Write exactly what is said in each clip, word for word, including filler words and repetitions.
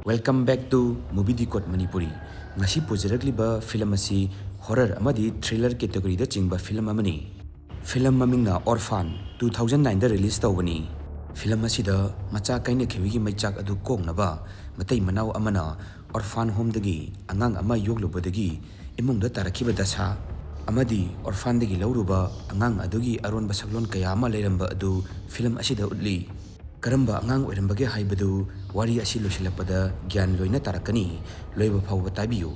Welcome back to Movie Decode Manipuri. ꯉꯁꯤ ꯄꯨꯖꯔꯛꯂꯤꯕ film ꯑꯁꯤ horror ꯑꯃꯗꯤ ꯊ꯭ꯔꯤꯂꯔ ꯀꯦꯇꯦꯒꯣꯔꯤꯗ ꯆꯤꯡꯕ ꯐꯤꯂꯝ ꯑꯃꯅꯤ꯫ ꯐꯤꯂꯝ ꯃꯃꯤꯡꯅ ꯑꯣꯔꯐꯥꯟ, two thousand nineꯗ ꯔꯤꯂꯤꯖ ꯇꯧꯕꯅꯤ꯫ ꯐꯤꯂꯝ ꯑꯁꯤꯗ ꯃꯆꯥ ꯀꯥꯏꯅꯈꯤꯕꯒꯤ ꯃꯩꯆꯥꯛ ꯑꯗꯨ ꯀꯣꯛꯅꯕ ꯃꯇꯩ ꯃꯅꯥꯎ ꯑꯃꯅ ꯑꯣꯔꯐꯥꯟ ꯍꯣꯝꯗꯒꯤ ꯑꯉꯥꯡ ꯑꯃ ꯌꯣꯛꯂꯨꯕꯗꯒꯤ ꯏꯃꯨꯡꯗ ꯇꯥꯔꯛꯈꯤꯕ ꯗꯁꯥ ꯑꯃꯗꯤ ꯑꯣꯔꯐꯥꯟꯗꯒꯤ ꯂꯧꯔꯨꯕ ꯑꯉꯥꯡ ꯑꯗꯨꯒꯤ ꯑꯔꯣꯟꯕ ꯁꯛꯂꯣꯟ ꯀꯌꯥ ꯑꯃ ꯂꯩꯔꯝꯕ ꯑꯗꯨ ꯐꯤꯂꯝ ꯑꯁꯤꯗ ꯎꯠꯂꯤ꯫ ꯀꯔꯝꯕ ꯑꯉꯥꯡ ꯑꯣꯏꯔꯝꯕꯒꯦ ꯍꯥꯏꯕꯗꯨ ꯋꯥꯔꯤ ꯑꯁꯤ ꯂꯣꯏꯁꯤꯜꯂꯛꯄꯗ ꯒ꯭ꯌꯥꯟ ꯂꯣꯏꯅ ꯇꯥꯔꯛꯀꯅꯤ꯫ ꯂꯣꯏꯕ ꯐꯥꯎꯕ ꯇꯥꯕꯤꯌꯨ꯫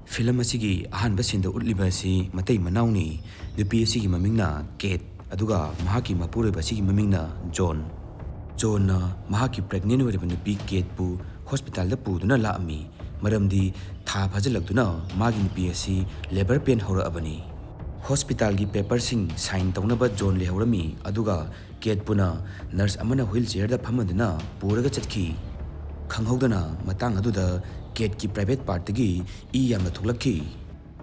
ꯐꯤꯂꯝ ꯑꯁꯤꯒꯤ ꯑꯍꯥꯟꯕ ꯁꯤꯟꯗ ꯎꯠꯂꯤꯕ ꯑꯁꯤ ꯃꯇꯩ ꯃꯅꯥꯎꯅꯤ꯫ ꯅꯨꯄꯤ ꯑꯁꯤꯒꯤ ꯃꯃꯤꯡꯅ ꯀꯦꯠ, ꯑꯗꯨꯒ ꯃꯍꯥꯛꯀꯤ ꯃꯄꯨꯔꯣꯏꯕ ꯑꯁꯤꯒꯤ ꯃꯃꯤꯡꯅ ꯖꯣꯟ꯫ ꯖꯣꯟꯅ ꯃꯍꯥꯛꯀꯤ ꯄ꯭ꯔꯦꯒꯅꯦꯟ ꯑꯣꯏꯔꯤꯕ ꯅꯨꯄꯤ ꯀꯦꯠꯄꯨ ꯍꯣꯁꯄꯤꯇꯥꯜꯗ ꯄꯨꯗꯨꯅ ꯂꯥꯛꯑꯝꯃꯤ, ꯃꯔꯝꯗꯤ ꯊꯥ ꯐꯥꯖꯤꯜꯂꯛꯇꯨꯅ ꯃꯥꯒꯤ ꯅꯨꯄꯤ ꯑꯁꯤ ꯂꯦꯕꯔ ꯄꯦꯟ ꯍꯧꯔꯛꯑꯕꯅꯤ꯫ ꯍꯣꯁꯄꯤꯇꯥꯜꯒꯤ ꯄꯦꯄꯔꯁꯤꯡ ꯁꯥꯏꯟ ꯇꯧꯅꯕ ꯖꯣꯟ ꯂꯩꯍꯧꯔꯝꯃꯤ, ꯑꯗꯨꯒ ꯀꯦꯠꯄꯨꯅ ꯅꯔꯁ ꯑꯃꯅ ꯍꯨꯏꯜ ꯆꯤꯌꯔꯗ ꯐꯝꯍꯟꯗꯨꯅ ꯄꯨꯔꯒ ꯆꯠꯈꯤ꯫ ꯈꯪꯍꯧꯗꯅ ꯃꯇꯥꯡ ꯑꯗꯨꯗ ꯀꯦꯠꯀꯤ ꯄ꯭ꯔꯥꯏꯚꯦꯠ ꯄꯥꯔꯠꯇꯒꯤ ꯏ ꯌꯥꯝꯅ ꯊꯣꯛꯂꯛꯈꯤ꯫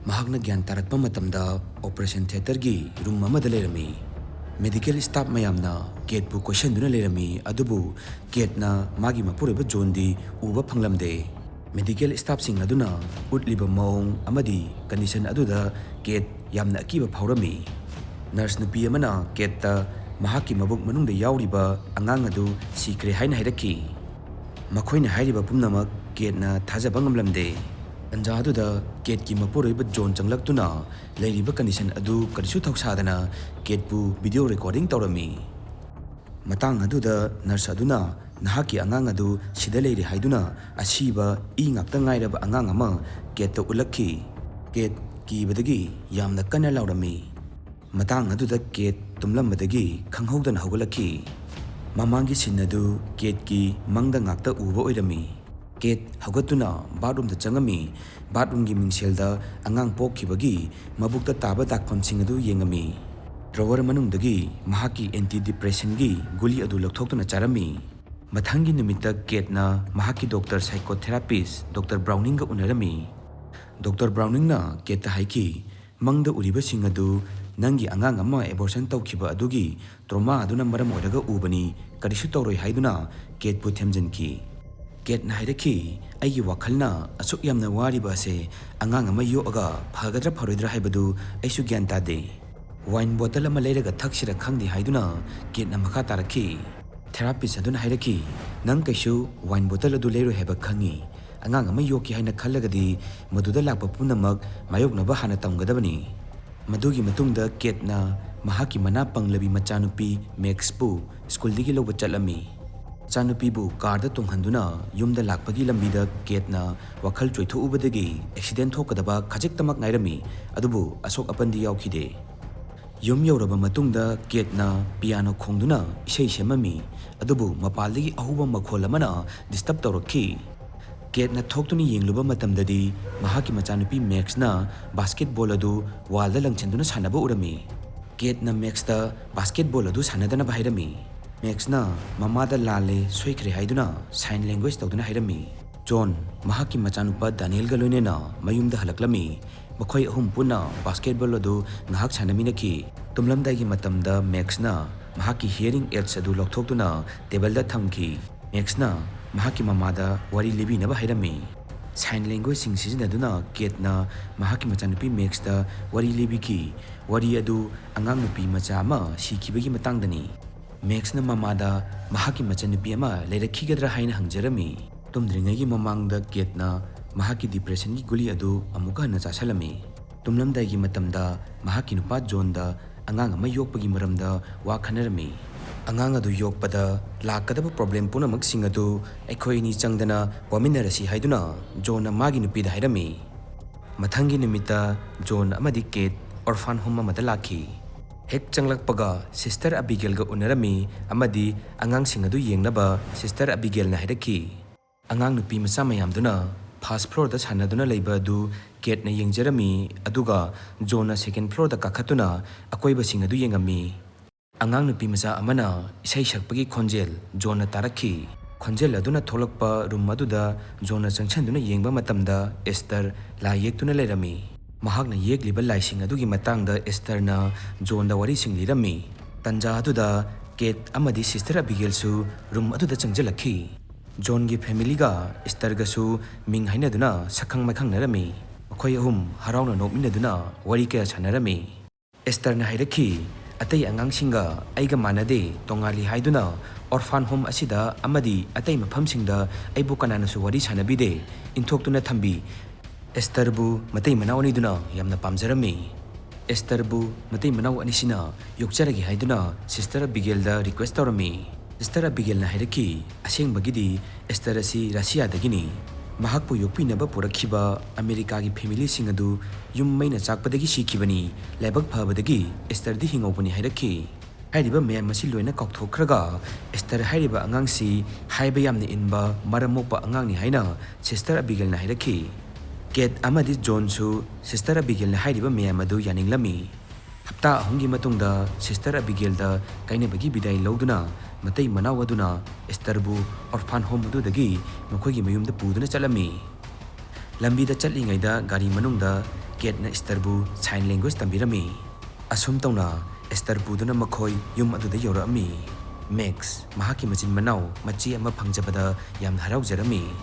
ꯃꯍꯥꯛꯅ ꯒ꯭ꯌꯥꯟ ꯇꯥꯔꯛꯄ ꯃꯇꯝꯗ ꯑꯣꯄꯔꯦꯁꯟ ꯊꯤꯌꯦꯇꯔꯒꯤ ꯔꯨꯝ ꯑꯃꯗ ꯂꯩꯔꯝꯃꯤ꯫ ꯃꯦꯗꯤꯀꯦꯜ ꯁ꯭ꯇꯥꯐ ꯃꯌꯥꯝꯅ ꯀꯦꯠꯄꯨ ꯀꯣꯏꯁꯟꯗꯨꯅ ꯂꯩꯔꯝꯃꯤ, ꯑꯗꯨꯕꯨ ꯀꯦꯠꯅ ꯃꯥꯒꯤ ꯃꯄꯨꯔꯣꯏꯕ ꯖꯣꯟꯗꯤ ꯎꯕ ꯐꯪꯂꯝꯗꯦ꯫ ꯃꯦꯗꯤꯀꯦꯜ ꯁ꯭ꯇꯥꯐꯁꯤꯡ ꯑꯗꯨꯅ ꯎꯠꯂꯤꯕ ꯃꯑꯣꯡ ꯑꯃꯗꯤ ꯀꯟꯗꯤꯁꯟ ꯑꯗꯨꯗ ꯀꯦꯠ ꯌꯥꯝꯅ ꯑꯀꯤꯕ ꯐꯥꯎꯔꯝꯃꯤ꯫ ꯅꯔꯁ ꯅꯨꯄꯤ ꯑꯃꯅ ꯀꯦꯠꯇ ꯃꯍꯥꯛꯀꯤ ꯃꯕꯨꯛ ꯃꯅꯨꯡꯗ ꯌꯥꯎꯔꯤꯕ ꯑꯉꯥꯡ ꯑꯗꯨ ꯁꯤꯈ꯭ꯔꯦ ꯍꯥꯏꯅ ꯍꯥꯏꯔꯛꯈꯤ꯫ ꯃꯈꯣꯏꯅ ꯍꯥꯏꯔꯤꯕ ꯄꯨꯝꯅꯃꯛ ꯀꯦꯠꯅ ꯊꯥꯖꯕ ꯉꯝꯂꯝꯗꯦ꯫ ꯇꯟꯖꯥ ꯑꯗꯨꯗ ꯀꯦꯠꯀꯤ ꯃꯄꯨꯔꯣꯏꯕ ꯖꯣꯟ ꯆꯪꯂꯛꯇꯨꯅ ꯂꯩꯔꯤꯕ ꯀꯟꯗꯤꯁꯟ ꯑꯗꯨ ꯀꯔꯤꯁꯨ ꯊꯧꯁꯥꯗꯅ ꯀꯦꯠꯄꯨ ꯚꯤꯗꯤꯑꯣ ꯔꯦꯀꯣꯔꯗꯤꯡ ꯇꯧꯔꯝꯃꯤ꯫ ꯃꯇꯥꯡ ꯑꯗꯨꯗ ꯅꯔꯁ ꯑꯗꯨꯅ ꯅꯍꯥꯛꯀꯤ ꯑꯉꯥꯡ ꯑꯗꯨ ꯁꯤꯗ ꯂꯩꯔꯦ ꯍꯥꯏꯗꯨꯅ ꯑꯁꯤꯕ ꯏ ꯉꯥꯛꯇ ꯉꯥꯏꯔꯕ ꯑꯉꯥꯡ ꯑꯃ ꯀꯦꯠꯇ ꯎꯠꯂꯛꯈꯤ꯫ ꯀꯦꯠ ꯀꯤꯕꯗꯒꯤ ꯌꯥꯝꯅ ꯀꯟꯅ ꯂꯥꯎꯔꯝꯃꯤ꯫ ꯃꯇꯥꯡ ꯑꯗꯨꯗ ꯀꯦꯠ ꯇꯨꯝꯂꯝꯕꯗꯒꯤ ꯈꯪꯍꯧꯗꯅ ꯍꯧꯒꯠꯂꯛꯈꯤ꯫ ꯃꯃꯥꯡꯒꯤ ꯁꯤꯟ ꯑꯗꯨ ꯀꯦꯠꯀꯤ ꯃꯪꯗ ꯉꯥꯛꯇ ꯎꯕ ꯑꯣꯏꯔꯝꯃꯤ꯫ ꯀꯦꯠ ꯍꯧꯒꯠꯇꯨꯅ ꯕꯥꯠꯔꯨꯝꯗ ꯆꯪꯉꯝꯃꯤ꯫ ꯕꯥꯠꯔꯨꯝꯒꯤ ꯃꯤꯡꯁꯦꯜꯗ ꯑꯉꯥꯡ ꯄꯣꯛꯈꯤꯕꯒꯤ ꯃꯕꯨꯛꯇ ꯇꯥꯕ ꯗꯥꯛꯐꯝꯁꯤꯡ ꯑꯗꯨ ꯌꯦꯡꯉꯝꯃꯤ꯫ ꯗ꯭ꯔꯣꯋꯔ ꯃꯅꯨꯡꯗꯒꯤ ꯃꯍꯥꯛꯀꯤ ꯑꯦꯟꯇꯤ ꯗꯤꯄ꯭ꯔꯦꯁꯟꯒꯤ ꯒꯨꯂꯤ ꯑꯗꯨ ꯂꯧꯊꯣꯛꯇꯨꯅ ꯆꯥꯔꯝꯃꯤ꯫ ꯃꯊꯪꯒꯤ ꯅꯨꯃꯤꯠꯇ ꯀꯦꯠꯅ ꯃꯍꯥꯛꯀꯤ ꯗꯣꯛꯇꯔ ꯁꯥꯏꯀꯣꯊꯦꯔꯥꯄꯤꯁ ꯗꯣꯛꯇꯔ ꯕ꯭ꯔꯥꯎꯅꯤꯡꯒ ꯎꯅꯔꯝꯃꯤ꯫ ꯗꯣꯛꯇꯔ ꯕ꯭ꯔꯥꯎꯅꯤꯡꯅ ꯀꯦꯠꯇ ꯍꯥꯏꯈꯤ, "ꯃꯪꯗ ꯎꯔꯤꯕꯁꯤꯡ ꯑꯗꯨ ꯅꯪꯒꯤ ꯑꯉꯥꯡ ꯑꯃ ꯑꯦꯕꯣꯔꯁꯟ ꯇꯧꯈꯤꯕ ꯑꯗꯨꯒꯤ ꯇ꯭ꯔꯣꯃꯥ ꯑꯗꯨꯅ ꯃꯔꯝ ꯑꯣꯏꯔꯒ ꯎꯕꯅꯤ, ꯀꯔꯤꯁꯨ ꯇꯧꯔꯣꯏ" ꯍꯥꯏꯗꯨꯅ ꯀꯦꯠꯄꯨ ꯊꯦꯝꯖꯤꯟꯈꯤ꯫ ꯀꯦꯠꯅ ꯍꯥꯏꯔꯛꯈꯤ, "ꯑꯩꯒꯤ ꯋꯥꯈꯜꯅ ꯑꯁꯨꯛ ꯌꯥꯝꯅ ꯋꯥꯔꯤꯕ ꯑꯁꯦ ꯑꯉꯥꯡ ꯑꯃ ꯌꯣꯛꯑꯒ ꯐꯒꯗ꯭ꯔꯥ ꯐꯔꯣꯏꯗ꯭ꯔꯥ ꯍꯥꯏꯕꯗꯨ ꯑꯩꯁꯨ ꯒ꯭ꯌꯥꯟ ꯇꯥꯗꯦ꯫ ꯋꯥꯏꯟ ꯕꯣꯇꯜ ꯑꯃ ꯂꯩꯔꯒ ꯊꯛꯁꯤꯔ ꯈꯪꯗꯦ" ꯍꯥꯏꯗꯨꯅ ꯀꯦꯠꯅ ꯃꯈꯥ ꯇꯥꯔꯛꯈꯤ꯫ ꯊꯦꯔꯥꯄꯤꯁ ꯑꯗꯨꯅ ꯍꯥꯏꯔꯛꯈꯤ, "ꯅꯪ ꯀꯩꯁꯨ ꯋꯥꯏꯟ ꯕꯣꯇꯜ ꯑꯗꯨ ꯂꯩꯔꯣꯏ ꯍꯥꯏꯕ ꯈꯪꯉꯤ꯫ ꯑꯉꯥꯡ ꯑꯃ ꯌꯣꯛꯀꯦ ꯍꯥꯏꯅ ꯈꯜꯂꯒꯗꯤ ꯃꯗꯨꯗ ꯂꯥꯛꯄ ꯄꯨꯝꯅꯃꯛ ꯃꯥꯌꯣꯛꯅꯕ ꯍꯥꯟꯅ ꯇꯝꯒꯗꯕꯅꯤ"꯫ ꯃꯗꯨꯒꯤ ꯃꯇꯨꯡꯗ ꯀꯦꯠꯅ ꯃꯍꯥꯛꯀꯤ ꯃꯅꯥ ꯄꯪꯂꯕꯤ ꯃꯆꯥꯅꯨꯄꯤ ꯃꯦꯛꯁꯄꯨ ꯁ꯭ꯀꯨꯜꯗꯒꯤ ꯂꯧꯕ ꯆꯠꯂꯝꯃꯤ꯫ ꯃꯆꯥꯅꯨꯄꯤꯕꯨ ꯀꯥꯔꯗ ꯇꯣꯡꯍꯟꯗꯨꯅ ꯌꯨꯝꯗ ꯂꯥꯛꯄꯒꯤ ꯂꯝꯕꯤꯗ ꯀꯦꯠꯅ ꯋꯥꯈꯜ ꯆꯣꯏꯊꯣꯛꯎꯕꯗꯒꯤ ꯑꯦꯛꯁꯤꯗꯦꯟ ꯊꯣꯛꯀꯗꯕ ꯈꯖꯤꯛꯇꯃꯛ ꯉꯥꯏꯔꯝꯃꯤ, ꯑꯗꯨꯕꯨ ꯑꯁꯣꯛ ꯑꯄꯟꯗꯤ ꯌꯥꯎꯈꯤꯗꯦ꯫ ꯌꯨꯝ ꯌꯧꯔꯕ ꯃꯇꯨꯡꯗ ꯀꯦꯠꯅ ꯄꯤꯌꯥꯅꯣ ꯈꯣꯡꯗꯨꯅ ꯏꯁꯩ ꯁꯦꯝꯃꯝꯃꯤ, ꯑꯗꯨꯕꯨ ꯃꯄꯥꯟꯗꯒꯤ ꯑꯍꯧꯕ ꯃꯈꯣꯜ ꯑꯃꯅ ꯗꯤꯁꯇꯔꯕ ꯇꯧꯔꯛꯈꯤ꯫ ꯀꯦꯠꯅ ꯊꯣꯛꯇꯨꯅ ꯌꯦꯡꯂꯨꯕ ꯃꯇꯝꯗꯗꯤ ꯃꯍꯥꯛꯀꯤ ꯃꯆꯥꯅꯨꯄꯤ ꯃꯦꯛꯁꯅ ꯕꯥꯁꯀꯦꯠꯕꯣꯜ ꯑꯗꯨ ꯋꯥꯜꯗ ꯂꯪꯁꯤꯟꯗꯨꯅ ꯁꯥꯟꯅꯕ ꯎꯔꯝꯃꯤ꯫ ꯀꯦꯠꯅ ꯃꯦꯛꯁꯇ ꯕꯥꯁꯀꯦꯠꯕꯣꯜ ꯑꯗꯨ ꯁꯥꯟꯅꯗꯅꯕ ꯍꯥꯏꯔꯝꯃꯤ꯫ ꯃꯦꯛꯁꯅ ꯃꯃꯥꯗ "ꯂꯥꯜꯂꯦ, ꯁꯣꯏꯈ꯭ꯔꯦ" ꯍꯥꯏꯗꯨꯅ ꯁꯥꯏꯟ ꯂꯦꯡꯒ꯭ꯋꯦꯖ ꯇꯧꯗꯨꯅ ꯍꯥꯏꯔꯝꯃꯤ꯫ ꯖꯣꯟ ꯃꯍꯥꯛꯀꯤ ꯃꯆꯥꯅꯨꯄꯥ ꯗꯥꯅꯤꯌꯦꯜꯒ ꯂꯣꯏꯅꯅ ꯃꯌꯨꯝꯗ ꯍꯜꯂꯛꯂꯝꯃꯤ꯫ ꯃꯈꯣꯏ ꯑꯍꯨꯝ ꯄꯨꯟꯅ ꯕꯥꯁꯀꯦꯠꯕꯣꯜ ꯑꯗꯨ ꯉꯥꯏꯍꯥꯛ ꯁꯥꯟꯅꯃꯤꯟꯅꯈꯤ꯫ ꯇꯨꯝꯂꯝꯗꯥꯏꯒꯤ ꯃꯇꯝꯗ ꯃꯦꯛꯁꯅ ꯃꯍꯥꯛꯀꯤ ꯍꯤꯌꯔꯤꯡ ꯑꯦꯗꯁ ꯑꯗꯨ ꯂꯧꯊꯣꯛꯇꯨꯅ ꯇꯦꯕꯜꯗ ꯊꯝꯈꯤ꯫ ꯃꯦꯛꯁꯅ ꯃꯍꯥꯛꯀꯤ ꯃꯃꯥꯗ ꯋꯥꯔꯤ ꯂꯤꯕꯤꯅꯕ ꯍꯥꯏꯔꯝꯃꯤ꯫ ꯁꯥꯏꯟ ꯂꯦꯡꯒ꯭ꯋꯦꯖꯁꯤꯡ ꯁꯤꯖꯤꯟꯅꯗꯨꯅ ꯀꯦꯠꯅ ꯃꯍꯥꯛꯀꯤ ꯃꯆꯥꯅꯨꯄꯤ ꯃꯦꯛꯁꯇ ꯋꯥꯔꯤ ꯂꯤꯕꯤꯈꯤ꯫ ꯋꯥꯔꯤ ꯑꯗꯨ ꯑꯉꯥꯡ ꯅꯨꯄꯤ ꯃꯆꯥ ꯑꯃ ꯁꯤꯈꯤꯕꯒꯤ ꯃꯇꯥꯡꯗꯅꯤ꯫ ꯃꯦꯛꯁꯅ ꯃꯃꯥꯗ ꯃꯍꯥꯛꯀꯤ ꯃꯆꯟꯅꯨꯄꯤ ꯑꯃ ꯂꯩꯔꯛꯈꯤꯒꯗ꯭ꯔꯥ ꯍꯥꯏꯅ ꯍꯪꯖꯔꯝꯃꯤ꯫ ꯇꯨꯝꯗ꯭ꯔꯤꯉꯩꯒꯤ ꯃꯃꯥꯡꯗ ꯀꯦꯠꯅ ꯃꯍꯥꯛꯀꯤ ꯗꯤꯄ꯭ꯔꯦꯁꯟꯒꯤ ꯒꯨꯂꯤ ꯑꯗꯨ ꯑꯃꯨꯛꯀ ꯍꯟꯅ ꯆꯥꯁꯤꯜꯂꯝꯃꯤ꯫ ꯇꯨꯝꯂꯝꯗꯥꯏꯒꯤ ꯃꯇꯝꯗ ꯃꯍꯥꯛꯀꯤ ꯅꯨꯄꯥ ꯖꯣꯟꯗ ꯑꯉꯥꯡ ꯑꯃ ꯌꯣꯛꯄꯒꯤ ꯃꯔꯝꯗ ꯋꯥ ꯈꯟꯅꯔꯝꯃꯤ꯫ "ꯑꯉꯥꯡ ꯑꯗꯨ ꯌꯣꯛꯄꯗ ꯂꯥꯛꯀꯗꯕ ꯄ꯭ꯔꯣꯕ꯭ꯂꯦꯝ ꯄꯨꯝꯅꯃꯛꯁꯤꯡ ꯑꯗꯨ ꯑꯩꯈꯣꯏ ꯑꯅꯤ ꯆꯪꯗꯅ ꯋꯥꯃꯤꯟꯅꯔꯁꯤ" ꯍꯥꯏꯗꯨꯅ ꯖꯣꯟꯅ ꯃꯥꯒꯤ ꯅꯨꯄꯤꯗ ꯍꯥꯏꯔꯝꯃꯤ꯫ ꯃꯊꯪꯒꯤ ꯅꯨꯃꯤꯠꯇ ꯖꯣꯟ ꯑꯃꯗꯤ ꯀꯦꯠ ꯑꯣꯔꯐꯥꯟ ꯍꯣꯝ ꯑꯃꯗ ꯂꯥꯛꯈꯤ꯫ ꯍꯦꯛ ꯆꯪꯂꯛꯄꯒ ꯁꯤꯁꯇꯔ ꯑꯕꯤꯒꯦꯜꯒ ꯎꯅꯔꯝꯃꯤ ꯑꯃꯗꯤ ꯑꯉꯥꯡꯁꯤꯡ ꯑꯗꯨ ꯌꯦꯡꯅꯕ ꯁꯤꯁꯇꯔ ꯑꯕꯤꯒꯦꯜꯅ ꯍꯥꯏꯔꯛꯈꯤ, ꯑꯉꯥꯡ ꯅꯨꯄꯤ ꯃꯆꯥ ꯃꯌꯥꯝꯗꯨꯅ ꯐꯥꯔꯁ ꯐ꯭ꯂꯣꯔꯗ ꯁꯥꯟꯅꯗꯨꯅ ꯂꯩꯕ ꯑꯗꯨ ꯀꯦꯠꯅ ꯌꯦꯡꯖꯔꯝꯃꯤ, ꯑꯗꯨꯒ ꯖꯣꯟꯅ ꯁꯦꯀꯦꯟ ꯐ꯭ꯂꯣꯔꯗ ꯀꯥꯈꯠꯇꯨꯅ ꯑꯀꯣꯏꯕꯁꯤꯡ ꯑꯗꯨ ꯌꯦꯡꯉꯝꯃꯤ꯫ ꯑꯉꯥꯡ ꯅꯨꯄꯤ ꯃꯆꯥ ꯑꯃꯅ ꯏꯁꯩ ꯁꯛꯄꯒꯤ ꯈꯣꯟꯖꯦꯜ ꯖꯣꯟꯅ ꯇꯥꯔꯛꯈꯤ꯫ ꯈꯣꯟꯖꯦꯜ ꯑꯗꯨꯅ ꯊꯣꯛꯂꯛꯄ ꯔꯨꯝ ꯑꯗꯨꯗ ꯖꯣꯟꯅ ꯆꯪꯁꯤꯟꯗꯨꯅ ꯌꯦꯡꯕ ꯃꯇꯝꯗ ꯑꯦꯁꯇꯔ ꯂꯥꯏ ꯌꯦꯛꯇꯨꯅ ꯂꯩꯔꯝꯃꯤ꯫ ꯃꯍꯥꯛꯅ ꯌꯦꯛꯂꯤꯕ ꯂꯥꯏꯁꯤꯡ ꯑꯗꯨꯒꯤ ꯃꯇꯥꯡꯗ ꯑꯦꯁꯇꯔꯅ ꯖꯣꯟꯗ ꯋꯥꯔꯤꯁꯤꯡ ꯂꯤꯔꯝꯃꯤ꯫ ꯇꯟꯖꯥ ꯑꯗꯨꯗ ꯀꯦꯠ ꯑꯃꯗꯤ ꯁꯤꯁꯇꯔ ꯑꯕꯤꯒꯦꯜꯁꯨ ꯔꯨꯝ ꯑꯗꯨꯗ ꯆꯪꯁꯤꯜꯂꯛꯈꯤ꯫ ꯖꯣꯟꯒꯤ ꯐꯦꯃꯤꯂꯤꯒ ꯏꯁꯇꯔꯒꯁꯨ ꯃꯤꯡ ꯍꯥꯏꯅꯗꯨꯅ ꯁꯛꯈꯪ ꯃꯥꯏꯈꯪꯅꯔꯝꯃꯤ꯫ ꯃꯈꯣꯏ ꯑꯍꯨꯝ ꯍꯔꯥꯎꯅ ꯅꯣꯛꯃꯤꯟꯅꯗꯨꯅ ꯋꯥꯔꯤ ꯀꯌꯥ ꯁꯥꯟꯅꯔꯝꯃꯤ꯫ ꯏꯁꯇꯔꯅ ꯍꯥꯏꯔꯛꯈꯤ, "ꯑꯇꯩ ꯑꯉꯥꯡꯁꯤꯡꯒ ꯑꯩꯒ ꯃꯥꯟꯅꯗꯦ, ꯇꯣꯉꯥꯜꯂꯤ ꯍꯥꯏꯗꯨꯅ ꯑꯣꯔꯐꯥꯟ ꯍꯣꯝ ꯑꯁꯤꯗ ꯑꯃꯗꯤ ꯑꯇꯩ ꯃꯐꯝꯁꯤꯡꯗ ꯑꯩꯕꯨ ꯀꯅꯥꯅꯁꯨ ꯋꯥꯔꯤ ꯁꯥꯟꯅꯕꯤꯗꯦ, ꯏꯟꯊꯣꯛꯇꯨꯅ ꯊꯝꯕꯤ꯫ ꯑꯦꯁꯇꯔꯕꯨ ꯃꯇꯩ ꯃꯅꯥꯎ ꯑꯅꯤꯗꯨꯅ ꯌꯥꯝꯅ ꯄꯥꯝꯖꯔꯝꯃꯤ꯫ ꯑꯦꯁꯇꯔꯕꯨ ꯃꯇꯩ ꯃꯅꯥꯎ ꯑꯅꯤꯁꯤꯅ ꯌꯣꯛꯆꯔꯒꯦ ꯍꯥꯏꯗꯨꯅ ꯁꯤꯁꯇꯔ ꯑꯕꯤꯒꯦꯜꯗ ꯔꯤꯀ꯭ꯋꯦꯁ ꯇꯧꯔꯝꯃꯤ꯫ ꯁꯤꯁꯇꯔ ꯑꯕꯤꯒꯦꯜꯅ ꯍꯥꯏꯔꯛꯈꯤ, "ꯑꯁꯦꯡꯕꯒꯤꯗꯤ ꯑꯦꯁꯇꯔ ꯑꯁꯤ ꯔꯁꯤꯌꯥꯗꯒꯤꯅꯤ꯫ ꯃꯍꯥꯛꯄꯨ ꯌꯣꯛꯄꯤꯅꯕ ꯄꯨꯔꯛꯈꯤꯕ ꯑꯃꯦꯔꯤꯀꯥꯒꯤ ꯐꯦꯃꯤꯂꯤꯁꯤꯡ ꯑꯗꯨ ꯌꯨꯝ ꯃꯩꯅ ꯆꯥꯛꯄꯗꯒꯤ ꯁꯤꯈꯤꯕꯅꯤ꯫ ꯂꯥꯏꯕꯛ ꯐꯕꯗꯒꯤ ꯑꯦꯁꯇꯔꯗꯤ ꯍꯤꯡꯍꯧꯕꯅꯤ" ꯍꯥꯏꯔꯛꯈꯤ꯫ ꯍꯥꯏꯔꯤꯕ ꯃꯌꯥꯝ ꯑꯁꯤ ꯂꯣꯏꯅ ꯀꯥꯎꯊꯣꯛꯈ꯭ꯔꯒ, ꯑꯦꯁꯇꯔ ꯍꯥꯏꯔꯤꯕ ꯑꯉꯥꯡꯁꯤ ꯍꯥꯏꯕ ꯌꯥꯝꯅ ꯏꯟꯕ, ꯃꯔꯝ ꯃꯣꯛꯄ ꯑꯉꯥꯡꯅꯤ ꯍꯥꯏꯅ ꯁꯤꯁꯇꯔ ꯑꯕꯤꯒꯦꯜꯅ ꯍꯥꯏꯔꯛꯈꯤ꯫ ꯀꯦꯠ ꯑꯃꯗꯤ ꯖꯣꯟꯁꯨ ꯁꯤꯁꯇꯔ ꯑꯕꯤꯒꯦꯜꯅ ꯍꯥꯏꯔꯤꯕ ꯃꯌꯥꯝ ꯑꯗꯨ ꯌꯥꯅꯤꯡꯂꯝꯃꯤ꯫ ꯍꯞꯇꯥ ꯑꯍꯨꯝꯒꯤ ꯃꯇꯨꯡꯗ ꯁꯤꯁꯇꯔ ꯑꯕꯤꯒꯦꯜꯗ ꯀꯥꯏꯅꯕꯒꯤ ꯕꯤꯗꯥꯏ ꯂꯧꯗꯨꯅ ꯃꯇꯩ ꯃꯅꯥꯎ ꯑꯗꯨꯅ ꯑꯦꯁꯇꯔꯕꯨ ꯑꯣꯔꯐꯥꯟ ꯍꯣꯝ ꯑꯗꯨꯗꯒꯤ ꯃꯈꯣꯏꯒꯤ ꯃꯌꯨꯝꯗ ꯄꯨꯗꯨꯅ ꯆꯠꯂꯝꯃꯤ꯫ ꯂꯝꯕꯤꯗ ꯆꯠꯂꯤꯉꯩꯗ ꯒꯥꯔꯤ ꯃꯅꯨꯡꯗ ꯀꯦꯠꯅ ꯑꯦꯁꯇꯔꯕꯨ ꯁꯥꯏꯟ ꯂꯦꯡꯒ꯭ꯋꯦꯖ ꯇꯝꯕꯤꯔꯝꯃꯤ꯫ ꯑꯁꯨꯝ ꯇꯧꯅ ꯑꯦꯁꯇꯔ ꯄꯨꯗꯨꯅ ꯃꯈꯣꯏ ꯌꯨꯝ ꯑꯗꯨꯗ ꯌꯧꯔꯛꯑꯝꯃꯤ꯫ ꯃꯦꯛꯁ, ꯃꯍꯥꯛꯀꯤ ꯃꯆꯤꯟ ꯃꯅꯥꯎ ꯃꯆꯦ ꯑꯃ ꯐꯪꯖꯕꯗ ꯌꯥꯝꯅ ꯍꯔꯥꯎꯖꯔꯝꯃꯤ꯫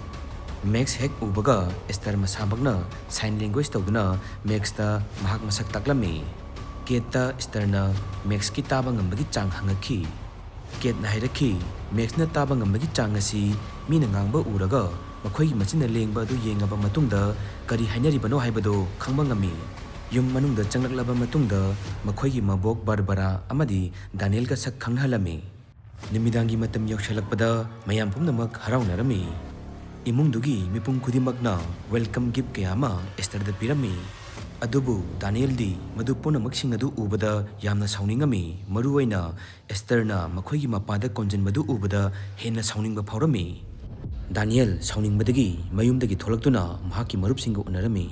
ꯃꯦꯛꯁ ꯍꯦꯛ ꯎꯕꯒ ꯑꯦꯁꯇꯔ ꯃꯁꯥꯃꯛꯅ ꯁꯥꯏꯟ ꯂꯦꯡꯒ꯭ꯋꯦꯖ ꯇꯧꯗꯨꯅ ꯃꯦꯛꯁꯇ ꯃꯍꯥꯛ ꯃꯁꯛ ꯇꯥꯛꯂꯝꯃꯤ꯫ ꯀꯦꯠꯇ ꯑꯦꯁꯇꯔꯅ ꯃꯦꯛꯁꯀꯤ ꯇꯥꯕ ꯉꯝꯕꯒꯤ ꯆꯥꯡ ꯍꯪꯉꯛꯈꯤ꯫ ꯀꯦꯠꯅ ꯍꯥꯏꯔꯛꯈꯤ, "ꯃꯦꯛꯁꯅ ꯇꯥꯕ ꯉꯝꯕꯒꯤ ꯆꯥꯡ ꯑꯁꯤ ꯃꯤꯅ ꯉꯥꯡꯕ ꯎꯔꯒ ꯃꯈꯣꯏꯒꯤ ꯃꯆꯤꯟꯅ ꯂꯦꯡꯕ ꯑꯗꯨ ꯌꯦꯡꯉꯕ ꯃꯇꯨꯡꯗ ꯀꯔꯤ ꯍꯥꯏꯅꯔꯤꯕꯅꯣ ꯍꯥꯏꯕꯗꯨ ꯈꯪꯕ ꯉꯝꯃꯤ꯫" ꯌꯨꯝ ꯃꯅꯨꯡꯗ ꯆꯪꯂꯛꯂꯕ ꯃꯇꯨꯡꯗ ꯃꯈꯣꯏꯒꯤ ꯃꯕꯣꯛ ꯕꯥꯔꯕꯔꯥ ꯑꯃꯗꯤ ꯗꯥꯅꯤꯌꯦꯜꯒ ꯁꯛ ꯈꯪꯅꯍꯜꯂꯝꯃꯤ꯫ ꯅꯨꯃꯤꯗꯥꯡꯒꯤ ꯃꯇꯝ ꯌꯧꯁꯤꯜꯂꯛꯄꯗ ꯃꯌꯥꯝ ꯄꯨꯝꯅꯃꯛ ꯍꯔꯥꯎꯅꯔꯝꯃꯤ꯫ ꯏꯃꯨꯡꯗꯨꯒꯤ ꯃꯤꯄꯨꯝ ꯈꯨꯗꯤꯡꯃꯛꯅ ꯋꯦꯜꯀꯝ ꯒꯤꯐ ꯀꯌꯥ ꯑꯃ ꯑꯦꯁꯇꯔꯗ ꯄꯤꯔꯝꯃꯤ꯫ ꯑꯗꯨꯕꯨ ꯗꯥꯅꯤꯌꯦꯜꯗꯤ ꯃꯗꯨ ꯄꯨꯝꯅꯃꯛꯁꯤꯡ ꯑꯗꯨ ꯎꯕꯗ ꯌꯥꯝꯅ ꯁꯥꯎꯅꯤꯡꯉꯝꯃꯤ, ꯃꯔꯨꯑꯣꯏꯅ ꯑꯦꯁꯇꯔꯅ ꯃꯈꯣꯏꯒꯤ ꯃꯄꯥꯗ ꯀꯣꯟꯁꯤꯟꯕꯗꯨ ꯎꯕꯗ ꯍꯦꯟꯅ ꯁꯥꯎꯅꯤꯡꯕ ꯐꯥꯎꯔꯝꯃꯤ꯫ ꯗꯥꯅꯤꯌꯦꯜ ꯁꯥꯎꯅꯤꯡꯕꯗꯒꯤ ꯃꯌꯨꯝꯗꯒꯤ ꯊꯣꯛꯂꯛꯇꯨꯅ ꯃꯍꯥꯛꯀꯤ ꯃꯔꯨꯞꯁꯤꯡꯒ ꯎꯅꯔꯝꯃꯤ꯫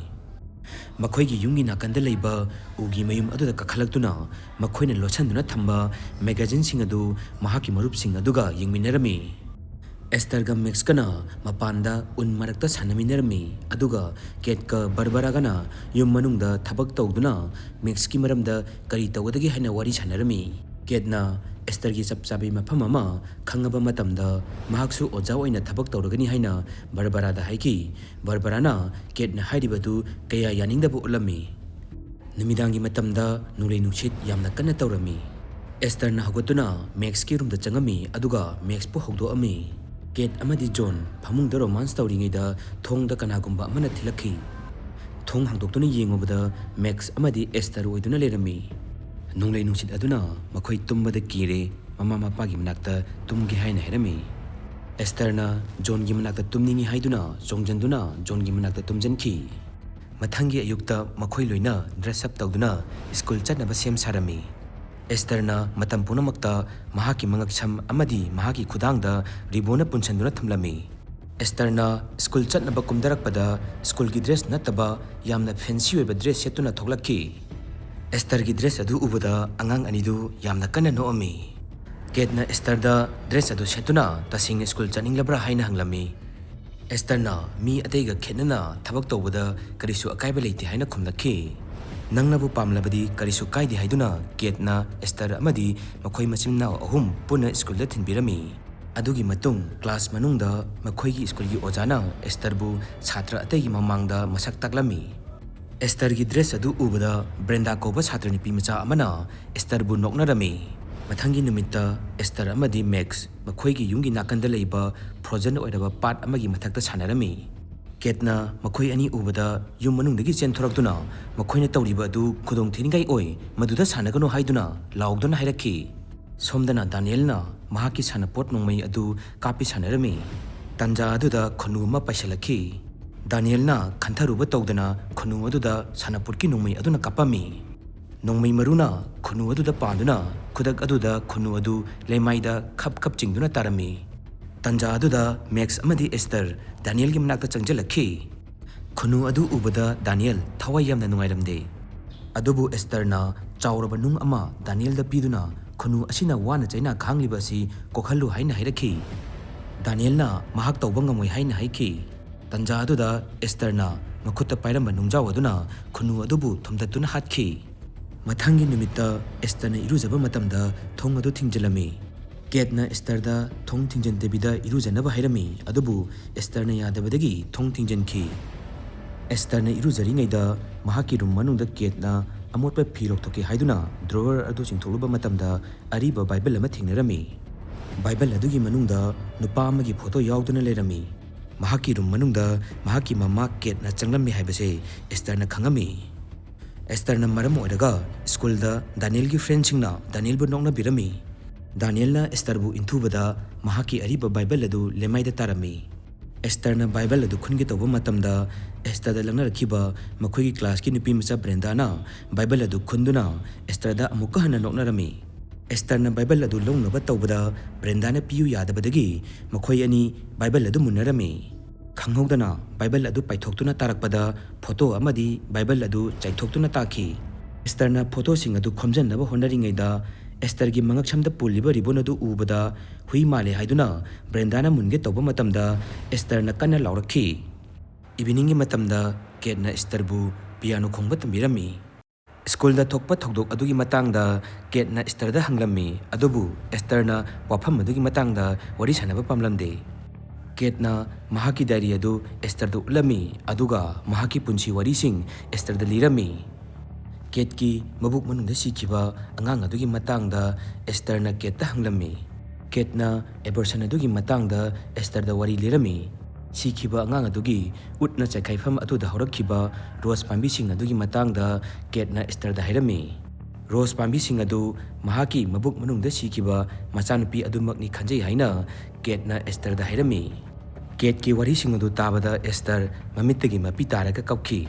ꯃꯈꯣꯏꯒꯤ ꯌꯨꯝꯒꯤ ꯅꯥꯀꯟꯗ ꯂꯩꯕ ꯎꯒꯤ ꯃꯌꯨꯝ ꯑꯗꯨꯗ ꯀꯥꯈꯠꯂꯛꯇꯨꯅ ꯃꯈꯣꯏꯅ ꯂꯣꯠꯁꯤꯟꯗꯨꯅ ꯊꯝꯕ ꯃꯦꯒꯥꯖꯤꯟꯁꯤꯡ ꯑꯗꯨ ꯃꯍꯥꯛꯀꯤ ꯃꯔꯨꯞꯁꯤꯡ ꯑꯗꯨꯒ ꯌꯦꯡꯃꯤꯟꯅꯔꯝꯃꯤ꯫ ꯑꯦꯁꯇꯔꯒ ꯃꯦꯛꯁꯀꯅ ꯃꯄꯥꯟꯗ ꯎꯟ ꯃꯔꯛꯇ ꯁꯥꯟꯅꯃꯤꯟꯅꯔꯝꯃꯤ, ꯑꯗꯨꯒ ꯀꯦꯠꯀ ꯕꯔꯕꯔꯥꯒꯅ ꯌꯨꯝ ꯃꯅꯨꯡꯗ ꯊꯕꯛ ꯇꯧꯗꯨꯅ ꯃꯦꯛꯁꯀꯤ ꯃꯔꯝꯗ ꯀꯔꯤ ꯇꯧꯒꯗꯒꯦ ꯍꯥꯏꯅ ꯋꯥꯔꯤ ꯁꯥꯟꯅꯔꯝꯃꯤ꯫ ꯀꯦꯠꯅ ꯑꯦꯁꯇꯔꯒꯤ ꯆꯞ ꯆꯥꯕꯤ ꯃꯐꯝ ꯑꯃ ꯈꯪꯉꯕ ꯃꯇꯝꯗ, ꯃꯍꯥꯛꯁꯨ ꯑꯣꯖꯥ ꯑꯣꯏꯅ ꯊꯕꯛ ꯇꯧꯔꯒꯅꯤ ꯍꯥꯏꯅ ꯕꯥꯔꯕꯔꯥꯗ ꯍꯥꯏꯈꯤ꯫ ꯕꯥꯔꯕꯔꯥꯅ ꯀꯦꯠꯅ ꯍꯥꯏꯔꯤꯕꯗꯨ ꯀꯌꯥ ꯌꯥꯅꯤꯡꯗꯕ ꯎꯠꯂꯝꯃꯤ꯫ ꯅꯨꯃꯤꯗꯥꯡꯒꯤ ꯃꯇꯝꯗ ꯅꯣꯡꯂꯩ ꯅꯨꯡꯁꯤꯠ ꯌꯥꯝꯅ ꯀꯟꯅ ꯇꯧꯔꯝꯃꯤ꯫ ꯑꯦꯁꯇꯔꯅ ꯍꯧꯒꯠꯇꯨꯅ ꯃꯦꯛꯁꯀꯤ ꯔꯨꯝꯗ ꯆꯪꯉꯝꯃꯤ, ꯑꯗꯨꯒ ꯃꯦꯛꯁꯄꯨ ꯍꯧꯗꯣꯛꯑꯝꯃꯤ꯫ ꯀꯦꯠ ꯑꯃꯗꯤ ꯖꯣꯟ ꯐꯃꯨꯡꯗ ꯔꯣꯃꯥꯟꯁ ꯇꯧꯔꯤꯉꯩꯗ ꯊꯣꯡꯗ ꯀꯅꯥꯒꯨꯝꯕ ꯑꯃꯅ ꯊꯤꯜꯂꯛꯈꯤ꯫ ꯊꯣꯡ ꯍꯥꯡꯗꯣꯛꯇꯨꯅ ꯌꯦꯡꯉꯨꯕꯗ ꯃꯦꯛꯁ ꯑꯃꯗꯤ ꯑꯦꯁꯇꯔ ꯑꯣꯏꯗꯨꯅ ꯂꯩꯔꯝꯃꯤ꯫ ꯅꯣꯡꯂꯩ ꯅꯨꯡꯁꯤꯠ ꯑꯗꯨꯅ ꯃꯈꯣꯏ ꯇꯨꯝꯕꯗ ꯀꯤꯔꯦ, ꯃꯃꯥ ꯃꯄꯥꯒꯤ ꯃꯅꯥꯛꯇ ꯇꯨꯝꯒꯦ ꯍꯥꯏꯅ ꯍꯥꯏꯔꯝꯃꯤ꯫ ꯑꯦꯁꯇꯔꯅ ꯖꯣꯟꯒꯤ ꯃꯅꯥꯛꯇ ꯇꯨꯝꯅꯤꯡꯏ ꯍꯥꯏꯗꯨꯅ ꯆꯣꯡꯖꯟꯗꯨꯅ ꯖꯣꯟꯒꯤ ꯃꯅꯥꯛꯇ ꯇꯨꯝꯖꯟꯈꯤ꯫ ꯃꯊꯪꯒꯤ ꯑꯌꯨꯛꯇ ꯃꯈꯣꯏ ꯂꯣꯏꯅ ꯗ꯭ꯔꯦꯁ ꯑꯞ ꯇꯧꯗꯨꯅ ꯁ꯭ꯀꯨꯜ ꯆꯠꯅꯕ ꯁꯦꯝ ꯁꯥꯔꯝꯃꯤ꯫ ꯑꯦꯁꯇꯔꯅ ꯃꯇꯝ ꯄꯨꯝꯅꯃꯛꯇ ꯃꯍꯥꯛꯀꯤ ꯃꯉꯛꯁꯝ ꯑꯃꯗꯤ ꯃꯍꯥꯛꯀꯤ ꯈꯨꯗꯥꯡꯗ ꯔꯤꯕꯣꯟꯅ ꯄꯨꯟꯁꯤꯟꯗꯨꯅ ꯊꯝꯂꯝꯃꯤ꯫ ꯑꯦꯁꯇꯔꯅ ꯁ꯭ꯀꯨꯜ ꯆꯠꯅꯕ ꯀꯨꯝꯊꯔꯛꯄꯗ ꯁ꯭ꯀꯨꯜꯒꯤ ꯗ꯭ꯔꯦꯁ ꯅꯠꯇꯕ ꯌꯥꯝꯅ ꯐꯦꯟꯁꯤ ꯑꯣꯏꯕ ꯗ꯭ꯔꯦꯁ ꯁꯦꯠꯇꯨꯅ ꯊꯣꯛꯂꯛꯈꯤ꯫ ꯑꯦꯁꯇꯔꯒꯤ ꯗ꯭ꯔꯦꯁ ꯑꯗꯨ ꯎꯕꯗ ꯑꯉꯥꯡ ꯑꯅꯤꯗꯨ ꯌꯥꯝꯅ ꯀꯟꯅ ꯅꯣꯛꯑꯝꯃꯤ꯫ ꯀꯦꯠꯅ ꯑꯦꯁꯇꯔꯗ ꯗ꯭ꯔꯦꯁ ꯑꯗꯨ ꯁꯦꯠꯇꯨꯅ ꯇꯁꯦꯡꯅ ꯁ꯭ꯀꯨꯜ ꯆꯠꯅꯤꯡꯂꯕ꯭ꯔꯥ ꯍꯥꯏꯅ ꯍꯪꯂꯝꯃꯤ꯫ ꯑꯦꯁꯇꯔꯅ ꯃꯤ ꯑꯇꯩꯒ ꯈꯦꯠꯅꯅ ꯊꯕꯛ ꯇꯧꯕꯗ ꯀꯔꯤꯁꯨ ꯑꯀꯥꯏꯕ ꯂꯩꯇꯦ ꯍꯥꯏꯅ ꯈꯨꯝꯂꯛꯈꯤ꯫ ꯅꯪꯅꯕꯨ ꯄꯥꯝꯂꯕꯗꯤ ꯀꯔꯤꯁꯨ ꯀꯥꯏꯗꯦ ꯍꯥꯏꯗꯨꯅ ꯀꯦꯠꯅ ꯑꯦꯁꯇꯔ ꯑꯃꯗꯤ ꯃꯈꯣꯏ ꯃꯆꯤꯟ ꯃꯅꯥꯎ ꯑꯍꯨꯝ ꯄꯨꯟꯅ ꯁ꯭ꯀꯨꯜꯗ ꯊꯤꯟꯕꯤꯔꯝꯃꯤ꯫ ꯑꯗꯨꯒꯤ ꯃꯇꯨꯡ ꯀ꯭ꯂꯥꯁ ꯃꯅꯨꯡꯗ ꯃꯈꯣꯏꯒꯤ ꯁ꯭ꯀꯨꯜꯒꯤ ꯑꯣꯖꯥꯅ ꯑꯦꯁꯇꯔꯕꯨ ꯁꯥꯇ꯭ꯔ ꯑꯇꯩꯒꯤ ꯃꯃꯥꯡꯗ ꯃꯁꯛ ꯇꯥꯛꯂꯝꯃꯤ꯫ ꯑꯦꯁꯇꯔꯒꯤ ꯗ꯭ꯔꯦꯁ ꯑꯗꯨ ꯎꯕꯗ ꯕ꯭ꯔꯦꯟꯗꯥ ꯀꯧꯕ ꯁꯥꯇ꯭ꯔ ꯅꯨꯄꯤ ꯃꯆꯥ ꯑꯃꯅ ꯑꯦꯁꯇꯔꯕꯨ ꯅꯣꯛꯅꯔꯝꯃꯤ꯫ ꯃꯊꯪꯒꯤ ꯅꯨꯃꯤꯠꯇ ꯑꯦꯁꯇꯔ ꯑꯃꯗꯤ ꯃꯦꯛꯁ ꯃꯈꯣꯏꯒꯤ ꯌꯨꯝꯒꯤ ꯅꯥꯀꯟꯗ ꯂꯩꯕ ꯐ꯭ꯔꯣꯖꯟ ꯑꯣꯏꯔꯕ ꯄꯥꯠ ꯑꯃꯒꯤ ꯃꯊꯛꯇ ꯁꯥꯟꯅꯔꯝꯃꯤ꯫ ꯀꯦꯠꯅ ꯃꯈꯣꯏ ꯑꯅꯤ ꯎꯕꯗ ꯌꯨꯝ ꯃꯅꯨꯡꯗꯒꯤ ꯆꯦꯟꯊꯣꯔꯛꯇꯨꯅ ꯃꯈꯣꯏꯅ ꯇꯧꯔꯤꯕ ꯑꯗꯨ ꯈꯨꯗꯣꯡꯊꯤꯅꯤꯡꯉꯥꯏ ꯑꯣꯏ, ꯃꯗꯨꯗ ꯁꯥꯟꯅꯒꯅꯨ ꯍꯥꯏꯗꯨꯅ ꯂꯥꯎꯗꯨꯅ ꯍꯥꯏꯔꯛꯈꯤ꯫ ꯁꯣꯝꯗꯅ ꯗꯥꯅꯤꯌꯦꯜꯅ ꯃꯍꯥꯛꯀꯤ ꯁꯥꯟꯅꯄꯣꯠ ꯅꯣꯡꯃꯩ ꯑꯗꯨ ꯀꯥꯞꯄꯤ ꯁꯥꯟꯅꯔꯝꯃꯤ꯫ ꯇꯟꯖꯥ ꯑꯗꯨꯗ ꯈꯨꯟꯅꯨ ꯑꯃ ꯄꯥꯏꯁꯤꯜꯂꯛꯈꯤ꯫ ꯗꯥꯅꯤꯌꯦꯜꯅ ꯈꯟꯊꯔꯨꯕ ꯇꯧꯗꯅ ꯈꯨꯟꯅꯨ ꯑꯗꯨꯗ ꯁꯥꯟꯅꯄꯣꯠꯀꯤ ꯅꯣꯡꯃꯩ ꯑꯗꯨꯅ ꯀꯥꯞꯄꯝꯃꯤ꯫ ꯅꯣꯡꯃꯩ ꯃꯔꯨꯅ ꯈꯨꯟꯅꯨ ꯑꯗꯨꯗ ꯄꯥꯟꯗꯨꯅ ꯈꯨꯗꯛ ꯑꯗꯨꯗ ꯈꯨꯟꯅꯨ ꯑꯗꯨ ꯂꯩꯃꯥꯏꯗ ꯈꯞ ꯈꯞ ꯆꯤꯡꯗꯨꯅ ꯇꯥꯔꯝꯃꯤ꯫ ꯇꯟꯖꯥ ꯑꯗꯨꯗ ꯃꯦꯛꯁ ꯑꯃꯗꯤ ꯑꯦꯁꯇꯔ ꯗꯥꯅꯤꯌꯦꯜꯒꯤ ꯃꯅꯥꯛꯇ ꯆꯪꯁꯤꯜꯂꯛꯈꯤ꯫ ꯈꯨꯟꯅꯨ ꯑꯗꯨ ꯎꯕꯗ ꯗꯥꯅꯤꯌꯦꯜ ꯊꯋꯥꯏ ꯌꯥꯝꯅ ꯅꯨꯡꯉꯥꯏꯔꯝꯗꯦ꯫ ꯑꯗꯨꯕꯨ ꯑꯦꯁꯇꯔꯅ ꯆꯥꯎꯔꯕ ꯅꯨꯡ ꯑꯃ ꯗꯥꯅꯤꯌꯦꯜꯗ ꯄꯤꯗꯨꯅ ꯈꯨꯟꯅꯨ ꯑꯁꯤꯅ ꯋꯥꯅ ꯆꯩꯅꯥ ꯈꯥꯡꯂꯤꯕ ꯑꯁꯤ ꯀꯣꯛꯍꯜꯂꯨ ꯍꯥꯏꯅ ꯍꯥꯏꯔꯛꯈꯤ꯫ ꯗꯥꯅꯤꯌꯦꯜꯅ ꯃꯍꯥꯛ ꯇꯧꯕ ꯉꯝꯃꯣꯏ ꯍꯥꯏꯅ ꯍꯥꯏꯈꯤ꯫ ꯇꯟꯖꯥ ꯑꯗꯨꯗ ꯑꯦꯁꯇꯔꯅ ꯃꯈꯨꯠꯇ ꯄꯥꯏꯔꯝꯕ ꯅꯨꯡꯖꯥꯎ ꯑꯗꯨꯅ ꯈꯨꯟꯅꯨ ꯑꯗꯨꯕꯨ ꯊꯣꯝꯗꯠꯇꯨꯅ ꯍꯥꯠꯈꯤ꯫ ꯃꯊꯪꯒꯤ ꯅꯨꯃꯤꯠꯇ ꯑꯦꯁꯇꯔꯅ ꯏꯔꯨꯖꯕ ꯃꯇꯝꯗ ꯊꯣꯡ ꯑꯗꯨ ꯊꯤꯡꯖꯤꯜꯂꯝꯃꯤ꯫ ꯀꯦꯠꯅ ꯑꯦꯁꯇꯔꯗ ꯊꯣꯡ ꯊꯤꯡꯖꯤꯟꯗꯕꯤꯗ ꯏꯔꯨꯖꯅꯕ ꯍꯥꯏꯔꯝꯃꯤ, ꯑꯗꯨꯕꯨ ꯑꯦꯁꯇꯔꯅ ꯌꯥꯗꯕꯗꯒꯤ ꯊꯣꯡ ꯊꯤꯡꯖꯤꯟꯈꯤ꯫ ꯑꯦꯁꯇꯔꯅ ꯏꯔꯨꯖꯔꯤꯉꯩꯗ ꯃꯍꯥꯛꯀꯤ ꯔꯨꯝ ꯃꯅꯨꯡꯗ ꯀꯦꯠꯅ ꯑꯃꯣꯠꯄ ꯐꯤ ꯂꯧꯊꯣꯛꯀꯦ ꯍꯥꯏꯗꯨꯅ ꯗ꯭ꯔꯣꯋꯔ ꯑꯗꯨ ꯆꯤꯡꯊꯣꯛꯂꯨꯕ ꯃꯇꯝꯗ ꯑꯔꯤꯕ ꯕꯥꯏꯕꯜ ꯑꯃ ꯊꯦꯡꯅꯔꯝꯃꯤ꯫ ꯕꯥꯏꯕꯜ ꯑꯗꯨꯒꯤ ꯃꯅꯨꯡꯗ ꯅꯨꯄꯥ ꯑꯃꯒꯤ ꯐꯣꯇꯣ ꯌꯥꯎꯗꯨꯅ ꯂꯩꯔꯝꯃꯤ꯫ ꯃꯍꯥꯛꯀꯤ ꯔꯨꯝ ꯃꯅꯨꯡꯗ ꯃꯍꯥꯛꯀꯤ ꯃꯃꯥ ꯀꯦꯠꯅ ꯆꯪꯂꯝꯃꯤ ꯍꯥꯏꯕꯁꯦ ꯑꯦꯁꯇꯔꯅ ꯈꯪꯉꯝꯃꯤ꯫ ꯑꯦꯁꯇꯔꯅ ꯃꯔꯝ ꯑꯣꯏꯔꯒ ꯁ꯭ꯀꯨꯜꯗ ꯗꯥꯅꯤꯌꯦꯜꯒꯤ ꯐ꯭ꯔꯦꯟꯁꯤꯡꯅ ꯗꯥꯅꯤꯌꯦꯜꯕꯨ ꯅꯣꯛꯅꯕꯤꯔꯝꯃꯤ꯫ ꯗꯥꯅꯤꯌꯦꯜꯅ ꯑꯦꯁꯇꯔꯕꯨ ꯏꯟꯊꯨꯕꯗ ꯃꯍꯥꯛꯀꯤ ꯑꯔꯤꯕ ꯕꯥꯏꯕꯜ ꯑꯗꯨ ꯂꯩꯃꯥꯏꯗ ꯇꯥꯔꯝꯃꯤ꯫ ꯑꯦꯁꯇꯔꯅ ꯕꯥꯏꯕꯜ ꯑꯗꯨ ꯈꯨꯟꯒꯦ ꯇꯧꯕ ꯃꯇꯝꯗ ꯑꯦꯁꯇꯔꯗ ꯂꯪꯅꯔꯛꯈꯤꯕ ꯃꯈꯣꯏꯒꯤ ꯀ꯭ꯂꯥꯁꯀꯤ ꯅꯨꯄꯤ ꯃꯆꯥ ꯕ꯭ꯔꯦꯟꯗꯥꯅ ꯕꯥꯏꯕꯜ ꯑꯗꯨ ꯈꯨꯟꯗꯨꯅ ꯑꯦꯁꯇꯔꯗ ꯑꯃꯨꯛꯀ ꯍꯟꯅ ꯅꯣꯛꯅꯔꯝꯃꯤ꯫ ꯑꯦꯁꯇꯔꯅ ꯕꯥꯏꯕꯜ ꯑꯗꯨ ꯂꯧꯅꯕ ꯇꯧꯕꯗ ꯕ꯭ꯔꯦꯟꯗꯥꯅ ꯄꯤꯌꯨ ꯌꯥꯗꯕꯗꯒꯤ ꯃꯈꯣꯏ ꯑꯅꯤ ꯕꯥꯏꯕꯜ ꯑꯗꯨ ꯃꯨꯟꯅꯔꯝꯃꯤ꯫ ꯈꯪꯍꯧꯗꯅ ꯕꯥꯏꯕꯜ ꯑꯗꯨ ꯄꯥꯏꯊꯣꯛꯇꯨꯅ ꯇꯥꯔꯛꯄꯗ ꯐꯣꯇꯣ ꯑꯃꯗꯤ ꯕꯥꯏꯕꯜ ꯑꯗꯨ ꯆꯥꯏꯊꯣꯛꯇꯨꯅ ꯇꯥꯈꯤ꯫ ꯑꯦꯁꯇꯔꯅ ꯐꯣꯇꯣꯁꯤꯡ ꯑꯗꯨ ꯈꯣꯝꯖꯤꯟꯅꯕ ꯍꯣꯠꯅꯔꯤꯉꯩꯗ ꯑꯦꯁꯇꯔꯒꯤ ꯃꯉꯛꯁꯝꯗ ꯄꯨꯜꯂꯤꯕ ꯔꯤꯕꯣꯟ ꯑꯗꯨ ꯎꯕꯗ ꯍꯨꯏ ꯃꯥꯜꯂꯦ ꯍꯥꯏꯗꯨꯅ ꯕ꯭ꯔꯦꯟꯗꯥꯅ ꯃꯨꯟꯒꯦ ꯇꯧꯕ ꯃꯇꯝꯗ ꯑꯦꯁꯇꯔꯅ ꯀꯟꯅ ꯂꯥꯎꯔꯛꯈꯤ꯫ ꯏꯚꯤꯅꯤꯡꯒꯤ ꯃꯇꯝꯗ ꯀꯦꯠꯅ ꯑꯦꯁꯇꯔꯕꯨ ꯄꯤꯌꯥꯅꯣ ꯈꯣꯡꯕ ꯇꯝꯕꯤꯔꯝꯃꯤ꯫ ꯁ꯭ꯀꯨꯜꯗ ꯊꯣꯛꯄ ꯊꯧꯗꯣꯛ ꯑꯗꯨꯒꯤ ꯃꯇꯥꯡꯗ ꯀꯦꯠꯅ ꯑꯦꯁꯇꯔꯗ ꯍꯪꯂꯝꯃꯤ, ꯑꯗꯨꯕꯨ ꯑꯦꯁꯇꯔꯅ ꯋꯥꯐꯝ ꯑꯗꯨꯒꯤ ꯃꯇꯥꯡꯗ ꯋꯥꯔꯤ ꯁꯥꯟꯅꯕ ꯄꯥꯝꯂꯝꯗꯦ꯫ ꯀꯦꯠꯅ ꯃꯍꯥꯛꯀꯤ ꯗꯥꯏꯔꯤ ꯑꯗꯨ ꯑꯦꯁꯇꯔꯗ ꯎꯠꯂꯝꯃꯤ, ꯑꯗꯨꯒ ꯃꯍꯥꯛꯀꯤ ꯄꯨꯟꯁꯤ ꯋꯥꯔꯤꯁꯤꯡ ꯑꯦꯁꯇꯔꯗ ꯂꯤꯔꯝꯃꯤ꯫ ꯀꯦꯠꯀꯤ ꯃꯕꯨꯛ ꯃꯅꯨꯡꯗ ꯁꯤꯈꯤꯕ ꯑꯉꯥꯡ ꯑꯗꯨꯒꯤ ꯃꯇꯥꯡꯗ ꯑꯦꯁꯇꯔꯅ ꯀꯦꯠꯇ ꯍꯪꯂꯝꯃꯤ꯫ ꯀꯦꯠꯅ ꯑꯦꯕꯣꯔꯁꯟ ꯑꯗꯨꯒꯤ ꯃꯇꯥꯡꯗ ꯑꯦꯁꯇꯔꯗ ꯋꯥꯔꯤ ꯂꯤꯔꯝꯃꯤ꯫ ꯁꯤꯈꯤꯕ ꯑꯉꯥꯡ ꯑꯗꯨꯒꯤ ꯎꯠꯅ ꯆꯥꯏꯈꯥꯏꯐꯝ ꯑꯗꯨꯗ ꯍꯧꯔꯛꯈꯤꯕ ꯔꯣꯁ ꯄꯥꯝꯕꯤꯁꯤꯡ ꯑꯗꯨꯒꯤ ꯃꯇꯥꯡꯗ ꯀꯦꯠꯅ ꯑꯦꯁꯇꯔꯗ ꯍꯥꯏꯔꯝꯃꯤ꯫ ꯔꯣꯁ ꯄꯥꯝꯕꯤꯁꯤꯡ ꯑꯗꯨ ꯃꯍꯥꯛꯀꯤ ꯃꯕꯨꯛ ꯃꯅꯨꯡꯗ ꯁꯤꯈꯤꯕ ꯃꯆꯥꯅꯨꯄꯤ ꯑꯗꯨꯃꯛꯅꯤ ꯈꯟꯖꯩ ꯍꯥꯏꯅ ꯀꯦꯠꯅ ꯑꯦꯁꯇꯔꯗ ꯍꯥꯏꯔꯝꯃꯤ꯫ ꯀꯦꯠꯀꯤ ꯋꯥꯔꯤꯁꯤꯡ ꯑꯗꯨ ꯇꯥꯕꯗ ꯑꯦꯁꯇꯔ ꯃꯃꯤꯠꯇꯒꯤ ꯃꯄꯤ ꯇꯥꯔꯒ ꯀꯞꯈꯤ꯫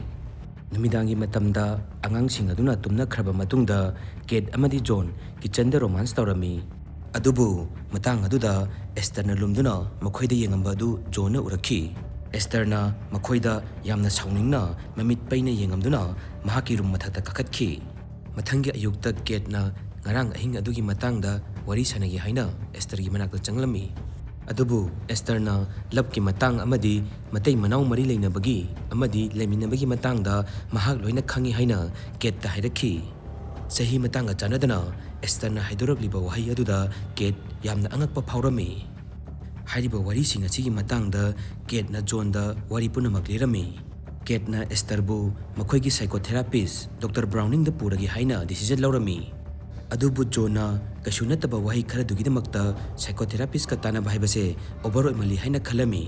ꯅꯨꯃꯤꯗꯥꯡꯒꯤ ꯃꯇꯝꯗ ꯑꯉꯥꯡꯁꯤꯡ ꯑꯗꯨꯅ ꯇꯨꯝꯅꯈ꯭ꯔꯕ ꯃꯇꯨꯡꯗ ꯀꯦꯠ ꯑꯃꯗꯤ ꯖꯣꯟ ꯀꯤꯆꯟꯗ ꯔꯣꯃꯥꯟꯁ ꯇꯧꯔꯝꯃꯤ꯫ ꯑꯗꯨꯕꯨ ꯃꯇꯥꯡ ꯑꯗꯨꯗ ꯑꯦꯁꯇꯔꯅ ꯂꯨꯝꯗꯨꯅ ꯃꯈꯣꯏꯗ ꯌꯦꯡꯉꯝꯕ ꯑꯗꯨ ꯖꯣꯟꯅ ꯎꯔꯛꯈꯤ꯫ ꯑꯦꯁꯇꯔꯅ ꯃꯈꯣꯏꯗ ꯌꯥꯝꯅ ꯁꯥꯎꯅꯤꯡꯅ ꯃꯃꯤꯠ ꯄꯩꯅ ꯌꯦꯡꯉꯝꯗꯨꯅ ꯃꯍꯥꯛꯀꯤ ꯔꯨꯝ ꯃꯊꯛꯇ ꯀꯥꯈꯠꯈꯤ꯫ ꯃꯊꯪꯒꯤ ꯑꯌꯨꯛꯇ ꯀꯦꯠꯅ ꯉꯔꯥꯡ ꯑꯍꯤꯡ ꯑꯗꯨꯒꯤ ꯃꯇꯥꯡꯗ ꯋꯥꯔꯤ ꯁꯥꯟꯅꯒꯦ ꯍꯥꯏꯅ ꯑꯦꯁꯇꯔꯒꯤ ꯃꯅꯥꯛꯇ ꯆꯪꯂꯝꯃꯤ꯫ ꯑꯗꯨꯕꯨ ꯑꯦꯁꯇꯔꯅ ꯂꯞꯀꯤ ꯃꯇꯥꯡ ꯑꯃꯗꯤ ꯃꯇꯩ ꯃꯅꯥꯎ ꯃꯔꯤ ꯂꯩꯅꯕꯒꯤ ꯑꯃꯗꯤ ꯂꯩꯃꯤꯟꯅꯕꯒꯤ ꯃꯇꯥꯡꯗ ꯃꯍꯥꯛ ꯂꯣꯏꯅ ꯈꯪꯏ ꯍꯥꯏꯅ ꯀꯦꯠꯇ ꯍꯥꯏꯔꯛꯈꯤ꯫ ꯆꯍꯤ ꯃꯇꯥꯡꯒ ꯆꯥꯟꯅꯗꯅ ꯑꯦꯁꯇꯔꯅ ꯍꯥꯏꯗꯣꯔꯛꯂꯤꯕ ꯋꯥꯍꯩ ꯑꯗꯨꯗ ꯀꯦꯠ ꯌꯥꯝꯅ ꯑꯉꯛꯄ ꯐꯥꯎꯔꯝꯃꯤ꯫ ꯍꯥꯏꯔꯤꯕ ꯋꯥꯔꯤꯁꯤꯡ ꯑꯁꯤꯒꯤ ꯃꯇꯥꯡꯗ ꯀꯦꯠꯅ ꯖꯣꯟꯗ ꯋꯥꯔꯤ ꯄꯨꯝꯅꯃꯛ ꯂꯤꯔꯝꯃꯤ꯫ ꯀꯦꯠꯅ ꯑꯦꯁꯇꯔꯕꯨ ꯃꯈꯣꯏꯒꯤ psychotherapist ꯗꯣꯛꯇꯔ ꯕ꯭ꯔꯥꯎꯅꯤꯡꯗ ꯄꯨꯔꯒꯦ ꯍꯥꯏꯅ decision ꯂꯧꯔꯝꯃꯤ꯫ ꯑꯗꯨꯕꯨ ꯖꯣꯟꯅ ꯀꯩꯁꯨ ꯅꯠꯇꯕ ꯋꯥꯍꯩ ꯈꯔꯗꯨꯒꯤꯗꯃꯛꯇ psychotherapistꯀ ꯇꯥꯟꯅꯕ ꯍꯥꯏꯕꯁꯦ over ꯑꯣꯏꯃꯜꯂꯤ ꯍꯥꯏꯅ ꯈꯜꯂꯝꯃꯤ꯫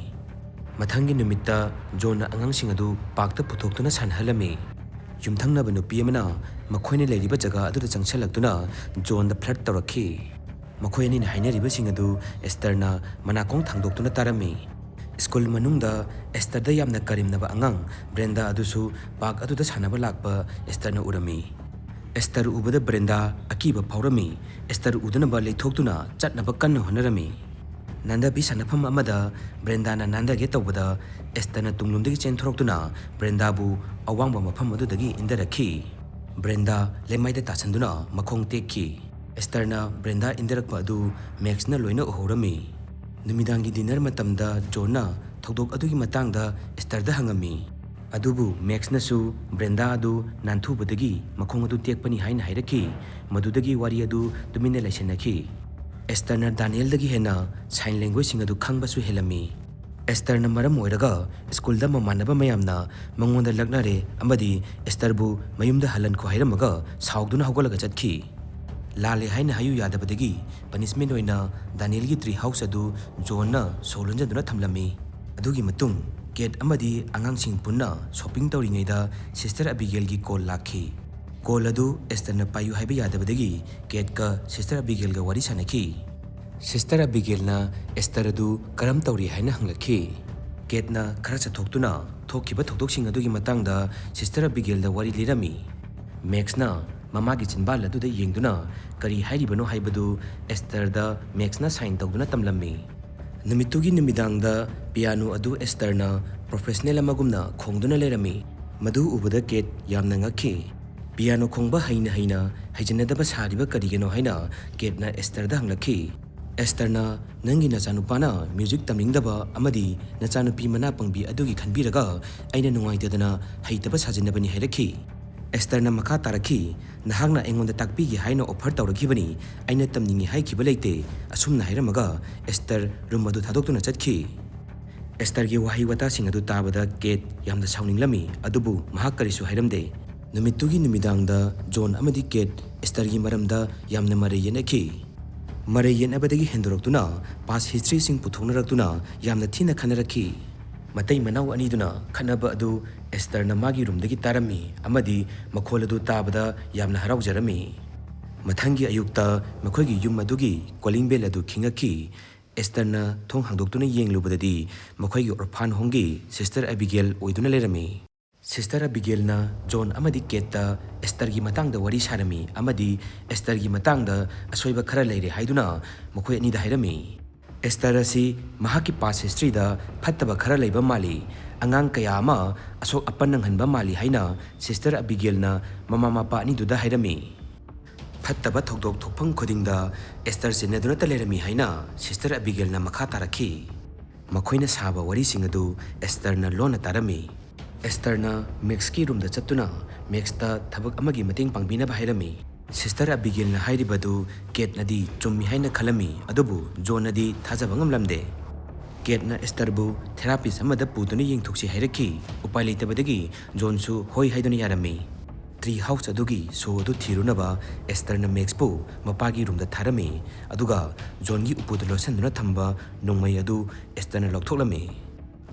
ꯃꯊꯪꯒꯤ ꯅꯨꯃꯤꯠꯇ ꯖꯣꯟꯅ ꯑꯉꯥꯡꯁꯤꯡ ꯑꯗꯨ parkꯇ ꯄꯨꯊꯣꯛꯇꯨꯅ ꯁꯥꯟꯅꯍꯜꯂꯝꯃꯤ꯫ ꯌꯨꯝꯊꯪꯅꯕ ꯅꯨꯄꯤ ꯑꯃꯅ ꯃꯈꯣꯏꯅ ꯂꯩꯔꯤꯕ ꯖꯒꯥ ꯑꯗꯨꯗ ꯆꯪꯁꯤꯜꯂꯛꯇꯨꯅ ꯖꯣꯟꯗ flirt ꯇꯧꯔꯛꯈꯤ꯫ ꯃꯈꯣꯏ ꯑꯅꯤꯅ ꯍꯥꯏꯅꯔꯤꯕꯁꯤꯡ ꯑꯗꯨ ꯑꯦꯁꯇꯔꯅ ꯃꯅꯥꯀꯣꯡ ꯊꯥꯡꯗꯣꯛꯇꯨꯅ ꯇꯥꯔꯝꯃꯤ꯫ ꯁ꯭ꯀꯨꯜ ꯃꯅꯨꯡꯗ ꯑꯦꯁꯇꯔꯗ ꯌꯥꯝꯅ ꯀꯔꯦꯝꯅꯕ ꯑꯉꯥꯡ ꯕ꯭ꯔꯦꯟꯗꯥ ꯑꯗꯨꯁꯨ park ꯑꯗꯨꯗ ꯁꯥꯟꯅꯕ ꯂꯥꯛꯄ ꯑꯦꯁꯇꯔꯅ ꯎꯔꯝꯃꯤ꯫ ꯑꯦꯁꯇꯔ ꯎꯕꯗ ꯕ꯭ꯔꯦꯟꯗꯥ ꯑꯀꯤꯕ ꯐꯥꯎꯔꯝꯃꯤ꯫ ꯑꯦꯁꯇꯔ ꯎꯗꯅꯕ ꯂꯩꯊꯣꯛꯇꯨꯅ ꯆꯠꯅꯕ ꯀꯟꯅ ꯍꯣꯠꯅꯔꯝꯃꯤ꯫ ꯅꯥꯟꯗꯕꯤ ꯁꯥꯟꯅꯐꯝ ꯑꯃꯗ ꯕ꯭ꯔꯦꯟꯗꯥꯅ ꯅꯥꯟꯗꯒꯦ ꯇꯧꯕꯗ ꯑꯦꯁꯇꯔꯅ ꯇꯨꯡꯂꯣꯝꯗꯒꯤ ꯆꯦꯟꯊꯣꯔꯛꯇꯨꯅ ꯕ꯭ꯔꯦꯟꯗꯥꯕꯨ ꯑꯋꯥꯡꯕ ꯃꯐꯝ ꯑꯗꯨꯗꯒꯤ ꯏꯟꯊꯔꯛꯈꯤ꯫ ꯕ꯭ꯔꯦꯟꯗꯥ ꯂꯩꯃꯥꯏꯗ ꯇꯥꯁꯟꯗꯨꯅ ꯃꯈꯣꯡ ꯇꯦꯛꯈꯤ꯫ ꯑꯦꯁꯇꯔꯅ ꯕ꯭ꯔꯦꯟꯗꯥ ꯏꯟꯊꯔꯛꯄ ꯑꯗꯨ ꯃꯦꯛꯁꯅ ꯂꯣꯏꯅ ꯎꯍꯧꯔꯝꯃꯤ꯫ ꯅꯨꯃꯤꯗꯥꯡꯒꯤ dinner ꯃꯇꯝꯗ ꯖꯣꯟꯅ ꯊꯧꯗꯣꯛ ꯑꯗꯨꯒꯤ ꯃꯇꯥꯡꯗ ꯑꯦꯁꯇꯔꯗ ꯍꯪꯉꯝꯃꯤ꯫ ꯑꯗꯨꯕꯨ ꯃꯦꯛꯁꯅꯁꯨ ꯕ꯭ꯔꯦꯟꯗꯥ ꯑꯗꯨ ꯅꯥꯟꯊꯨꯕꯗꯒꯤ ꯃꯈꯣꯡ ꯑꯗꯨ ꯇꯦꯛꯄꯅꯤ ꯍꯥꯏꯅ ꯍꯥꯏꯔꯛꯈꯤ꯫ ꯃꯗꯨꯗꯒꯤ ꯋꯥꯔꯤ ꯑꯗꯨ ꯇꯨꯃꯤꯟꯅ ꯂꯩꯁꯤꯟꯅꯈꯤ꯫ ꯑꯦꯁꯇꯔꯅ ꯗꯥꯅꯤꯌꯦꯜꯗꯒꯤ ꯍꯦꯟꯅ sign languageꯁꯤꯡ ꯑꯗꯨ ꯈꯪꯕꯁꯨ ꯍꯦꯜꯂꯝꯃꯤ꯫ ꯑꯦꯁꯇꯔꯅ ꯃꯔꯝ ꯑꯣꯏꯔꯒ ꯁ꯭ꯀꯨꯜꯗ ꯃꯃꯥꯟꯅꯕ ꯃꯌꯥꯝꯅ ꯃꯉꯣꯟꯗ ꯂꯛꯅꯔꯦ ꯑꯃꯗꯤ ꯑꯦꯁꯇꯔꯕꯨ ꯃꯌꯨꯝꯗ ꯍꯜꯍꯟꯈꯣ ꯍꯥꯏꯔꯝꯃꯒ ꯁꯥꯎꯗꯨꯅ ꯍꯧꯒꯠꯂꯒ ꯆꯠꯈꯤ꯫ ꯂꯥꯜꯂꯦ ꯍꯥꯏꯅ ꯍꯥꯏꯌꯨ ꯌꯥꯗꯕꯗꯒꯤ punishment ꯑꯣꯏꯅ ꯗꯥꯅꯤꯌꯦꯜꯒꯤ tree house ꯑꯗꯨ ꯖꯣꯟꯅ ꯁꯣ ꯂꯣꯟꯖꯟꯗꯨꯅ ꯊꯝꯂꯝꯃꯤ꯫ ꯑꯗꯨꯒꯤ ꯃꯇꯨꯡ ꯀꯦꯠ ꯑꯃꯗꯤ ꯑꯉꯥꯡꯁꯤꯡ ꯄꯨꯟꯅ shopping ꯇꯧꯔꯤꯉꯩꯗ sister ꯑꯕꯤꯒꯦꯜꯒꯤ call ꯂꯥꯛꯈꯤ꯫ Call ꯑꯗꯨ ꯑꯦꯁꯇꯔꯅ ꯄꯥꯏꯌꯨ ꯍꯥꯏꯕ ꯌꯥꯗꯕꯗꯒꯤ ꯀꯦꯠꯀ sister ꯑꯕꯤꯒꯦꯜꯒ ꯋꯥꯔꯤ ꯁꯥꯟꯅꯈꯤ꯫ Sister ꯑꯕꯤꯒꯦꯜꯅ ꯑꯦꯁꯇꯔ ꯑꯗꯨ ꯀꯔꯝ ꯇꯧꯔꯤ ꯍꯥꯏꯅ ꯍꯪꯂꯛꯈꯤ꯫ ꯀꯦꯠꯅ ꯈꯔ ꯆꯠꯊꯣꯛꯇꯨꯅ ꯊꯣꯛꯈꯤꯕ ꯊꯧꯗꯣꯛꯁꯤꯡ ꯑꯗꯨꯒꯤ ꯃꯇꯥꯡꯗ sister ꯑꯕꯤꯒꯦꯜꯗ ꯋꯥꯔꯤ ꯂꯤꯔꯝꯃꯤ꯫ ꯃꯦꯛꯁꯅ ꯃꯃꯥꯒꯤ ꯆꯤꯟꯕꯥꯜ ꯑꯗꯨꯗ ꯌꯦꯡꯗꯨꯅ ꯀꯔꯤ ꯍꯥꯏꯔꯤꯕꯅꯣ ꯍꯥꯏꯕꯗꯨ ꯑꯦꯁꯇꯔꯗ ꯃꯦꯛꯁꯅ sign ꯇꯧꯗꯨꯅ ꯇꯝꯂꯝꯃꯤ꯫ ꯅꯨꯃꯤꯠꯇꯨꯒꯤ ꯅꯨꯃꯤꯗꯥꯡꯗ piano ꯑꯗꯨ ꯑꯦꯁꯇꯔꯅ professional ꯑꯃꯒꯨꯝꯅ ꯈꯣꯡꯗꯨꯅ ꯂꯩꯔꯝꯃꯤ꯫ ꯃꯗꯨ ꯎꯕꯗ ꯀꯦꯠ ꯌꯥꯝꯅ ꯉꯛꯈꯤ꯫ Piano ꯈꯣꯡꯕ ꯍꯩꯅ ꯍꯩꯅ ꯍꯩꯖꯤꯟꯅꯗꯕ ꯁꯥꯔꯤꯕ ꯀꯔꯤꯒꯤꯅꯣ ꯍꯥꯏꯅ ꯀꯦꯠꯅ ꯑꯦꯁꯇꯔꯗ ꯍꯪꯂꯛꯈꯤ꯫ ꯑꯦꯁꯇꯔꯅ, "ꯅꯪꯒꯤ ꯅꯆꯥꯅꯨꯄꯥꯅ music ꯇꯝꯅꯤꯡꯗꯕ ꯑꯃꯗꯤ ꯅꯆꯥꯅꯨꯄꯤ ꯃꯅꯥ ꯄꯪꯕꯤ ꯑꯗꯨꯒꯤ ꯈꯟꯕꯤꯔꯒ ꯑꯩꯅ ꯅꯨꯡꯉꯥꯏꯇꯗꯅ ꯍꯩꯇꯕ ꯁꯥꯖꯤꯟꯅꯕꯅꯤ" ꯍꯥꯏꯔꯛꯈꯤ꯫ ꯑꯦꯁꯇꯔꯅ ꯃꯈꯥ ꯇꯥꯔꯛꯈꯤ, "ꯅꯍꯥꯛꯅ ꯑꯩꯉꯣꯟꯗ ꯇꯥꯛꯄꯤꯒꯦ ꯍꯥꯏꯅ ꯑꯣꯐꯔ ꯇꯧꯔꯛꯈꯤꯕꯅꯤ, ꯑꯩꯅ ꯇꯝꯅꯤꯡꯉꯤ ꯍꯥꯏꯈꯤꯕ ꯂꯩꯇꯦ," ꯑꯁꯨꯝꯅ ꯍꯥꯏꯔꯝꯃꯒ ꯑꯦꯁꯇꯔ ꯔꯨꯝ ꯑꯗꯨ ꯊꯥꯗꯣꯛꯇꯨꯅ ꯆꯠꯈꯤ꯫ ꯑꯦꯁꯇꯔꯒꯤ ꯋꯥꯍꯩ ꯋꯥꯇꯥꯁꯤꯡ ꯑꯗꯨ ꯇꯥꯕꯗ ꯀꯦꯠ ꯌꯥꯝꯅ ꯁꯥꯎꯅꯤꯡꯂꯝꯃꯤ, ꯑꯗꯨꯕꯨ ꯃꯍꯥꯛ ꯀꯔꯤꯁꯨ ꯍꯥꯏꯔꯝꯗꯦ꯫ ꯅꯨꯃꯤꯠꯇꯨꯒꯤ ꯅꯨꯃꯤꯗꯥꯡꯗ ꯖꯣꯟ ꯑꯃꯗꯤ ꯀꯦꯠ ꯑꯦꯁꯇꯔꯒꯤ ꯃꯔꯝꯗ ꯌꯥꯝꯅ ꯃꯔꯩ ꯌꯦꯠꯅꯈꯤ꯫ ꯃꯔꯩ ꯌꯦꯠꯅꯕꯗꯒꯤ ꯍꯦꯟꯗꯣꯔꯛꯇꯨꯅ ꯄꯥꯁ ꯍꯤꯁꯇ꯭ꯔꯤꯁꯤꯡ ꯄꯨꯊꯣꯛꯅꯔꯛꯇꯨꯅ ꯌꯥꯝꯅ ꯊꯤꯅ ꯈꯠꯅꯔꯛꯈꯤ꯫ ꯃꯇꯩ ꯃꯅꯥꯎ ꯑꯅꯤꯗꯨꯅ ꯈꯠꯅꯕ ꯑꯗꯨ ꯑꯦꯁꯇꯔꯅ ꯃꯥꯒꯤ ꯔꯨꯝꯗꯒꯤ ꯇꯥꯔꯝꯃꯤ ꯑꯃꯗꯤ ꯃꯈꯣꯜ ꯑꯗꯨ ꯇꯥꯕꯗ ꯌꯥꯝꯅ ꯍꯔꯥꯎꯖꯔꯝꯃꯤ꯫ ꯃꯊꯪꯒꯤ ꯑꯌꯨꯛꯇ ꯃꯈꯣꯏꯒꯤ ꯌꯨꯝ ꯑꯗꯨꯒꯤ ꯀꯣꯂꯤꯡ ꯕꯦꯜ ꯑꯗꯨ ꯈꯤꯡꯉꯛꯈꯤ꯫ ꯑꯦꯁꯇꯔꯅ ꯊꯣꯡ ꯍꯥꯡꯗꯣꯛꯇꯨꯅ ꯌꯦꯡꯂꯨꯕꯗꯗꯤ ꯃꯈꯣꯏꯒꯤ ꯑꯣꯔꯐꯥꯟ ꯍꯣꯝꯒꯤ ꯁꯤꯁꯇꯔ ꯑꯕꯤꯒꯦꯜ ꯑꯣꯏꯗꯨꯅ ꯂꯩꯔꯝꯃꯤ꯫ ꯁꯤꯁꯇꯔ ꯑꯕꯤꯒꯦꯜꯅ ꯖꯣꯟ ꯑꯃꯗꯤ ꯀꯦꯠꯇ ꯑꯦꯁꯇꯔꯒꯤ ꯃꯇꯥꯡꯗ ꯋꯥꯔꯤ ꯁꯥꯔꯝꯃꯤ ꯑꯃꯗꯤ ꯑꯦꯁꯇꯔꯒꯤ ꯃꯇꯥꯡꯗ ꯑꯁꯣꯏꯕ ꯈꯔ ꯂꯩꯔꯦ ꯍꯥꯏꯗꯨꯅ ꯃꯈꯣꯏ ꯑꯅꯤꯗ ꯍꯥꯏꯔꯝꯃꯤ꯫ ꯑꯦꯁꯇꯔ ꯑꯁꯤ ꯃꯍꯥꯛꯀꯤ ꯄꯥꯁ ꯍꯤꯁꯇ꯭ꯔꯤꯗ ꯐꯠꯇꯕ ꯈꯔ ꯂꯩꯕ ꯃꯥꯜꯂꯤ, ꯑꯉꯥꯡ ꯀꯌꯥ ꯑꯃ ꯑꯁꯣꯛ ꯑꯄꯟ ꯅꯪꯍꯟꯕ ꯃꯥꯜꯂꯤ ꯍꯥꯏꯅ ꯁꯤꯁꯇꯔ ꯑꯕꯤꯒꯦꯜꯅ ꯃꯃꯥ ꯃꯄꯥ ꯑꯅꯤꯗꯨꯗ ꯍꯥꯏꯔꯝꯃꯤ꯫ ꯐꯠꯇꯕ ꯊꯧꯗꯣꯛ ꯊꯣꯛꯐꯝ ꯈꯨꯗꯤꯡꯗ ꯑꯦꯁꯇꯔ ꯆꯦꯟꯅꯗꯨꯅꯇ ꯂꯩꯔꯝꯃꯤ ꯍꯥꯏꯅ ꯁꯤꯁꯇꯔ ꯑꯕꯤꯒꯦꯜꯅ ꯃꯈꯥ ꯇꯥꯔꯛꯈꯤ꯫ ꯃꯈꯣꯏꯅ ꯁꯥꯕ ꯋꯥꯔꯤꯁꯤꯡ ꯑꯗꯨ ꯑꯦꯁꯇꯔꯅ ꯂꯣꯟꯅ ꯇꯥꯔꯝꯃꯤ꯫ ꯑꯦꯁꯇꯔꯅ ꯃꯦꯛꯁꯀꯤ ꯔꯨꯝꯗ ꯆꯠꯇꯨꯅ ꯃꯦꯛꯁꯇ ꯊꯕꯛ ꯑꯃꯒꯤ ꯃꯇꯦꯡ ꯄꯥꯡꯕꯤꯅꯕ ꯍꯥꯏꯔꯝꯃꯤ꯫ ꯁꯤꯁꯇꯔ ꯑꯕꯤꯒꯦꯜꯅ ꯍꯥꯏꯔꯤꯕꯗꯨ ꯀꯦꯠꯅꯗꯤ ꯆꯨꯝꯃꯤ ꯍꯥꯏꯅ ꯈꯜꯂꯝꯃꯤ, ꯑꯗꯨꯕꯨ ꯖꯣꯟꯅꯗꯤ ꯊꯥꯖꯕ ꯉꯝꯂꯝꯗꯦ꯫ ꯀꯦꯠꯅ ꯑꯦꯁꯇꯔꯕꯨ ꯊꯦꯔꯥꯄꯤꯁ ꯑꯃꯗ ꯄꯨꯗꯨꯅ ꯌꯦꯡꯊꯣꯛꯁꯤ ꯍꯥꯏꯔꯛꯈꯤ꯫ ꯎꯄꯥꯏ ꯂꯩꯇꯕꯗꯒꯤ ꯖꯣꯟꯁꯨ ꯍꯣꯏ ꯍꯥꯏꯗꯨꯅ ꯌꯥꯔꯝꯃꯤ꯫ ꯇ꯭ꯔꯤ ꯍꯥꯎꯁ ꯑꯗꯨꯒꯤ ꯁꯣ ꯑꯗꯨ ꯊꯤꯔꯨꯅꯕ ꯑꯦꯁꯇꯔꯅ ꯃꯦꯛꯁꯄꯨ ꯃꯄꯥꯒꯤ ꯔꯨꯝꯗ ꯊꯥꯔꯝꯃꯤ, ꯑꯗꯨꯒ ꯖꯣꯟꯒꯤ ꯎꯄꯨꯗ ꯂꯣꯠꯁꯤꯟꯗꯨꯅ ꯊꯝꯕ ꯅꯣꯡꯃꯩ ꯑꯗꯨ ꯑꯦꯁꯇꯔꯅ ꯂꯧꯊꯣꯛꯂꯝꯃꯤ꯫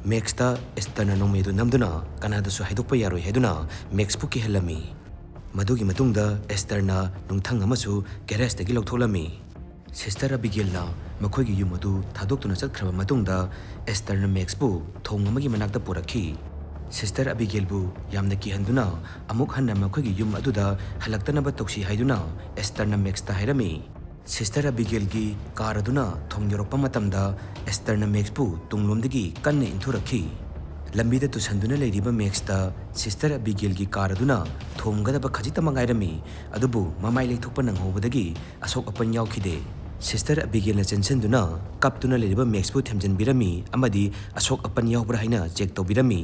ꯃꯦꯛꯁꯇ ꯑꯦꯁꯇꯔꯅ ꯅꯣꯡꯃꯩ ꯑꯗꯨ ꯅꯝꯗꯨꯅ ꯀꯅꯥꯗꯁꯨ ꯍꯥꯏꯗꯣꯛꯄ ꯌꯥꯔꯣꯏ ꯍꯥꯏꯗꯨꯅ ꯃꯦꯛꯁꯄꯨ ꯀꯤꯍꯜꯂꯝꯃꯤ꯫ ꯃꯗꯨꯒꯤ ꯃꯇꯨꯡꯗ ꯑꯦꯁꯇꯔꯅ ꯅꯨꯡꯊꯪ ꯑꯃꯁꯨ ꯒꯦꯔꯦꯖꯇꯒꯤ ꯂꯧꯊꯣꯛꯂꯝꯃꯤ꯫ ꯁꯤꯁꯇꯔ ꯑꯕꯤꯒꯦꯜꯅ ꯃꯈꯣꯏꯒꯤ ꯌꯨꯝ ꯑꯗꯨ ꯊꯥꯗꯣꯛꯇꯨꯅ ꯆꯠꯈ꯭ꯔꯕ ꯃꯇꯨꯡꯗ ꯑꯦꯁꯇꯔꯅ ꯃꯦꯛꯁꯄꯨ ꯊꯣꯡ ꯑꯃꯒꯤ ꯃꯅꯥꯛꯇ ꯄꯨꯔꯛꯈꯤ꯫ ꯁꯤꯁꯇꯔ ꯑꯕꯤꯒꯦꯜꯕꯨ ꯌꯥꯝꯅ ꯀꯤꯍꯟꯗꯨꯅ ꯑꯃꯨꯛ ꯍꯟꯅ ꯃꯈꯣꯏꯒꯤ ꯌꯨꯝ ꯑꯗꯨꯗ ꯍꯜꯂꯛꯇꯅꯕ ꯇꯧꯁꯤ ꯍꯥꯏꯗꯨꯅ ꯑꯦꯁꯇꯔꯅ ꯃꯦꯛꯁꯇ ꯍꯥꯏꯔꯝꯃꯤ꯫ ꯁꯤꯁꯇꯔ ꯑꯕꯤꯒꯦꯜꯒꯤ ꯀꯥꯔ ꯑꯗꯨꯅ ꯊꯣꯡ ꯌꯧꯔꯛꯄ ꯃꯇꯝꯗ ꯑꯦꯁꯇꯔꯅ ꯃꯦꯛꯁꯄꯨ ꯇꯨꯡꯂꯣꯝꯗꯒꯤ ꯀꯟꯅ ꯏꯟꯊꯨꯔꯛꯈꯤ꯫ ꯂꯝꯕꯤꯗ ꯇꯨꯁꯟꯗꯨꯅ ꯂꯩꯔꯤꯕ ꯃꯦꯛꯁꯇ ꯁꯤꯁꯇꯔ ꯑꯕꯤꯒꯦꯜꯒꯤ ꯀꯥꯔ ꯑꯗꯨꯅ ꯊꯣꯝꯒꯗꯕ ꯈꯖꯤꯛꯇꯃꯛ ꯉꯥꯏꯔꯝꯃꯤ, ꯑꯗꯨꯕꯨ ꯃꯃꯥꯏ ꯂꯩꯊꯣꯛꯄ ꯅꯪꯍꯧꯕꯗꯒꯤ ꯑꯁꯣꯛ ꯑꯄꯟ ꯌꯥꯎꯈꯤꯗꯦ꯫ ꯁꯤꯁꯇꯔ ꯑꯕꯤꯒꯦꯜꯅ ꯆꯦꯟꯁꯤꯟꯗꯨꯅ ꯀꯞꯇꯨꯅ ꯂꯩꯔꯤꯕ ꯃꯦꯛꯁꯄꯨ ꯊꯦꯝꯖꯤꯟꯕꯤꯔꯝꯃꯤ ꯑꯃꯗꯤ ꯑꯁꯣꯛ ꯑꯄꯟ ꯌꯥꯎꯕ꯭ꯔꯥ ꯍꯥꯏꯅ ꯆꯦꯛ ꯇꯧꯕꯤꯔꯝꯃꯤ꯫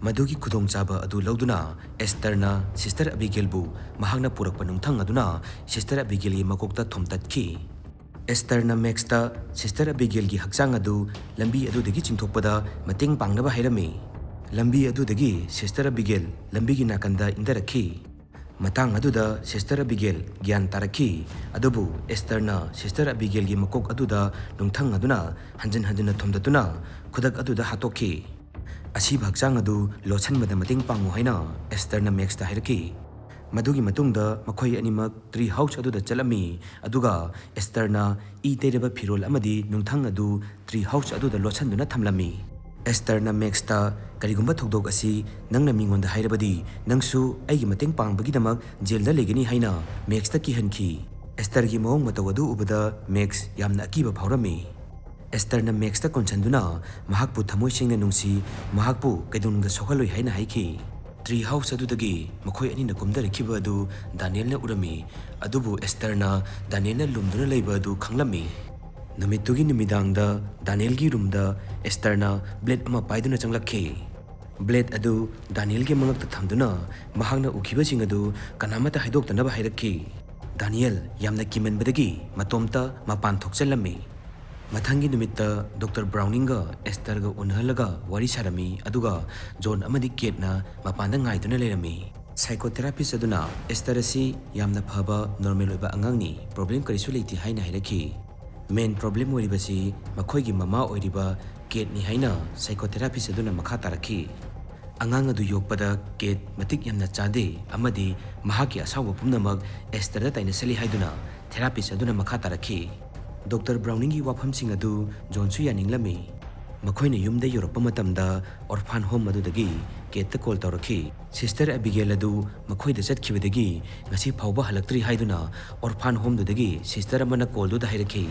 ꯃꯗꯨꯒꯤ ꯈꯨꯗꯣꯡꯆꯥꯕ ꯑꯗꯨ ꯂꯧꯗꯨꯅ ꯑꯦꯁꯇꯔꯅ ꯁꯤꯁꯇꯔ ꯑꯕꯤꯒꯦꯜꯕꯨ ꯃꯍꯥꯛꯅ ꯄꯨꯔꯛꯄ ꯅꯨꯡꯊꯪ ꯑꯗꯨꯅ ꯁꯤꯁꯇꯔ ꯑꯕꯤꯒꯦꯜꯒꯤ ꯃꯀꯣꯛꯇ ꯊꯣꯝꯇꯠꯈꯤ꯫ ꯑꯦꯁꯇꯔꯅ ꯃꯦꯛꯁꯇ ꯁꯤꯁꯇꯔ ꯑꯕꯤꯒꯦꯜꯒꯤ ꯍꯛꯆꯥꯡ ꯑꯗꯨ ꯂꯝꯕꯤ ꯑꯗꯨꯗꯒꯤ ꯆꯤꯡꯊꯣꯛꯄꯗ ꯃꯇꯦꯡ ꯄꯥꯡꯅꯕ ꯍꯥꯏꯔꯝꯃꯤ꯫ ꯂꯝꯕꯤ ꯑꯗꯨꯗꯒꯤ ꯁꯤꯁꯇꯔ ꯑꯕꯤꯒꯦꯜ ꯂꯝꯕꯤꯒꯤ ꯅꯥꯀꯟꯗ ꯏꯟꯊꯔꯛꯈꯤ꯫ ꯃꯇꯥꯡ ꯑꯗꯨꯗ ꯁꯤꯁꯇꯔ ꯑꯕꯤꯒꯦꯜ ꯒ꯭ꯌꯥꯟ ꯇꯥꯔꯛꯈꯤ꯫ ꯑꯗꯨꯕꯨ ꯑꯦꯁꯇꯔꯅ ꯁꯤꯁꯇꯔ ꯑꯕꯤꯒꯦꯜꯒꯤ ꯃꯀꯣꯛ ꯑꯗꯨꯗ ꯅꯨꯡꯊꯪ ꯑꯗꯨꯅ ꯍꯟꯖꯤꯟ ꯍꯟꯖꯤꯟꯅ ꯊꯣꯝꯗꯠꯇꯨꯅ ꯈꯨꯗꯛ ꯑꯗꯨꯗ ꯍꯥꯠꯇꯣꯛꯈꯤ꯫ ꯑꯁꯤꯕ ꯍꯛꯆꯥꯡ ꯑꯗꯨ ꯂꯣꯠꯁꯤꯟꯕꯗ ꯃꯇꯦꯡ ꯄꯥꯡꯉꯨ ꯍꯥꯏꯅ ꯑꯦꯁꯇꯔꯅ ꯃꯦꯛꯁꯇ ꯍꯥꯏꯔꯛꯈꯤ꯫ ꯃꯗꯨꯒꯤ ꯃꯇꯨꯡꯗ ꯃꯈꯣꯏ ꯑꯅꯤꯃꯛ ꯇ꯭ꯔꯤ ꯍꯥꯎꯁ ꯑꯗꯨꯗ ꯆꯠꯂꯝꯃꯤ, ꯑꯗꯨꯒ ꯑꯦꯁꯇꯔꯅ ꯏ ꯇꯩꯔꯕ ꯐꯤꯔꯣꯜ ꯑꯃꯗꯤ ꯅꯨꯡꯊꯪ ꯑꯗꯨ ꯇ꯭ꯔꯤ ꯍꯥꯎꯁ ꯑꯗꯨꯗ ꯂꯣꯠꯁꯤꯟꯗꯨꯅ ꯊꯝꯂꯝꯃꯤ꯫ ꯑꯦꯁꯇꯔꯅ ꯃꯦꯛꯁꯇ, "ꯀꯔꯤꯒꯨꯝꯕ ꯊꯧꯗꯣꯛ ꯑꯁꯤ ꯅꯪꯅ ꯃꯤꯉꯣꯟꯗ ꯍꯥꯏꯔꯕꯗꯤ, ꯅꯪꯁꯨ ꯑꯩꯒꯤ ꯃꯇꯦꯡ ꯄꯥꯡꯕꯒꯤꯗꯃꯛ ꯖꯦꯜꯗ ꯂꯩꯒꯅꯤ" ꯍꯥꯏꯅ ꯃꯦꯛꯁꯇ ꯀꯤꯍꯟꯈꯤ꯫ ꯑꯦꯁꯇꯔꯒꯤ ꯃꯑꯣꯡ ꯃꯇꯧ ꯑꯗꯨ ꯎꯕꯗ ꯃꯦꯛꯁ ꯌꯥꯝꯅ ꯑꯀꯤꯕ ꯐꯥꯎꯔꯝꯃꯤ꯫ ꯑꯦꯁꯇꯔꯅ ꯃꯦꯛꯁꯇ ꯀꯣꯟꯁꯤꯟꯗꯨꯅ ꯃꯍꯥꯛꯄꯨ ꯊꯃꯣꯏ ꯁꯦꯡꯅ ꯅꯨꯡꯁꯤ, ꯃꯍꯥꯛꯄꯨ ꯀꯩꯗꯧꯅꯨꯡꯗ ꯁꯣꯛꯍꯜꯂꯣꯏ ꯍꯥꯏꯅ ꯍꯥꯏꯈꯤ꯫ ꯇ꯭ꯔꯤ ꯍꯥꯎꯁ ꯑꯗꯨꯗꯒꯤ ꯃꯈꯣꯏ ꯑꯅꯤꯅ ꯀꯨꯝꯊꯔꯛꯈꯤꯕ ꯑꯗꯨ ꯗꯥꯅꯤꯌꯦꯜꯅ ꯎꯔꯝꯃꯤ, ꯑꯗꯨꯕꯨ ꯑꯦꯁꯇꯔꯅ ꯗꯥꯅꯤꯌꯦꯜꯅ ꯂꯨꯝꯗꯨꯅ ꯂꯩꯕ ꯑꯗꯨ ꯈꯪꯂꯝꯃꯤ꯫ ꯅꯨꯃꯤꯠꯇꯨꯒꯤ ꯅꯨꯃꯤꯗꯥꯡꯗ ꯗꯥꯅꯤꯌꯦꯜꯒꯤ ꯔꯨꯝꯗ ꯑꯦꯁꯇꯔꯅ ꯕ꯭ꯂꯦꯗ ꯑꯃ ꯄꯥꯏꯗꯨꯅ ꯆꯪꯂꯛꯈꯤ꯫ ꯕ꯭ꯂꯦꯗ ꯑꯗꯨ ꯗꯥꯅꯤꯌꯦꯜꯒꯤ ꯃꯉꯛꯇ ꯊꯝꯗꯨꯅ ꯃꯍꯥꯛꯅ ꯎꯈꯤꯕꯁꯤꯡ ꯑꯗꯨ ꯀꯅꯥꯃꯠꯇ ꯍꯥꯏꯗꯣꯛꯇꯅꯕ ꯍꯥꯏꯔꯛꯈꯤ꯫ ꯗꯥꯅꯤꯌꯦꯜ ꯌꯥꯝꯅ ꯀꯤꯃꯟꯕꯗꯒꯤ ꯃꯇꯣꯝꯇ ꯃꯄꯥꯟ ꯊꯣꯛꯆꯜꯂꯝꯃꯤ꯫ ꯃꯊꯪꯒꯤ ꯅꯨꯃꯤꯠꯇ ꯗꯣꯛꯇꯔ ꯕ꯭ꯔꯥꯎꯅꯤꯡꯒ ꯑꯦꯁꯇꯔꯒ ꯎꯅꯍꯜꯂꯒ ꯋꯥꯔꯤ ꯁꯥꯔꯝꯃꯤ, ꯑꯗꯨꯒ ꯖꯣꯟ ꯑꯃꯗꯤ ꯀꯦꯠꯅ ꯃꯄꯥꯟꯗ ꯉꯥꯏꯗꯨꯅ ꯂꯩꯔꯝꯃꯤ꯫ ꯁꯥꯏꯀꯣꯊꯦꯔꯥꯄꯤꯁ ꯑꯗꯨꯅ ꯑꯦꯁꯇꯔ ꯑꯁꯤ ꯌꯥꯝꯅ ꯐꯕ, ꯅꯣꯔꯃꯦꯜ ꯑꯣꯏꯕ ꯑꯉꯥꯡꯅꯤ, ꯄ꯭ꯔꯣꯕ꯭ꯂꯦꯝ ꯀꯔꯤꯁꯨ ꯂꯩꯇꯦ ꯍꯥꯏꯅ ꯍꯥꯏꯔꯛꯈꯤ꯫ ꯃꯦꯟ ꯄ꯭ꯔꯣꯕ꯭ꯂꯦꯝ ꯑꯣꯏꯔꯤꯕꯁꯤ ꯃꯈꯣꯏꯒꯤ ꯃꯃꯥ ꯑꯣꯏꯔꯤꯕ ꯀꯦꯠꯅꯤ ꯍꯥꯏꯅ ꯁꯥꯏꯀꯣꯊꯦꯔꯥꯄꯤꯁ ꯑꯗꯨꯅ ꯃꯈꯥ ꯇꯥꯔꯛꯈꯤ꯫ ꯑꯉꯥꯡ ꯑꯗꯨ ꯌꯣꯛꯄꯗ ꯀꯦꯠ ꯃꯇꯤꯛ ꯌꯥꯝꯅ ꯆꯥꯗꯦ ꯑꯃꯗꯤ ꯃꯍꯥꯛꯀꯤ ꯑꯁꯥꯎꯕ ꯄꯨꯝꯅꯃꯛ ꯑꯦꯁꯇꯔꯗ ꯇꯥꯏꯅꯁꯜꯂꯤ ꯍꯥꯏꯗꯨꯅ ꯊꯦꯔꯥꯄꯤꯁ ꯑꯗꯨꯅ ꯃꯈꯥ ꯇꯥꯔꯛꯈꯤ꯫ ꯗꯣꯛꯇꯔ ꯕ꯭ꯔꯥꯎꯅꯤꯡꯒꯤ ꯋꯥꯐꯝꯁꯤꯡ ꯑꯗꯨ ꯖꯣꯟꯁꯨ ꯌꯥꯅꯤꯡꯂꯝꯃꯤ꯫ ꯃꯈꯣꯏꯅ ꯌꯨꯝꯗ ꯌꯧꯔꯛꯄ ꯃꯇꯝꯗ ꯑꯣꯔꯐꯥꯟ ꯍꯣꯝ ꯑꯗꯨꯗꯒꯤ ꯀꯦꯠꯇ ꯀꯣꯜ ꯇꯧꯔꯛꯈꯤ꯫ ꯁꯤꯁꯇꯔ ꯑꯦꯕꯤꯒꯦꯜ ꯑꯗꯨ ꯃꯈꯣꯏꯗ ꯆꯠꯈꯤꯕꯗꯒꯤ ꯉꯁꯤ ꯐꯥꯎꯕ ꯍꯜꯂꯛꯇ꯭ꯔꯤ ꯍꯥꯏꯗꯨꯅ ꯑꯣꯔꯐꯥꯟ ꯍꯣꯝꯗꯨꯗꯒꯤ ꯁꯤꯁꯇꯔ ꯑꯃꯅ ꯀꯣꯜꯗꯨꯗ ꯍꯥꯏꯔꯛꯈꯤ꯫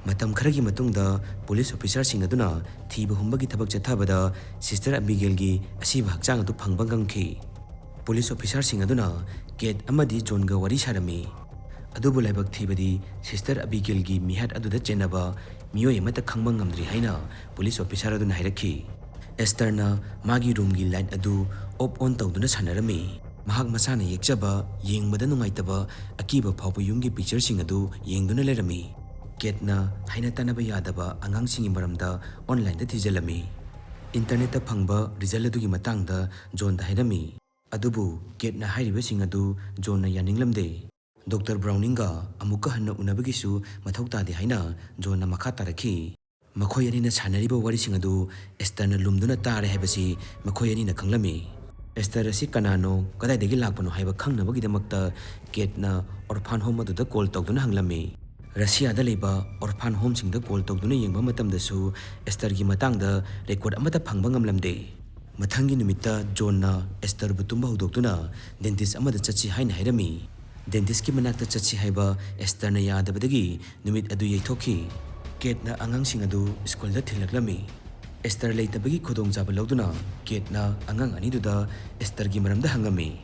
ꯃꯇꯝ ꯈꯔꯒꯤ ꯃꯇꯨꯡꯗ ꯄꯨꯂꯤꯁ ꯑꯣꯐꯤꯁꯥꯔꯁꯤꯡ ꯑꯗꯨꯅ ꯊꯤꯕ ꯍꯨꯝꯕꯒꯤ ꯊꯕꯛ ꯆꯠꯊꯕꯗ ꯁꯤꯁꯇꯔ ꯑꯦꯕꯤꯒꯦꯜꯒꯤ ꯑꯁꯤꯕ ꯍꯛꯆꯥꯡ ꯑꯗꯨ ꯐꯪꯕ ꯉꯝꯈꯤ꯫ ꯄꯨꯂꯤꯁ ꯑꯣꯐꯤꯁꯥꯔꯁꯤꯡ ꯑꯗꯨꯅ ꯀꯦꯠ ꯑꯃꯗꯤ ꯖꯣꯟꯒ ꯋꯥꯔꯤ ꯁꯥꯔꯝꯃꯤ꯫ ꯑꯗꯨꯕꯨ ꯂꯥꯏꯕꯛ ꯊꯤꯕꯗꯤ ꯁꯤꯁꯇꯔ ꯑꯦꯕꯤꯒꯦꯜꯒꯤ ꯃꯤꯍꯥꯠ ꯑꯗꯨꯗ ꯆꯦꯟꯅꯕ ꯃꯤꯑꯣꯏ ꯑꯃꯠꯇ ꯈꯪꯕ ꯉꯝꯗ꯭ꯔꯤ ꯍꯥꯏꯅ ꯄꯨꯂꯤꯁ ꯑꯣꯐꯤꯁꯥꯔ ꯑꯗꯨꯅ ꯍꯥꯏꯔꯛꯈꯤ꯫ ꯑꯦꯁꯇꯔꯅ ꯃꯥꯒꯤ ꯔꯨꯝꯒꯤ ꯂꯥꯏꯠ ꯑꯗꯨ ꯑꯣꯐ ꯑꯣꯟ ꯇꯧꯗꯨꯅ ꯁꯥꯟꯅꯔꯝꯃꯤ꯫ ꯃꯍꯥꯛ ꯃꯁꯥꯅ ꯌꯦꯛꯆꯕ, ꯌꯦꯡꯕꯗ ꯅꯨꯡꯉꯥꯏꯇꯕ, ꯑꯀꯤꯕ ꯐꯥꯎꯕ ꯌꯨꯝꯒꯤ ꯄꯤꯛꯆꯔꯁꯤꯡ ꯑꯗꯨ ꯌꯦꯡꯗꯨꯅ ꯂꯩꯔꯝꯃꯤ꯫ ꯀꯦꯠꯅ ꯍꯥꯏꯅ ꯇꯥꯅꯕ ꯌꯥꯗꯕ ꯑꯉꯥꯡꯁꯤꯡꯒꯤ ꯃꯔꯝꯗ ꯑꯣꯟꯂꯥꯏꯟꯗ ꯊꯤꯖꯤꯜꯂꯝꯃꯤ꯫ ꯏꯟꯇꯔꯅꯦꯠꯇ ꯐꯪꯕ ꯔꯤꯖꯜ ꯑꯗꯨꯒꯤ ꯃꯇꯥꯡꯗ ꯖꯣꯟꯗ ꯍꯥꯏꯔꯝꯃꯤ꯫ ꯑꯗꯨꯕꯨ ꯀꯦꯠꯅ ꯍꯥꯏꯔꯤꯕꯁꯤꯡ ꯑꯗꯨ ꯖꯣꯟꯅ ꯌꯥꯅꯤꯡꯂꯝꯗꯦ꯫ ꯗꯣꯛꯇꯔ ꯕ꯭ꯔꯥꯎꯅꯤꯡꯒ ꯑꯃꯨꯛꯀ ꯍꯟꯅ ꯎꯅꯕꯒꯤꯁꯨ ꯃꯊꯧ ꯇꯥꯗꯦ ꯍꯥꯏꯅ ꯖꯣꯟꯅ ꯃꯈꯥ ꯇꯥꯔꯛꯈꯤ꯫ ꯃꯈꯣꯏ ꯑꯅꯤꯅ ꯁꯥꯟꯅꯔꯤꯕ ꯋꯥꯔꯤꯁꯤꯡ ꯑꯗꯨ ꯑꯦꯁꯇꯔꯅ ꯂꯨꯝꯗꯨꯅ ꯇꯥꯔꯦ ꯍꯥꯏꯕꯁꯤ ꯃꯈꯣꯏ ꯑꯅꯤꯅ ꯈꯪꯂꯝꯃꯤ꯫ ꯑꯦꯁꯇꯔ ꯑꯁꯤ ꯀꯅꯥꯅꯣ, ꯀꯗꯥꯏꯗꯒꯤ ꯂꯥꯛꯄꯅꯣ ꯍꯥꯏꯕ ꯈꯪꯅꯕꯒꯤꯗꯃꯛꯇ ꯀꯦꯠꯅ ꯑꯣꯔꯐꯥꯟ ꯍꯣꯝ ꯑꯗꯨꯗ ꯀꯣꯜ ꯇꯧꯗꯨꯅ ꯍꯪꯂꯝꯃꯤ꯫ ꯔꯁꯤꯌꯥꯗ ꯂꯩꯕ ꯑꯣꯔꯐꯥꯟ ꯍꯣꯝꯁꯤꯡꯗ ꯀꯣꯜ ꯇꯧꯗꯨꯅ ꯌꯦꯡꯕ ꯃꯇꯝꯗꯁꯨ ꯑꯦꯁꯇꯔꯒꯤ ꯃꯇꯥꯡꯗ ꯔꯦꯀꯣꯔꯗ ꯑꯃꯠꯇ ꯐꯪꯕ ꯉꯝꯂꯝꯗꯦ꯫ ꯃꯊꯪꯒꯤ ꯅꯨꯃꯤꯠꯇ ꯖꯣꯟꯅ ꯑꯦꯁꯇꯔꯕꯨ ꯇꯨꯝꯕ ꯍꯧꯗꯣꯛꯇꯨꯅ ꯗꯦꯟꯇꯤꯁ ꯑꯃꯗ ꯆꯠꯁꯤ ꯍꯥꯏꯅ ꯍꯥꯏꯔꯝꯃꯤ꯫ ꯗꯦꯟꯇꯤꯁꯀꯤ ꯃꯅꯥꯛꯇ ꯆꯠꯁꯤ ꯍꯥꯏꯕ ꯑꯦꯁꯇꯔꯅ ꯌꯥꯗꯕꯗꯒꯤ ꯅꯨꯃꯤꯠ ꯑꯗꯨ ꯌꯩꯊꯣꯛꯈꯤ꯫ ꯀꯦꯠꯅ ꯑꯉꯥꯡꯁꯤꯡ ꯑꯗꯨ ꯁ꯭ꯀꯨꯜꯗ ꯊꯤꯜꯂꯛꯂꯝꯃꯤ꯫ ꯑꯦꯁꯇꯔ ꯂꯩꯇꯕꯒꯤ ꯈꯨꯗꯣꯡꯆꯥꯕ ꯂꯧꯗꯨꯅ ꯀꯦꯠꯅ ꯑꯉꯥꯡ ꯑꯅꯤꯗꯨꯗ ꯑꯦꯁꯇꯔꯒꯤ ꯃꯔꯝꯗ ꯍꯪꯉꯝꯃꯤ꯫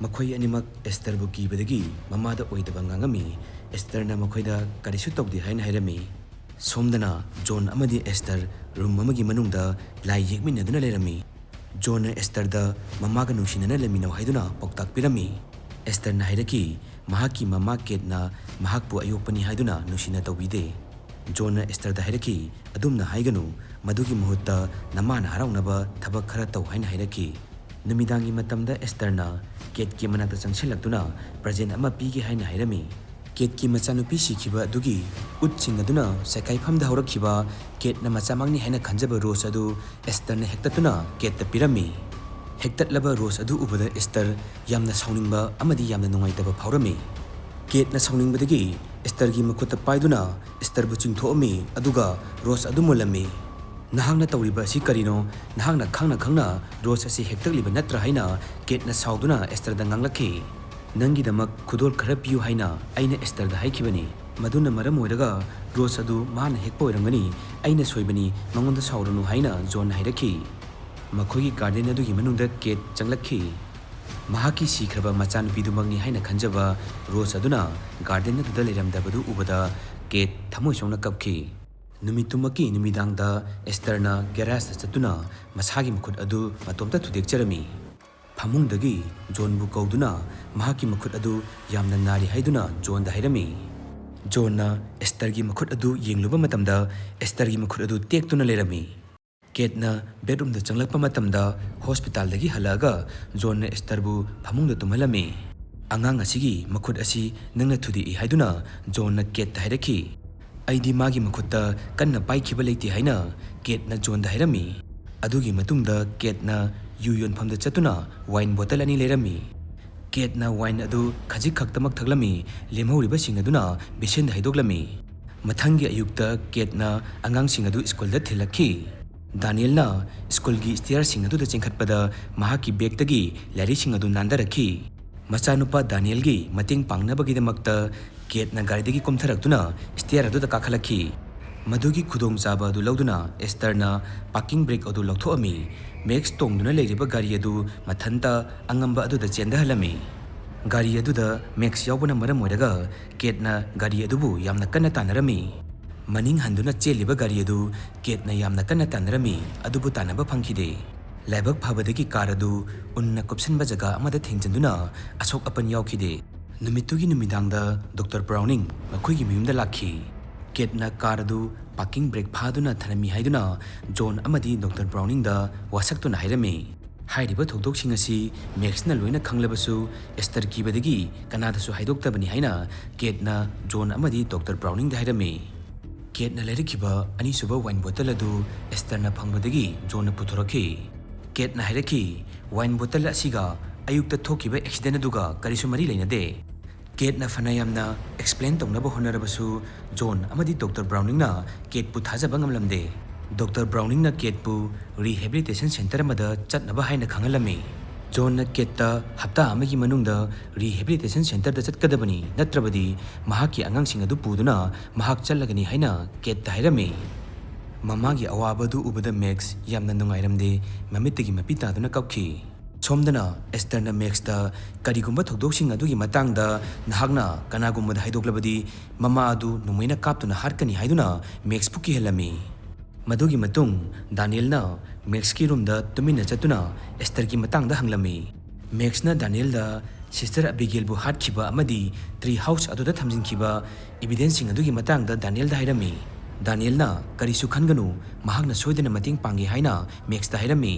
ꯃꯈꯣꯏ ꯑꯅꯤꯃꯛ ꯑꯦꯁꯇꯔꯕꯨ ꯀꯤꯕꯗꯒꯤ ꯃꯃꯥꯗ ꯑꯣꯏꯗꯕ ꯉꯥꯡꯉꯝꯃꯤ꯫ ꯑꯦꯁꯇꯔꯅ ꯃꯈꯣꯏꯗ ꯀꯔꯤꯁꯨ ꯇꯧꯗꯦ ꯍꯥꯏꯅ ꯍꯥꯏꯔꯝꯃꯤ꯫ ꯁꯣꯝꯗꯅ ꯖꯣꯟ ꯑꯃꯗꯤ ꯑꯦꯁꯇꯔ ꯔꯨꯝ ꯑꯃꯒꯤ ꯃꯅꯨꯡꯗ ꯂꯥꯏ ꯌꯦꯛꯃꯤꯟꯅꯗꯨꯅ ꯂꯩꯔꯝꯃꯤ꯫ ꯖꯣꯟꯅ ꯑꯦꯁꯇꯔꯗ ꯃꯃꯥꯒ ꯅꯨꯡꯁꯤꯅꯅ ꯂꯩꯃꯤꯟꯅꯧ ꯍꯥꯏꯗꯨꯅ ꯄꯥꯎꯇꯥꯛ ꯄꯤꯔꯝꯃꯤ꯫ ꯑꯦꯁꯇꯔꯅ ꯍꯥꯏꯔꯛꯈꯤ, ꯃꯍꯥꯛꯀꯤ ꯃꯃꯥ ꯀꯦꯠꯅ ꯃꯍꯥꯛꯄꯨ ꯑꯌꯣꯛꯄꯅꯤ ꯍꯥꯏꯗꯨꯅ ꯅꯨꯡꯁꯤꯅ ꯇꯧꯕꯤꯗꯦ꯫ ꯖꯣꯟꯅ ꯑꯦꯁꯇꯔꯗ ꯍꯥꯏꯔꯛꯈꯤ, "ꯑꯗꯨꯝꯅ ꯍꯥꯏꯒꯅꯨ, ꯃꯗꯨꯒꯤ ꯃꯍꯨꯠꯇ ꯅꯃꯥꯅ ꯍꯔꯥꯎꯅꯕ ꯊꯕꯛ ꯈꯔ ꯇꯧ" ꯍꯥꯏꯅ ꯍꯥꯏꯔꯛꯈꯤ꯫ ꯅꯨꯃꯤꯗꯥꯡꯒꯤ ꯃꯇꯝꯗ ꯑꯦꯁꯇꯔꯅ ꯀꯦꯠꯀꯤ ꯃꯅꯥꯛꯇ ꯆꯪꯁꯤꯜꯂꯛꯇꯨꯅ ꯄ꯭ꯔꯖꯦꯟ ꯑꯃ ꯄꯤꯒꯦ ꯍꯥꯏꯅ ꯍꯥꯏꯔꯝꯃꯤ꯫ ꯀꯦꯠꯀꯤ ꯃꯆꯥꯅꯨꯄꯤ ꯁꯤꯈꯤꯕ ꯑꯗꯨꯒꯤ ꯎꯠꯁꯤꯡ ꯑꯗꯨꯅ ꯁꯦꯀꯥꯏꯐꯝꯗ ꯍꯧꯔꯛꯈꯤꯕ ꯀꯦꯠꯅ ꯃꯆꯥꯃꯛꯅꯤ ꯍꯥꯏꯅ ꯈꯟꯖꯕ ꯔꯣꯁ ꯑꯗꯨ ꯑꯦꯁꯇꯔꯅ ꯍꯦꯛꯇꯠꯇꯨꯅ ꯀꯦꯠꯇ ꯄꯤꯔꯝꯃꯤ꯫ ꯍꯦꯛꯇꯠꯂꯕ ꯔꯣꯁ ꯑꯗꯨ ꯎꯕꯗ ꯑꯦꯁꯇꯔ ꯌꯥꯝꯅ ꯁꯥꯎꯅꯤꯡꯕ ꯑꯃꯗꯤ ꯌꯥꯝꯅ ꯅꯨꯡꯉꯥꯏꯇꯕ ꯐꯥꯎꯔꯝꯃꯤ꯫ ꯀꯦꯠꯅ ꯁꯥꯎꯅꯤꯡꯕꯗꯒꯤ ꯑꯦꯁꯇꯔꯒꯤ ꯃꯈꯨꯠꯇ ꯄꯥꯏꯗꯨꯅ ꯑꯦꯁꯇꯔꯕꯨ ꯆꯤꯡꯊꯣꯛꯑꯝꯃꯤ, ꯑꯗꯨꯒ ꯔꯣꯁ ꯑꯗꯨ ꯃꯨꯜꯂꯝꯃꯤ꯫ "ꯅꯍꯥꯛꯅ ꯇꯧꯔꯤꯕ ꯑꯁꯤ ꯀꯔꯤꯅꯣ? ꯅꯍꯥꯛꯅ ꯈꯪꯅ ꯈꯪꯅ ꯔꯣꯁ ꯑꯁꯤ ꯍꯦꯛꯇꯠꯂꯤꯕ ꯅꯠꯇ꯭ꯔꯥ?" ꯍꯥꯏꯅ ꯀꯦꯠꯅ ꯁꯥꯎꯗꯨꯅ ꯑꯦꯁꯇꯔꯗ ꯉꯥꯡꯂꯛꯈꯤ꯫ "ꯅꯪꯒꯤꯗꯃꯛ ꯈꯨꯗꯣꯜ ꯈꯔ ꯄꯤꯌꯨ ꯍꯥꯏꯅ ꯑꯩꯅ ꯑꯦꯁꯇꯔꯗ ꯍꯥꯏꯈꯤꯕꯅꯤ꯫ ꯃꯗꯨꯅ ꯃꯔꯝ ꯑꯣꯏꯔꯒ ꯔꯣꯁ ꯑꯗꯨ ꯃꯥꯅ ꯍꯦꯛꯄ ꯑꯣꯏꯔꯝꯒꯅꯤ꯫ ꯑꯩꯅ ꯁꯣꯏꯕꯅꯤ, ꯃꯉꯣꯟꯗ ꯁꯥꯎꯔꯨꯅꯨ" ꯍꯥꯏꯅ ꯖꯣꯟꯅ ꯍꯥꯏꯔꯛꯈꯤ꯫ ꯃꯈꯣꯏꯒꯤ ꯒꯥꯔꯗꯦꯟ ꯑꯗꯨꯒꯤ ꯃꯅꯨꯡꯗ ꯀꯦꯠ ꯆꯪꯂꯛꯈꯤ꯫ ꯃꯍꯥꯛꯀꯤ ꯁꯤꯈ꯭ꯔꯕ ꯃꯆꯥꯅꯨꯄꯤꯗꯨꯃꯛꯅꯤ ꯍꯥꯏꯅ ꯈꯟꯖꯕ ꯔꯣꯁ ꯑꯗꯨꯅ ꯒꯥꯔꯗꯦꯟ ꯑꯗꯨꯗ ꯂꯩꯔꯝꯗꯕꯗꯨ ꯎꯕꯗ ꯀꯦꯠ ꯊꯃꯣꯏ ꯁꯣꯛꯅ ꯀꯞꯈꯤ꯫ ꯅꯨꯃꯤꯠꯇꯨꯃꯛꯀꯤ ꯅꯨꯃꯤꯗꯥꯡꯗ ꯑꯦꯁꯇꯔꯅ ꯒꯦꯔꯥꯖꯇ ꯆꯠꯇꯨꯅ ꯃꯁꯥꯒꯤ ꯃꯈꯨꯠ ꯑꯗꯨ ꯃꯇꯣꯝꯇ ꯊꯨꯗꯦꯛꯆꯔꯝꯃꯤ꯫ ꯐꯃꯨꯡꯗꯒꯤ ꯖꯣꯟꯕꯨ ꯀꯧꯗꯨꯅ ꯃꯍꯥꯛꯀꯤ ꯃꯈꯨꯠ ꯑꯗꯨ ꯌꯥꯝꯅ ꯅꯥꯔꯤ ꯍꯥꯏꯗꯨꯅ ꯖꯣꯟꯗ ꯍꯥꯏꯔꯝꯃꯤ꯫ ꯖꯣꯟꯅ ꯑꯦꯁꯇꯔꯒꯤ ꯃꯈꯨꯠ ꯑꯗꯨ ꯌꯦꯡꯂꯨꯕ ꯃꯇꯝꯗ ꯑꯦꯁꯇꯔꯒꯤ ꯃꯈꯨꯠ ꯑꯗꯨ ꯇꯦꯛꯇꯨꯅ ꯂꯩꯔꯝꯃꯤ꯫ ꯀꯦꯠꯅ ꯕꯦꯗꯔꯨꯝꯗ ꯆꯪꯂꯛꯄ ꯃꯇꯝꯗ ꯍꯣꯁꯄꯤꯇꯥꯜꯗꯒꯤ ꯍꯜꯂꯛꯑꯒ ꯖꯣꯟꯅ ꯑꯦꯁꯇꯔꯕꯨ ꯐꯃꯨꯡꯗ ꯇꯨꯝꯍꯜꯂꯝꯃꯤ꯫ "ꯑꯉꯥꯡ ꯑꯁꯤꯒꯤ ꯃꯈꯨꯠ ꯑꯁꯤ ꯅꯪꯅ ꯊꯨꯗꯦꯛꯏ" ꯍꯥꯏꯗꯨꯅ ꯖꯣꯟꯅ ꯀꯦꯠꯇ ꯍꯥꯏꯔꯛꯈꯤ꯫ "ꯑꯩꯗꯤ ꯃꯥꯒꯤ ꯃꯈꯨꯠꯇ ꯀꯟꯅ ꯄꯥꯏꯈꯤꯕ ꯂꯩꯇꯦ" ꯍꯥꯏꯅ ꯀꯦꯠꯅ ꯖꯣꯟꯗ ꯍꯥꯏꯔꯝꯃꯤ꯫ ꯑꯗꯨꯒꯤ ꯃꯇꯨꯡꯗ ꯀꯦꯠꯅ ꯌꯨ ꯌꯣꯟꯐꯝꯗ ꯆꯠꯇꯨꯅ ꯋꯥꯏꯟ ꯕꯣꯇꯜ ꯑꯅꯤ ꯂꯩꯔꯝꯃꯤ꯫ ꯀꯦꯠꯅ ꯋꯥꯏꯟ ꯑꯗꯨ ꯈꯖꯤꯛ ꯈꯛꯇꯃꯛ ꯊꯛꯂꯝꯃꯤ, ꯂꯦꯝꯍꯧꯔꯤꯕꯁꯤꯡ ꯑꯗꯨꯅ ꯕꯤꯁꯦꯟꯗ ꯍꯩꯗꯣꯛꯂꯝꯃꯤ꯫ ꯃꯊꯪꯒꯤ ꯑꯌꯨꯛꯇ ꯀꯦꯠꯅ ꯑꯉꯥꯡꯁꯤꯡ ꯑꯗꯨ ꯁ꯭ꯀꯨꯜꯗ ꯊꯤꯜꯂꯛꯈꯤ꯫ ꯗꯥꯅꯤꯌꯦꯜꯅ ꯁ꯭ꯀꯨꯜꯒꯤ ꯁ꯭ꯇꯤꯌꯔꯁꯤꯡ ꯑꯗꯨꯗ ꯆꯦꯟꯈꯠꯄꯗ ꯃꯍꯥꯛꯀꯤ ꯕꯦꯒꯇꯒꯤ ꯂꯥꯏꯔꯤꯛꯁꯤꯡ ꯑꯗꯨ ꯅꯥꯟꯊꯔꯛꯈꯤ꯫ ꯃꯆꯥꯅꯨꯄꯥ ꯗꯥꯅꯤꯌꯦꯜꯒꯤ ꯃꯇꯦꯡ ꯄꯥꯡꯅꯕꯒꯤꯗꯃꯛꯇ ꯀꯦꯠꯅ ꯒꯥꯔꯤꯗꯒꯤ ꯀꯨꯝꯊꯔꯛꯇꯨꯅ ꯁ꯭ꯇꯤꯌꯔ ꯑꯗꯨꯗ ꯀꯥꯈꯠꯂꯛꯈꯤ꯫ ꯃꯗꯨꯒꯤ ꯈꯨꯗꯣꯡꯆꯥꯕ ꯑꯗꯨ ꯂꯧꯗꯨꯅ ꯑꯦꯁꯇꯔꯅ ꯄꯥꯔꯀꯤꯡ ꯕ꯭ꯔꯦꯛ ꯑꯗꯨ ꯂꯧꯊꯣꯛꯑꯝꯃꯤ꯫ ꯃꯦꯛꯁ ꯇꯣꯡꯗꯨꯅ ꯂꯩꯔꯤꯕ ꯒꯥꯔꯤ ꯑꯗꯨ ꯃꯊꯟꯇ ꯑꯉꯝꯕ ꯑꯗꯨꯗ ꯆꯦꯟꯊꯍꯜꯂꯝꯃꯤ꯫ ꯒꯥꯔꯤ ꯑꯗꯨꯗ ꯃꯦꯛꯁ ꯌꯥꯎꯕꯅ ꯃꯔꯝ ꯑꯣꯏꯔꯒ ꯀꯦꯠꯅ ꯒꯥꯔꯤ ꯑꯗꯨꯕꯨ ꯌꯥꯝꯅ ꯀꯟꯅ ꯇꯥꯟꯅꯔꯝꯃꯤ꯫ ꯃꯅꯤꯡ ꯍꯟꯗꯨꯅ ꯆꯦꯜꯂꯤꯕ ꯒꯥꯔꯤ ꯑꯗꯨ ꯀꯦꯠꯅ ꯌꯥꯝꯅ ꯀꯟꯅ ꯇꯥꯟꯅꯔꯝꯃꯤ, ꯑꯗꯨꯕꯨ ꯇꯥꯟꯅꯕ ꯐꯪꯈꯤꯗꯦ꯫ ꯂꯥꯏꯕꯛ ꯐꯕꯗꯒꯤ ꯀꯥꯔ ꯑꯗꯨ ꯎꯟꯅ ꯀꯨꯞꯁꯤꯟꯕ ꯖꯒꯥ ꯑꯃꯗ ꯊꯦꯡꯖꯤꯟꯗꯨꯅ ꯑꯁꯣꯛ ꯑꯄꯟ ꯌꯥꯎꯈꯤꯗꯦ꯫ ꯅꯨꯃꯤꯠꯇꯨꯒꯤ ꯅꯨꯃꯤꯗꯥꯡꯗ ꯗꯣꯛꯇꯔ ꯕ꯭ꯔꯥꯎꯅꯤꯡ ꯃꯈꯣꯏꯒꯤ ꯃꯌꯨꯝꯗ ꯂꯥꯛꯈꯤ꯫ ꯀꯦꯠꯅ ꯀꯥꯔ ꯑꯗꯨ ꯄꯥꯔꯀꯤꯡ ꯕ꯭ꯔꯦꯛ ꯐꯥꯗꯨꯅ ꯊꯅꯝꯃꯤ ꯍꯥꯏꯗꯨꯅ ꯖꯣꯟ ꯑꯃꯗꯤ ꯗꯣꯛꯇꯔ ꯕ꯭ꯔꯥꯎꯅꯤꯡꯗ ꯋꯥꯁꯛꯇꯨꯅ ꯍꯥꯏꯔꯝꯃꯤ꯫ ꯍꯥꯏꯔꯤꯕ ꯊꯧꯗꯣꯛꯁꯤꯡ ꯑꯁꯤ ꯃꯦꯛꯁꯅ ꯂꯣꯏꯅ ꯈꯪꯂꯕꯁꯨ, ꯑꯦꯁꯇꯔ ꯀꯤꯕꯗꯒꯤ ꯀꯅꯥꯗꯁꯨ ꯍꯥꯏꯗꯣꯛꯇꯕꯅꯤ ꯍꯥꯏꯅ ꯀꯦꯠꯅ ꯖꯣꯟ ꯑꯃꯗꯤ ꯗꯣꯛꯇꯔ ꯕ꯭ꯔꯥꯎꯅꯤꯡꯗ ꯍꯥꯏꯔꯝꯃꯤ꯫ ꯀꯦꯠꯅ ꯂꯩꯔꯛꯈꯤꯕ ꯑꯅꯤꯁꯨꯕ ꯋꯥꯏꯟ ꯕꯣꯇꯜ ꯑꯗꯨ ꯑꯦꯁꯇꯔꯅ ꯐꯪꯕꯗꯒꯤ ꯖꯣꯟꯅ ꯄꯨꯊꯣꯔꯛꯈꯤ꯫ ꯀꯦꯠꯅ ꯍꯥꯏꯔꯛꯈꯤ, "ꯋꯥꯏꯟ ꯕꯣꯇꯜ ꯑꯁꯤꯒ ꯑꯌꯨꯛꯇ ꯊꯣꯛꯈꯤꯕ ꯑꯦꯛꯁꯤꯗꯦꯟ ꯑꯗꯨꯒ ꯀꯔꯤꯁꯨ ꯃꯔꯤ ꯂꯩꯅꯗꯦ꯫" ꯀꯦꯠꯅ ꯐꯅ ꯌꯥꯝꯅ ꯑꯦꯛꯁꯄ꯭ꯂꯦꯟ ꯇꯧꯅꯕ ꯍꯣꯠꯅꯔꯕꯁꯨ, ꯖꯣꯟ ꯑꯃꯗꯤ ꯗꯣꯛꯇꯔ ꯕ꯭ꯔꯥꯎꯅꯤꯡꯅ ꯀꯦꯠꯄꯨ ꯊꯥꯖꯕ ꯉꯝꯂꯝꯗꯦ꯫ ꯗꯣꯛꯇꯔ ꯕ꯭ꯔꯥꯎꯅꯤꯡꯅ ꯀꯦꯠꯄꯨ ꯔꯤꯍꯦꯕꯤꯂꯤꯇꯦꯁꯟ ꯁꯦꯟꯇꯔ ꯑꯃꯗ ꯆꯠꯅꯕ ꯍꯥꯏꯅ ꯈꯪꯍꯜꯂꯝꯃꯤ꯫ ꯖꯣꯟꯅ ꯀꯦꯠꯇ ꯍꯞꯇꯥ ꯑꯃꯒꯤ ꯃꯅꯨꯡꯗ ꯔꯤꯍꯦꯕꯤꯂꯤꯇꯦꯁꯟ ꯁꯦꯟꯇꯔꯗ ꯆꯠꯀꯗꯕꯅꯤ, ꯅꯠꯇ꯭ꯔꯕꯗꯤ ꯃꯍꯥꯛꯀꯤ ꯑꯉꯥꯡꯁꯤꯡ ꯑꯗꯨ ꯄꯨꯗꯨꯅ ꯃꯍꯥꯛ ꯆꯠꯂꯒꯅꯤ ꯍꯥꯏꯅ ꯀꯦꯠꯇ ꯍꯥꯏꯔꯝꯃꯤ꯫ ꯃꯃꯥꯒꯤ ꯑꯋꯥꯕ ꯑꯗꯨ ꯎꯕꯗ ꯃꯦꯛꯁ ꯌꯥꯝꯅ ꯅꯨꯡꯉꯥꯏꯔꯝꯗꯦ, ꯃꯃꯤꯠꯇꯒꯤ ꯃꯄꯤ ꯇꯥꯗꯨꯅ ꯀꯞꯈꯤ꯫ ꯁꯣꯝꯗꯅ ꯑꯦꯁꯇꯔꯅ ꯃꯦꯛꯁꯇ ꯀꯔꯤꯒꯨꯝꯕ ꯊꯧꯗꯣꯛꯁꯤꯡ ꯑꯗꯨꯒꯤ ꯃꯇꯥꯡꯗ ꯅꯍꯥꯛꯅ ꯀꯅꯥꯒꯨꯝꯕꯗ ꯍꯥꯏꯗꯣꯛꯂꯕꯗꯤ ꯃꯃꯥ ꯑꯗꯨ ꯅꯣꯡꯃꯩꯅ ꯀꯥꯞꯇꯨꯅ ꯍꯥꯠꯀꯅꯤ ꯍꯥꯏꯗꯨꯅ ꯃꯦꯛꯁꯄꯨ ꯀꯤꯍꯜꯂꯝꯃꯤ꯫ ꯃꯗꯨꯒꯤ ꯃꯇꯨꯡ ꯗꯥꯅꯤꯌꯦꯜꯅ ꯃꯦꯛꯁꯀꯤ ꯔꯨꯝꯗ ꯇꯨꯃꯤꯟꯅ ꯆꯠꯇꯨꯅ ꯑꯦꯁꯇꯔꯒꯤ ꯃꯇꯥꯡꯗ ꯍꯪꯂꯝꯃꯤ꯫ ꯃꯦꯛꯁꯅ ꯗꯥꯅꯤꯌꯦꯜꯗ ꯁꯤꯁꯇꯔ ꯑꯕꯤꯒꯦꯜꯕꯨ ꯍꯥꯠꯈꯤꯕ ꯑꯃꯗꯤ ꯇ꯭ꯔꯤ ꯍꯥꯎꯁ ꯑꯗꯨꯗ ꯊꯝꯖꯤꯟꯈꯤꯕ ꯏꯕꯤꯗꯦꯟꯁꯁꯤꯡ ꯑꯗꯨꯒꯤ ꯃꯇꯥꯡꯗ ꯗꯥꯅꯤꯌꯦꯜꯗ ꯍꯥꯏꯔꯝꯃꯤ꯫ ꯗꯥꯅꯤꯌꯦꯜꯅ "ꯀꯔꯤꯁꯨ ꯈꯟꯒꯅꯨ, ꯃꯍꯥꯛꯅ ꯁꯣꯏꯗꯅ ꯃꯇꯦꯡ ꯄꯥꯡꯒꯦ" ꯍꯥꯏꯅ ꯃꯦꯛꯁꯇ ꯍꯥꯏꯔꯝꯃꯤ꯫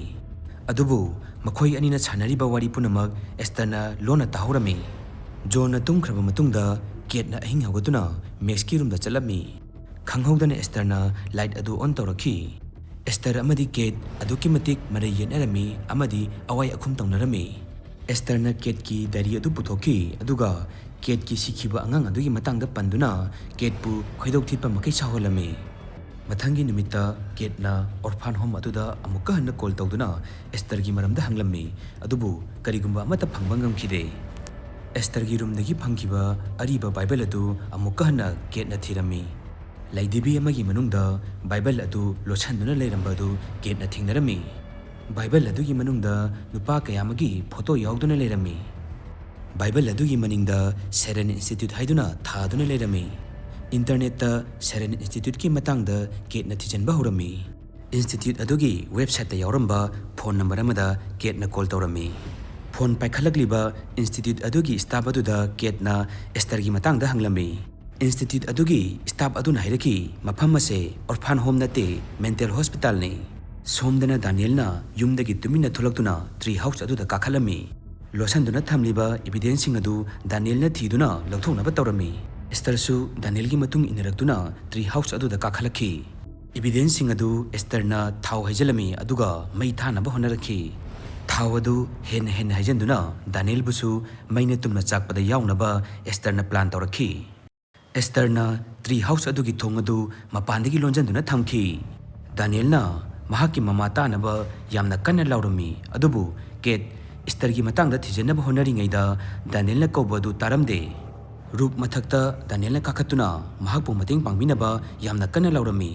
ꯑꯗꯨꯕꯨ ꯃꯈꯣꯏ ꯑꯅꯤꯅ ꯁꯥꯟꯅꯔꯤꯕ ꯋꯥꯔꯤ ꯄꯨꯝꯅꯃꯛ ꯑꯦꯁꯇꯔꯅ ꯂꯣꯟꯅ ꯇꯥꯍꯧꯔꯝꯃꯤ꯫ ꯖꯣꯟꯅ ꯇꯨꯝꯈ꯭ꯔꯕ ꯃꯇꯨꯡꯗ ꯀꯦꯠꯅ ꯑꯍꯤꯡ ꯍꯧꯒꯠꯇꯨꯅ ꯃꯦꯛꯁꯀꯤ ꯔꯨꯝꯗ ꯆꯠꯂꯝꯃꯤ꯫ ꯈꯪꯍꯧꯗꯅ ꯑꯦꯁꯇꯔꯅ ꯂꯥꯏꯠ ꯑꯗꯨ ꯑꯣꯟ ꯇꯧꯔꯛꯈꯤ꯫ ꯑꯦꯁꯇꯔ ꯑꯃꯗꯤ ꯀꯦꯠ ꯑꯗꯨꯛꯀꯤ ꯃꯇꯤꯛ ꯃꯔꯩ ꯌꯦꯠꯅꯔꯝꯃꯤ ꯑꯃꯗꯤ ꯑꯋꯥꯏ ꯑꯈꯨꯝ ꯇꯧꯅꯔꯝꯃꯤ꯫ ꯑꯦꯁꯇꯔꯅ ꯀꯦꯠꯀꯤ ꯗꯥꯏꯔꯤ ꯑꯗꯨ ꯄꯨꯊꯣꯛꯈꯤ, ꯑꯗꯨꯒ ꯀꯦꯠꯀꯤ ꯁꯤꯈꯤꯕ ꯑꯉꯥꯡ ꯑꯗꯨꯒꯤ ꯃꯇꯥꯡꯗ ꯄꯟꯗꯨꯅ ꯀꯦꯠꯄꯨ ꯈꯣꯏꯗꯧ ꯊꯤꯠꯄ ꯃꯈꯩ ꯁꯥꯎꯍꯜꯂꯝꯃꯤ꯫ ꯃꯊꯪꯒꯤ ꯅꯨꯃꯤꯠꯇ ꯀꯦꯠꯅ ꯑꯣꯔꯐꯥꯟ ꯍꯣꯝ ꯑꯗꯨꯗ ꯑꯃꯨꯛꯀ ꯍꯟꯅ ꯀꯣꯜ ꯇꯧꯗꯨꯅ ꯑꯦꯁꯇꯔꯒꯤ ꯃꯔꯝꯗ ꯍꯪꯂꯝꯃꯤ, ꯑꯗꯨꯕꯨ ꯀꯔꯤꯒꯨꯝꯕ ꯑꯃꯠꯇ ꯐꯪꯕ ꯉꯝꯈꯤꯗꯦ꯫ ꯑꯦꯁꯇꯔꯒꯤ ꯔꯨꯝꯗꯒꯤ ꯐꯪꯈꯤꯕ ꯑꯔꯤꯕ ꯕꯥꯏꯕꯜ ꯑꯗꯨ ꯑꯃꯨꯛꯀ ꯍꯟꯅ ꯀꯦꯠꯅ ꯊꯤꯔꯝꯃꯤ꯫ ꯂꯥꯏꯙꯤꯕꯤ ꯑꯃꯒꯤ ꯃꯅꯨꯡꯗ ꯕꯥꯏꯕꯜ ꯑꯗꯨ ꯂꯣꯠꯁꯤꯟꯗꯨꯅ ꯂꯩꯔꯝꯕ ꯑꯗꯨ ꯀꯦꯠꯅ ꯊꯦꯡꯅꯔꯝꯃꯤ꯫ ꯕꯥꯏꯕꯜ ꯑꯗꯨꯒꯤ ꯃꯅꯨꯡꯗ ꯅꯨꯄꯥ ꯀꯌꯥ ꯑꯃꯒꯤ ꯐꯣꯇꯣ ꯌꯥꯎꯗꯨꯅ ꯂꯩꯔꯝꯃꯤ꯫ ꯕꯥꯏꯕꯜ ꯑꯗꯨꯒꯤ ꯃꯅꯤꯡꯗ ꯁꯦꯔꯦꯟ ꯏꯟꯁꯇꯤꯇ꯭ꯌꯨꯠ ꯍꯥꯏꯗꯨꯅ ꯊꯥꯗꯨꯅ ꯂꯩꯔꯝꯃꯤ꯫ ꯏꯟꯇꯔꯅꯦꯠꯇ ꯁꯦꯔꯦꯟ ꯏꯟꯁꯇꯤꯇ꯭ꯌꯨꯠꯀꯤ ꯃꯇꯥꯡꯗ ꯀꯦꯠꯅ ꯊꯤꯖꯤꯟꯕ ꯍꯧꯔꯝꯃꯤ꯫ ꯏꯟꯁꯇꯤꯇ꯭ꯌꯨꯠ ꯑꯗꯨꯒꯤ ꯋꯦꯕꯁꯥꯏꯠꯇ ꯌꯥꯎꯔꯝꯕ ꯐꯣꯟ ꯅꯝꯕꯔ ꯑꯃꯗ ꯀꯦꯠꯅ ꯀꯣꯜ ꯇꯧꯔꯝꯃꯤ꯫ ꯐꯣꯟ ꯄꯥꯏꯈꯠꯂꯛꯂꯤꯕ ꯏꯟꯁꯇꯤꯇ꯭ꯌꯨꯠ ꯑꯗꯨꯒꯤ ꯁ꯭ꯇꯥꯐ ꯑꯗꯨꯗ ꯀꯦꯠꯅ ꯑꯦꯁꯇꯔꯒꯤ ꯃꯇꯥꯡꯗ ꯍꯪꯂꯝꯃꯤ꯫ ꯏꯟꯁꯇꯤꯇ꯭ꯌꯨꯠ ꯑꯗꯨꯒꯤ ꯁ꯭ꯇꯥꯐ ꯑꯗꯨꯅ ꯍꯥꯏꯔꯛꯈꯤ, "ꯃꯐꯝ ꯑꯁꯦ ꯑꯣꯔꯐꯥꯟ ꯍꯣꯝ ꯅꯠꯇꯦ, ꯃꯦꯟꯇꯦꯜ ꯍꯣꯁꯄꯤꯇꯥꯜꯅꯤ"꯫ ꯁꯣꯝꯗꯅ ꯗꯥꯅꯤꯌꯦꯜꯅ ꯌꯨꯝꯗꯒꯤ ꯇꯨꯃꯤꯟꯅ ꯊꯣꯛꯂꯛꯇꯨꯅ ꯇ꯭ꯔꯤ ꯍꯥꯎꯁ ꯑꯗꯨꯗ ꯀꯥꯈꯠꯂꯝꯃꯤ꯫ ꯂꯣꯠꯁꯤꯟꯗꯨꯅ ꯊꯝꯂꯤꯕ ꯏꯕꯤꯗꯦꯟꯁꯁꯤꯡ ꯑꯗꯨ ꯗꯥꯅꯤꯌꯦꯜꯅ ꯊꯤꯗꯨꯅ ꯂꯧꯊꯣꯛꯅꯕ ꯇꯧꯔꯝꯃꯤ꯫ ꯑꯦꯁꯇꯔꯁꯨ ꯗꯥꯅꯤꯌꯦꯜꯒꯤ ꯃꯇꯨꯡ ꯏꯟꯅꯔꯛꯇꯨꯅ ꯇ꯭ꯔꯤ ꯍꯥꯎꯁ ꯑꯗꯨꯗ ꯀꯥꯈꯠꯂꯛꯈꯤ꯫ ꯏꯕꯤꯗꯦꯟꯁꯁꯤꯡ ꯑꯗꯨ ꯑꯦꯁꯇꯔꯅ ꯊꯥꯎ ꯍꯩꯖꯤꯜꯂꯝꯃꯤ, ꯑꯗꯨꯒ ꯃꯩ ꯊꯥꯅꯕ ꯍꯣꯠꯅꯔꯛꯈꯤ꯫ ꯊꯥꯎ ꯑꯗꯨ ꯍꯦꯟꯅ ꯍꯦꯟꯅ ꯍꯩꯖꯤꯟꯗꯨꯅ ꯗꯥꯅꯤꯌꯦꯜꯕꯨꯁꯨ ꯃꯩꯅ ꯇꯨꯝꯅ ꯆꯥꯛꯄꯗ ꯌꯥꯎꯅꯕ ꯑꯦꯁꯇꯔꯅ ꯄ꯭ꯂꯥꯟ ꯇꯧꯔꯛꯈꯤ꯫ ꯑꯦꯁꯇꯔꯅ ꯇ꯭ꯔꯤ ꯍꯥꯎꯁ ꯑꯗꯨꯒꯤ ꯊꯣꯡ ꯑꯗꯨ ꯃꯄꯥꯟꯗꯒꯤ ꯂꯣꯟꯖꯟꯗꯨꯅ ꯊꯝꯈꯤ꯫ ꯗꯥꯅꯤꯌꯦꯜꯅ ꯃꯍꯥꯛꯀꯤ ꯃꯃꯥ ꯇꯥꯅꯕ ꯌꯥꯝꯅ ꯀꯟꯅ ꯂꯥꯎꯔꯝꯃꯤ, ꯑꯗꯨꯕꯨ ꯀꯦꯠ ꯑꯦꯁꯇꯔꯒꯤ ꯃꯇꯥꯡꯗ ꯊꯤꯖꯤꯟꯅꯕ ꯍꯣꯠꯅꯔꯤꯉꯩꯗ ꯗꯥꯅꯤꯌꯦꯜꯅ ꯀꯧꯕ ꯑꯗꯨ ꯇꯥꯔꯝꯗꯦ꯫ ꯔꯨꯞ ꯃꯊꯛꯇ ꯗꯥꯅꯤꯌꯦꯜꯅ ꯀꯥꯈꯠꯇꯨꯅ ꯃꯍꯥꯛꯄꯨ ꯃꯇꯦꯡ ꯄꯥꯡꯕꯤꯅꯕ ꯌꯥꯝꯅ ꯀꯟꯅ ꯂꯥꯎꯔꯝꯃꯤ꯫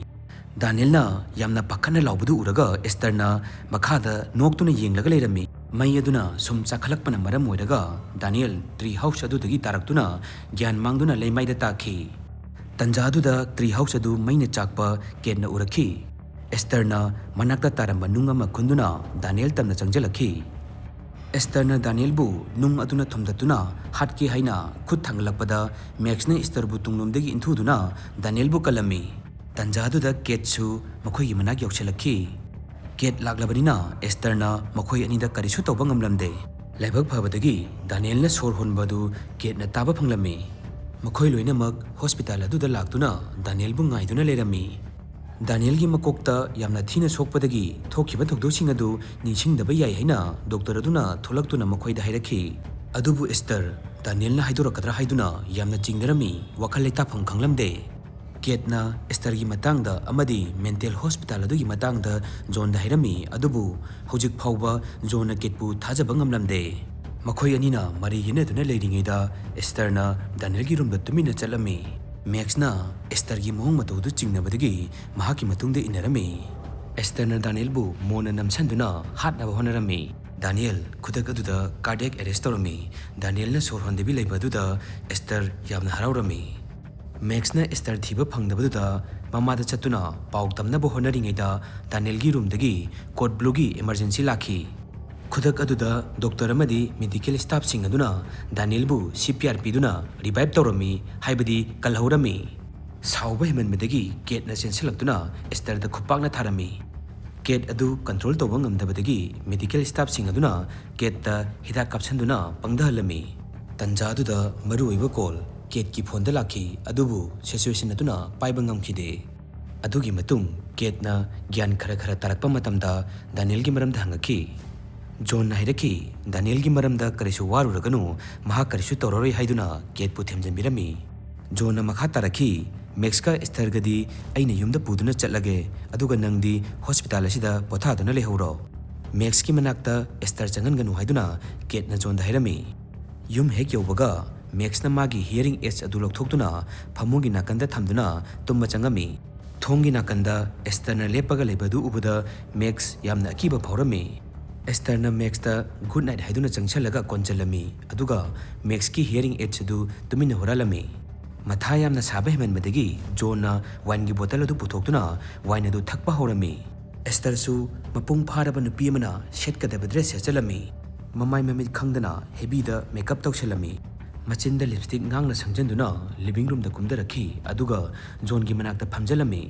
ꯗꯥꯅꯤꯌꯦꯜꯅ ꯌꯥꯝꯅ ꯄꯥꯈꯠꯅ ꯂꯥꯎꯕꯗꯨ ꯎꯔꯒ ꯑꯦꯁꯇꯔꯅ ꯃꯈꯥꯗ ꯅꯣꯛꯇꯨꯅ ꯌꯦꯡꯂꯒ ꯂꯩꯔꯝꯃꯤ꯫ ꯃꯩ ꯑꯗꯨꯅ ꯁꯨꯝ ꯆꯥꯛꯈꯠꯂꯛꯄꯅ ꯃꯔꯝ ꯑꯣꯏꯔꯒ ꯗꯥꯅꯤꯌꯦꯜ ꯇ꯭ꯔꯤ ꯍꯥꯎꯁ ꯑꯗꯨꯗꯒꯤ ꯇꯥꯔꯛꯇꯨꯅ ꯒ꯭ꯌꯥꯟ ꯃꯥꯡꯗꯨꯅ ꯂꯩꯃꯥꯏꯗ ꯇꯥꯈꯤ꯫ ꯇꯟꯖꯥ ꯑꯗꯨꯗ ꯇ꯭ꯔꯤ ꯍꯥꯎꯁ ꯑꯗꯨ ꯃꯩꯅ ꯆꯥꯛꯄ ꯀꯦꯠꯅ ꯎꯔꯛꯈꯤ꯫ ꯑꯦꯁꯇꯔꯅ ꯃꯅꯥꯛꯇ ꯇꯥꯔꯝꯕ ꯅꯨꯡ ꯑꯃ ꯈꯨꯟꯗꯨꯅ ꯗꯥꯅꯤꯌꯦꯜ ꯇꯝꯅ ꯆꯪꯁꯤꯜꯂꯛꯈꯤ꯫ ꯑꯦꯁꯇꯔꯅ ꯗꯥꯅꯤꯌꯦꯜꯕꯨ ꯅꯨꯡ ꯑꯗꯨꯅ ꯊꯨꯝꯗꯠꯇꯨꯅ ꯍꯥꯠꯀꯦ ꯍꯥꯏꯅ ꯈꯨꯠ ꯊꯥꯡꯒꯠꯂꯛꯄꯗ, ꯃꯦꯛꯁꯅ ꯑꯦꯁꯇꯔꯕꯨ ꯇꯨꯡꯂꯣꯝꯗꯒꯤ ꯏꯟꯊꯨꯗꯨꯅ ꯗꯥꯅꯤꯌꯦꯜꯕꯨ ꯀꯜꯂꯝꯃꯤ꯫ ꯇꯟꯖꯥꯗꯨꯗ ꯀꯦꯠꯁꯨ ꯃꯈꯣꯏꯒꯤ ꯃꯅꯥꯛ ꯌꯧꯁꯤꯜꯂꯛꯈꯤ꯫ ꯀꯦꯠ ꯂꯥꯛꯂꯕꯅꯤꯅ ꯑꯦꯁꯇꯔꯅ ꯃꯈꯣꯏ ꯑꯅꯤꯗ ꯀꯔꯤꯁꯨ ꯇꯧꯕ ꯉꯝꯂꯝꯗꯦ꯫ ꯂꯥꯏꯕꯛ ꯐꯕꯗꯒꯤ ꯗꯥꯅꯤꯌꯦꯜꯅ ꯁꯣꯔ ꯍꯣꯟꯕ ꯑꯗꯨ ꯀꯦꯠꯅ ꯇꯥꯕ ꯐꯪꯂꯝꯃꯤ꯫ ꯃꯈꯣꯏ ꯂꯣꯏꯅꯃꯛ ꯍꯣꯁꯄꯤꯇꯥꯜ ꯑꯗꯨꯗ ꯂꯥꯛꯇꯨꯅ ꯗꯥꯅꯤꯌꯦꯜꯕꯨ ꯉꯥꯏꯗꯨꯅ ꯂꯩꯔꯝꯃꯤ꯫ ꯗꯥꯅꯤꯌꯦꯜꯒꯤ ꯃꯀꯣꯛꯇ ꯌꯥꯝꯅ ꯊꯤꯅ ꯁꯣꯛꯄꯗꯒꯤ ꯊꯣꯛꯈꯤꯕ ꯊꯧꯗꯣꯛꯁꯤꯡ ꯑꯗꯨ ꯅꯤꯡꯁꯤꯡꯗꯕ ꯌꯥꯏ ꯍꯥꯏꯅ ꯗꯣꯛꯇꯔ ꯑꯗꯨꯅ ꯊꯣꯛꯂꯛꯇꯨꯅ ꯃꯈꯣꯏꯗ ꯍꯥꯏꯔꯛꯈꯤ꯫ ꯑꯗꯨꯕꯨ ꯑꯦꯁꯇꯔ ꯗꯥꯅꯤꯌꯦꯜꯅ ꯍꯥꯏꯗꯣꯔꯛꯀꯗ꯭ꯔꯥ ꯍꯥꯏꯗꯨꯅ ꯌꯥꯝꯅ ꯆꯤꯡꯅꯔꯝꯃꯤ, ꯋꯥꯈꯜ ꯂꯩꯇꯥꯐꯝ ꯈꯪꯂꯝꯗꯦ꯫ ꯀꯦꯠꯅ ꯑꯦꯁꯇꯔꯒꯤ ꯃꯇꯥꯡꯗ ꯑꯃꯗꯤ ꯃꯦꯟꯇꯦꯜ ꯍꯣꯁꯄꯤꯇꯥꯜ ꯑꯗꯨꯒꯤ ꯃꯇꯥꯡꯗ ꯖꯣꯟꯗ ꯍꯥꯏꯔꯝꯃꯤ, ꯑꯗꯨꯕꯨ ꯍꯧꯖꯤꯛ ꯐꯥꯎꯕ ꯖꯣꯟꯅ ꯀꯦꯠꯄꯨ ꯊꯥꯖꯕ ꯉꯝꯂꯝꯗꯦ꯫ ꯃꯈꯣꯏ ꯑꯅꯤꯅ ꯃꯔꯩ ꯌꯦꯠꯅꯗꯨꯅ ꯂꯩꯔꯤꯉꯩꯗ ꯑꯦꯁꯇꯔꯅ ꯗꯥꯅꯤꯌꯦꯜꯒꯤ ꯔꯨꯝꯗ ꯇꯨꯃꯤꯟꯅ ꯆꯠꯂꯝꯃꯤ꯫ ꯃꯦꯛꯁꯅ ꯑꯦꯁꯇꯔꯒꯤ ꯃꯑꯣꯡ ꯃꯇꯧ ꯑꯗꯨ ꯆꯤꯡꯅꯕꯗꯒꯤ ꯃꯍꯥꯛꯀꯤ ꯃꯇꯨꯡꯗ ꯏꯟꯅꯔꯝꯃꯤ꯫ ꯑꯦꯁꯇꯔꯅ ꯗꯥꯅꯤꯌꯦꯜꯕꯨ ꯃꯣꯟꯅ ꯅꯝꯁꯤꯟꯗꯨꯅ ꯍꯥꯠꯅꯕ ꯍꯣꯠꯅꯔꯝꯃꯤ꯫ ꯗꯥꯅꯤꯌꯦꯜ ꯈꯨꯗꯛ ꯑꯗꯨꯗ ꯀꯥꯔꯗꯤꯌꯦꯛ ꯑꯦꯔꯦꯁ ꯇꯧꯔꯝꯃꯤ꯫ ꯗꯥꯅꯤꯌꯦꯜꯅ ꯁꯣꯔ ꯍꯣꯟꯗꯕꯤ ꯂꯩꯕ ꯑꯗꯨꯗ ꯑꯦꯁꯇꯔ ꯌꯥꯝꯅ ꯍꯔꯥꯎꯔꯝꯃꯤ꯫ ꯃꯦꯛꯁꯅ ꯑꯦꯁꯇꯔ ꯊꯤꯕ ꯐꯪꯗꯕꯗꯨꯗ ꯃꯃꯥꯗ ꯆꯠꯇꯨꯅ ꯄꯥꯎ ꯇꯝꯅꯕ ꯍꯣꯠꯅꯔꯤꯉꯩꯗ ꯗꯥꯅꯤꯌꯦꯜꯒꯤ ꯔꯨꯝꯗꯒꯤ ꯀꯣꯗ ꯕ꯭ꯂꯨꯒꯤ ꯏꯃꯔꯖꯦꯟꯁꯤ ꯂꯥꯛꯈꯤ꯫ ꯈꯨꯗꯛ ꯑꯗꯨꯗ ꯗꯣꯛꯇꯔ ꯑꯃꯗꯤ ꯃꯦꯗꯤꯀꯦꯜ ꯁ꯭ꯇꯥꯐꯁꯤꯡ ꯑꯗꯨꯅ ꯗꯥꯅꯤꯌꯦꯜꯕꯨ ꯁꯤ ꯄꯤ ꯑꯥꯔ ꯄꯤꯗꯨꯅ ꯔꯤꯚꯥꯏꯚ ꯇꯧꯔꯝꯃꯤ, ꯍꯥꯏꯕꯗꯤ ꯀꯜꯍꯧꯔꯝꯃꯤ꯫ ꯁꯥꯎꯕ ꯍꯦꯟꯃꯟꯕꯗꯒꯤ ꯀꯦꯠꯅ ꯆꯦꯟꯁꯤꯜꯂꯛꯇꯨꯅ ꯑꯦꯁꯇꯔꯗ ꯈꯨꯄꯥꯛꯅ ꯊꯥꯔꯝꯃꯤ꯫ ꯀꯦꯠ ꯑꯗꯨ ꯀꯟꯇ꯭ꯔꯣꯜ ꯇꯧꯕ ꯉꯝꯗꯕꯗꯒꯤ ꯃꯦꯗꯤꯀꯦꯜ ꯁ꯭ꯇꯥꯐꯁꯤꯡ ꯑꯗꯨꯅ ꯀꯦꯠꯇ ꯍꯤꯗꯥꯛ ꯀꯥꯞꯁꯤꯟꯗꯨꯅ ꯄꯪꯊꯍꯜꯂꯝꯃꯤ꯫ ꯇꯟꯖꯥ ꯑꯗꯨꯗ ꯃꯔꯨꯑꯣꯏꯕ ꯀꯣꯜ ꯀꯦꯠꯀꯤ ꯐꯣꯟꯗ ꯂꯥꯛꯈꯤ, ꯑꯗꯨꯕꯨ ꯁꯤꯆꯨꯋꯦꯁꯟ ꯑꯗꯨꯅ ꯄꯥꯏꯕ ꯉꯝꯈꯤꯗꯦ꯫ ꯑꯗꯨꯒꯤ ꯃꯇꯨꯡ ꯀꯦꯠꯅ ꯒ꯭ꯌꯥꯟ ꯈꯔ ꯈꯔ ꯇꯥꯔꯛꯄ ꯃꯇꯝꯗ ꯗꯥꯅꯤꯌꯦꯜꯒꯤ ꯃꯔꯝꯗ ꯍꯪꯉꯛꯈꯤ꯫ ꯖꯣꯟꯅ ꯍꯥꯏꯔꯛꯈꯤ, "ꯗꯥꯅꯤꯌꯦꯜꯒꯤ ꯃꯔꯝꯗ ꯀꯔꯤꯁꯨ ꯋꯥꯔꯨꯔꯒꯅꯨ, ꯃꯍꯥꯛ ꯀꯔꯤꯁꯨ ꯇꯧꯔꯔꯣꯏ" ꯍꯥꯏꯗꯨꯅ ꯀꯦꯠꯄꯨ ꯊꯦꯝꯖꯤꯟꯕꯤꯔꯝꯃꯤ꯫ ꯖꯣꯟꯅ ꯃꯈꯥ ꯇꯥꯔꯛꯈꯤ, "ꯃꯦꯛꯁꯀ ꯑꯦꯁꯇꯔꯒꯗꯤ ꯑꯩꯅ ꯌꯨꯝꯗ ꯄꯨꯗꯨꯅ ꯆꯠꯂꯒꯦ, ꯑꯗꯨꯒ ꯅꯪꯗꯤ ꯍꯣꯁꯄꯤꯇꯥꯜ ꯑꯁꯤꯗ ꯄꯣꯊꯥꯗꯨꯅ ꯂꯩꯍꯧꯔꯣ꯫ ꯃꯦꯛꯁꯀꯤ ꯃꯅꯥꯛꯇ ꯑꯦꯁꯇꯔ ꯆꯪꯍꯟꯒꯅꯨ" ꯍꯥꯏꯗꯨꯅ ꯀꯦꯠꯅ ꯖꯣꯟꯗ ꯍꯥꯏꯔꯝꯃꯤ꯫ ꯌꯨꯝ ꯍꯦꯛ ꯌꯧꯕꯒ ꯃꯦꯛꯁꯅ ꯃꯥꯒꯤ ꯍꯤꯌꯔꯤꯡ ꯑꯦꯗꯁ ꯑꯗꯨ ꯂꯧꯊꯣꯛꯇꯨꯅ ꯐꯃꯨꯡꯒꯤ ꯅꯥꯀꯟꯗ ꯊꯝꯗꯨꯅ ꯇꯨꯝꯕ ꯆꯪꯉꯝꯃꯤ꯫ ꯊꯣꯡꯒꯤ ꯅꯥꯀꯟꯗ ꯑꯦꯁꯇꯔꯅ ꯂꯦꯞꯄꯒ ꯂꯩꯕ ꯑꯗꯨ ꯎꯕꯗ ꯃꯦꯛꯁ ꯌꯥꯝꯅ ꯑꯀꯤꯕ ꯐꯥꯎꯔꯝꯃꯤ꯫ ꯑꯦꯁꯇꯔꯅ ꯃꯦꯛꯁꯇ ꯒꯨꯗ ꯅꯥꯏꯠ ꯍꯥꯏꯗꯨꯅ ꯆꯪꯁꯜꯂꯒ ꯀꯣꯟꯁꯤꯜꯂꯝꯃꯤ, ꯑꯗꯨꯒ ꯃꯦꯛꯁꯀꯤ ꯍꯤꯌꯔꯤꯡ ꯑꯦꯗꯁ ꯑꯗꯨ ꯇꯨꯃꯤꯟꯅ ꯍꯨꯔꯥꯜꯂꯝꯃꯤ꯫ ꯃꯊꯥ ꯌꯥꯝꯅ ꯁꯥꯕ ꯍꯦꯟꯃꯟꯕꯗꯒꯤ ꯖꯣꯟꯅ ꯋꯥꯏꯟꯒꯤ ꯕꯣꯇꯜ ꯑꯗꯨ ꯄꯨꯊꯣꯛꯇꯨꯅ ꯋꯥꯏꯟ ꯑꯗꯨ ꯊꯛꯄ ꯍꯧꯔꯝꯃꯤ꯫ ꯑꯦꯁꯇꯔꯁꯨ ꯃꯄꯨꯡ ꯐꯥꯔꯕ ꯅꯨꯄꯤ ꯑꯃꯅ ꯁꯦꯠꯀꯗꯕ ꯗ꯭ꯔꯦꯁ ꯁꯦꯠꯆꯜꯂꯝꯃꯤ꯫ ꯃꯃꯥꯏ ꯃꯃꯤꯠ ꯈꯪꯗꯅ ꯍꯦꯕꯤꯗ ꯃꯦꯀꯞ ꯇꯧꯁꯜꯂꯝꯃꯤ꯫ ꯃꯆꯤꯟꯗ ꯂꯤꯞꯁꯇꯤꯛ ꯉꯥꯡꯅ ꯁꯪꯖꯟꯗꯨꯅ ꯂꯤꯚꯤꯡ ꯔꯨꯝꯗ ꯀꯨꯝꯊꯔꯛꯈꯤ, ꯑꯗꯨꯒ ꯖꯣꯟꯒꯤ ꯃꯅꯥꯛꯇ ꯐꯝꯖꯜꯂꯝꯃꯤ꯫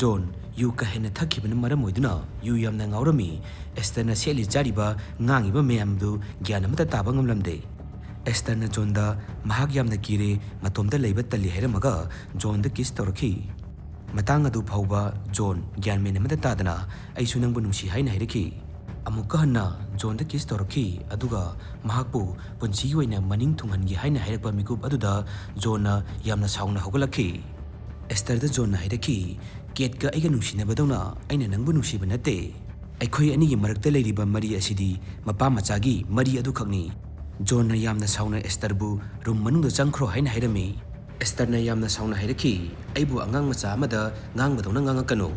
ꯖꯣꯟ ꯌꯨ ꯀꯥ ꯍꯦꯟꯅ ꯊꯛꯈꯤꯕꯅ ꯃꯔꯝ ꯑꯣꯏꯗꯨꯅ ꯌꯨ ꯌꯥꯝꯅ ꯉꯥꯎꯔꯝꯃꯤ꯫ ꯑꯦꯁꯇꯔꯅ ꯁꯦꯠꯂꯤ ꯆꯥꯔꯤꯕ, ꯉꯥꯡꯉꯤꯕ ꯃꯌꯥꯝꯗꯨ ꯒ꯭ꯌꯥꯟ ꯑꯃꯠꯇ ꯇꯥꯕ ꯉꯝꯂꯝꯗꯦ꯫ ꯑꯦꯁꯇꯔꯅ ꯖꯣꯟꯗ ꯃꯍꯥꯛ ꯌꯥꯝꯅ ꯀꯤꯔꯦ, ꯃꯇꯣꯝꯇ ꯂꯩꯕ ꯇꯜꯂꯤ ꯍꯥꯏꯔꯝꯃꯒ ꯖꯣꯟꯗ ꯀꯤꯁ ꯇꯧꯔꯛꯈꯤ꯫ ꯃꯇꯥꯡ ꯑꯗꯨ ꯐꯥꯎꯕ ꯖꯣꯟ ꯒ꯭ꯌꯥꯟ ꯃꯦꯟ ꯑꯃꯠꯇ ꯇꯥꯗꯅ "ꯑꯩꯁꯨ ꯅꯪꯕꯨ ꯅꯨꯡꯁꯤ" ꯍꯥꯏꯅ ꯍꯥꯏꯔꯛꯈꯤ꯫ ꯑꯃꯨꯛꯀ ꯍꯟꯅ ꯖꯣꯟꯗ ꯀꯤꯁ ꯇꯧꯔꯛꯈꯤ, ꯑꯗꯨꯒ ꯃꯍꯥꯛꯄꯨ ꯄꯨꯟꯁꯤꯒꯤ ꯑꯣꯏꯅ ꯃꯅꯤꯡ ꯊꯨꯡꯍꯟꯒꯦ ꯍꯥꯏꯅ ꯍꯥꯏꯔꯛꯄ ꯃꯤꯀꯨꯞ ꯑꯗꯨꯗ ꯖꯣꯟꯅ ꯌꯥꯝꯅ ꯁꯥꯎꯅ ꯍꯧꯒꯠꯂꯛꯈꯤ꯫ ꯑꯦꯁꯇꯔꯗ ꯖꯣꯟꯅ ꯍꯥꯏꯔꯛꯈꯤ, "ꯀꯦꯠꯀ ꯑꯩꯒ ꯅꯨꯡꯁꯤꯅꯕꯗꯧꯅ ꯑꯩꯅ ꯅꯪꯕꯨ ꯅꯨꯡꯁꯤꯕ ꯅꯠꯇꯦ꯫ ꯑꯩꯈꯣꯏ ꯑꯅꯤꯒꯤ ꯃꯔꯛꯇ ꯂꯩꯔꯤꯕ ꯃꯔꯤ ꯑꯁꯤꯗꯤ ꯃꯄꯥ ꯃꯆꯥꯒꯤ ꯃꯔꯤ ꯑꯗꯨꯈꯛꯅꯤ꯫" ꯖꯣꯟꯅ ꯌꯥꯝꯅ ꯁꯥꯎꯅ ꯑꯦꯁꯇꯔꯕꯨ ꯔꯨꯝ ꯃꯅꯨꯡꯗ ꯆꯪꯈ꯭ꯔꯣ ꯍꯥꯏꯅ ꯍꯥꯏꯔꯝꯃꯤ꯫ ꯑꯦꯁꯇꯔꯅ ꯌꯥꯝꯅ ꯁꯥꯎꯅ ꯍꯥꯏꯔꯛꯈꯤ, "ꯑꯩꯕꯨ ꯑꯉꯥꯡ ꯃꯆꯥ ꯑꯃꯗ ꯉꯥꯡꯕꯗꯧꯅ ꯉꯥꯡꯉꯛꯀꯅꯨ꯫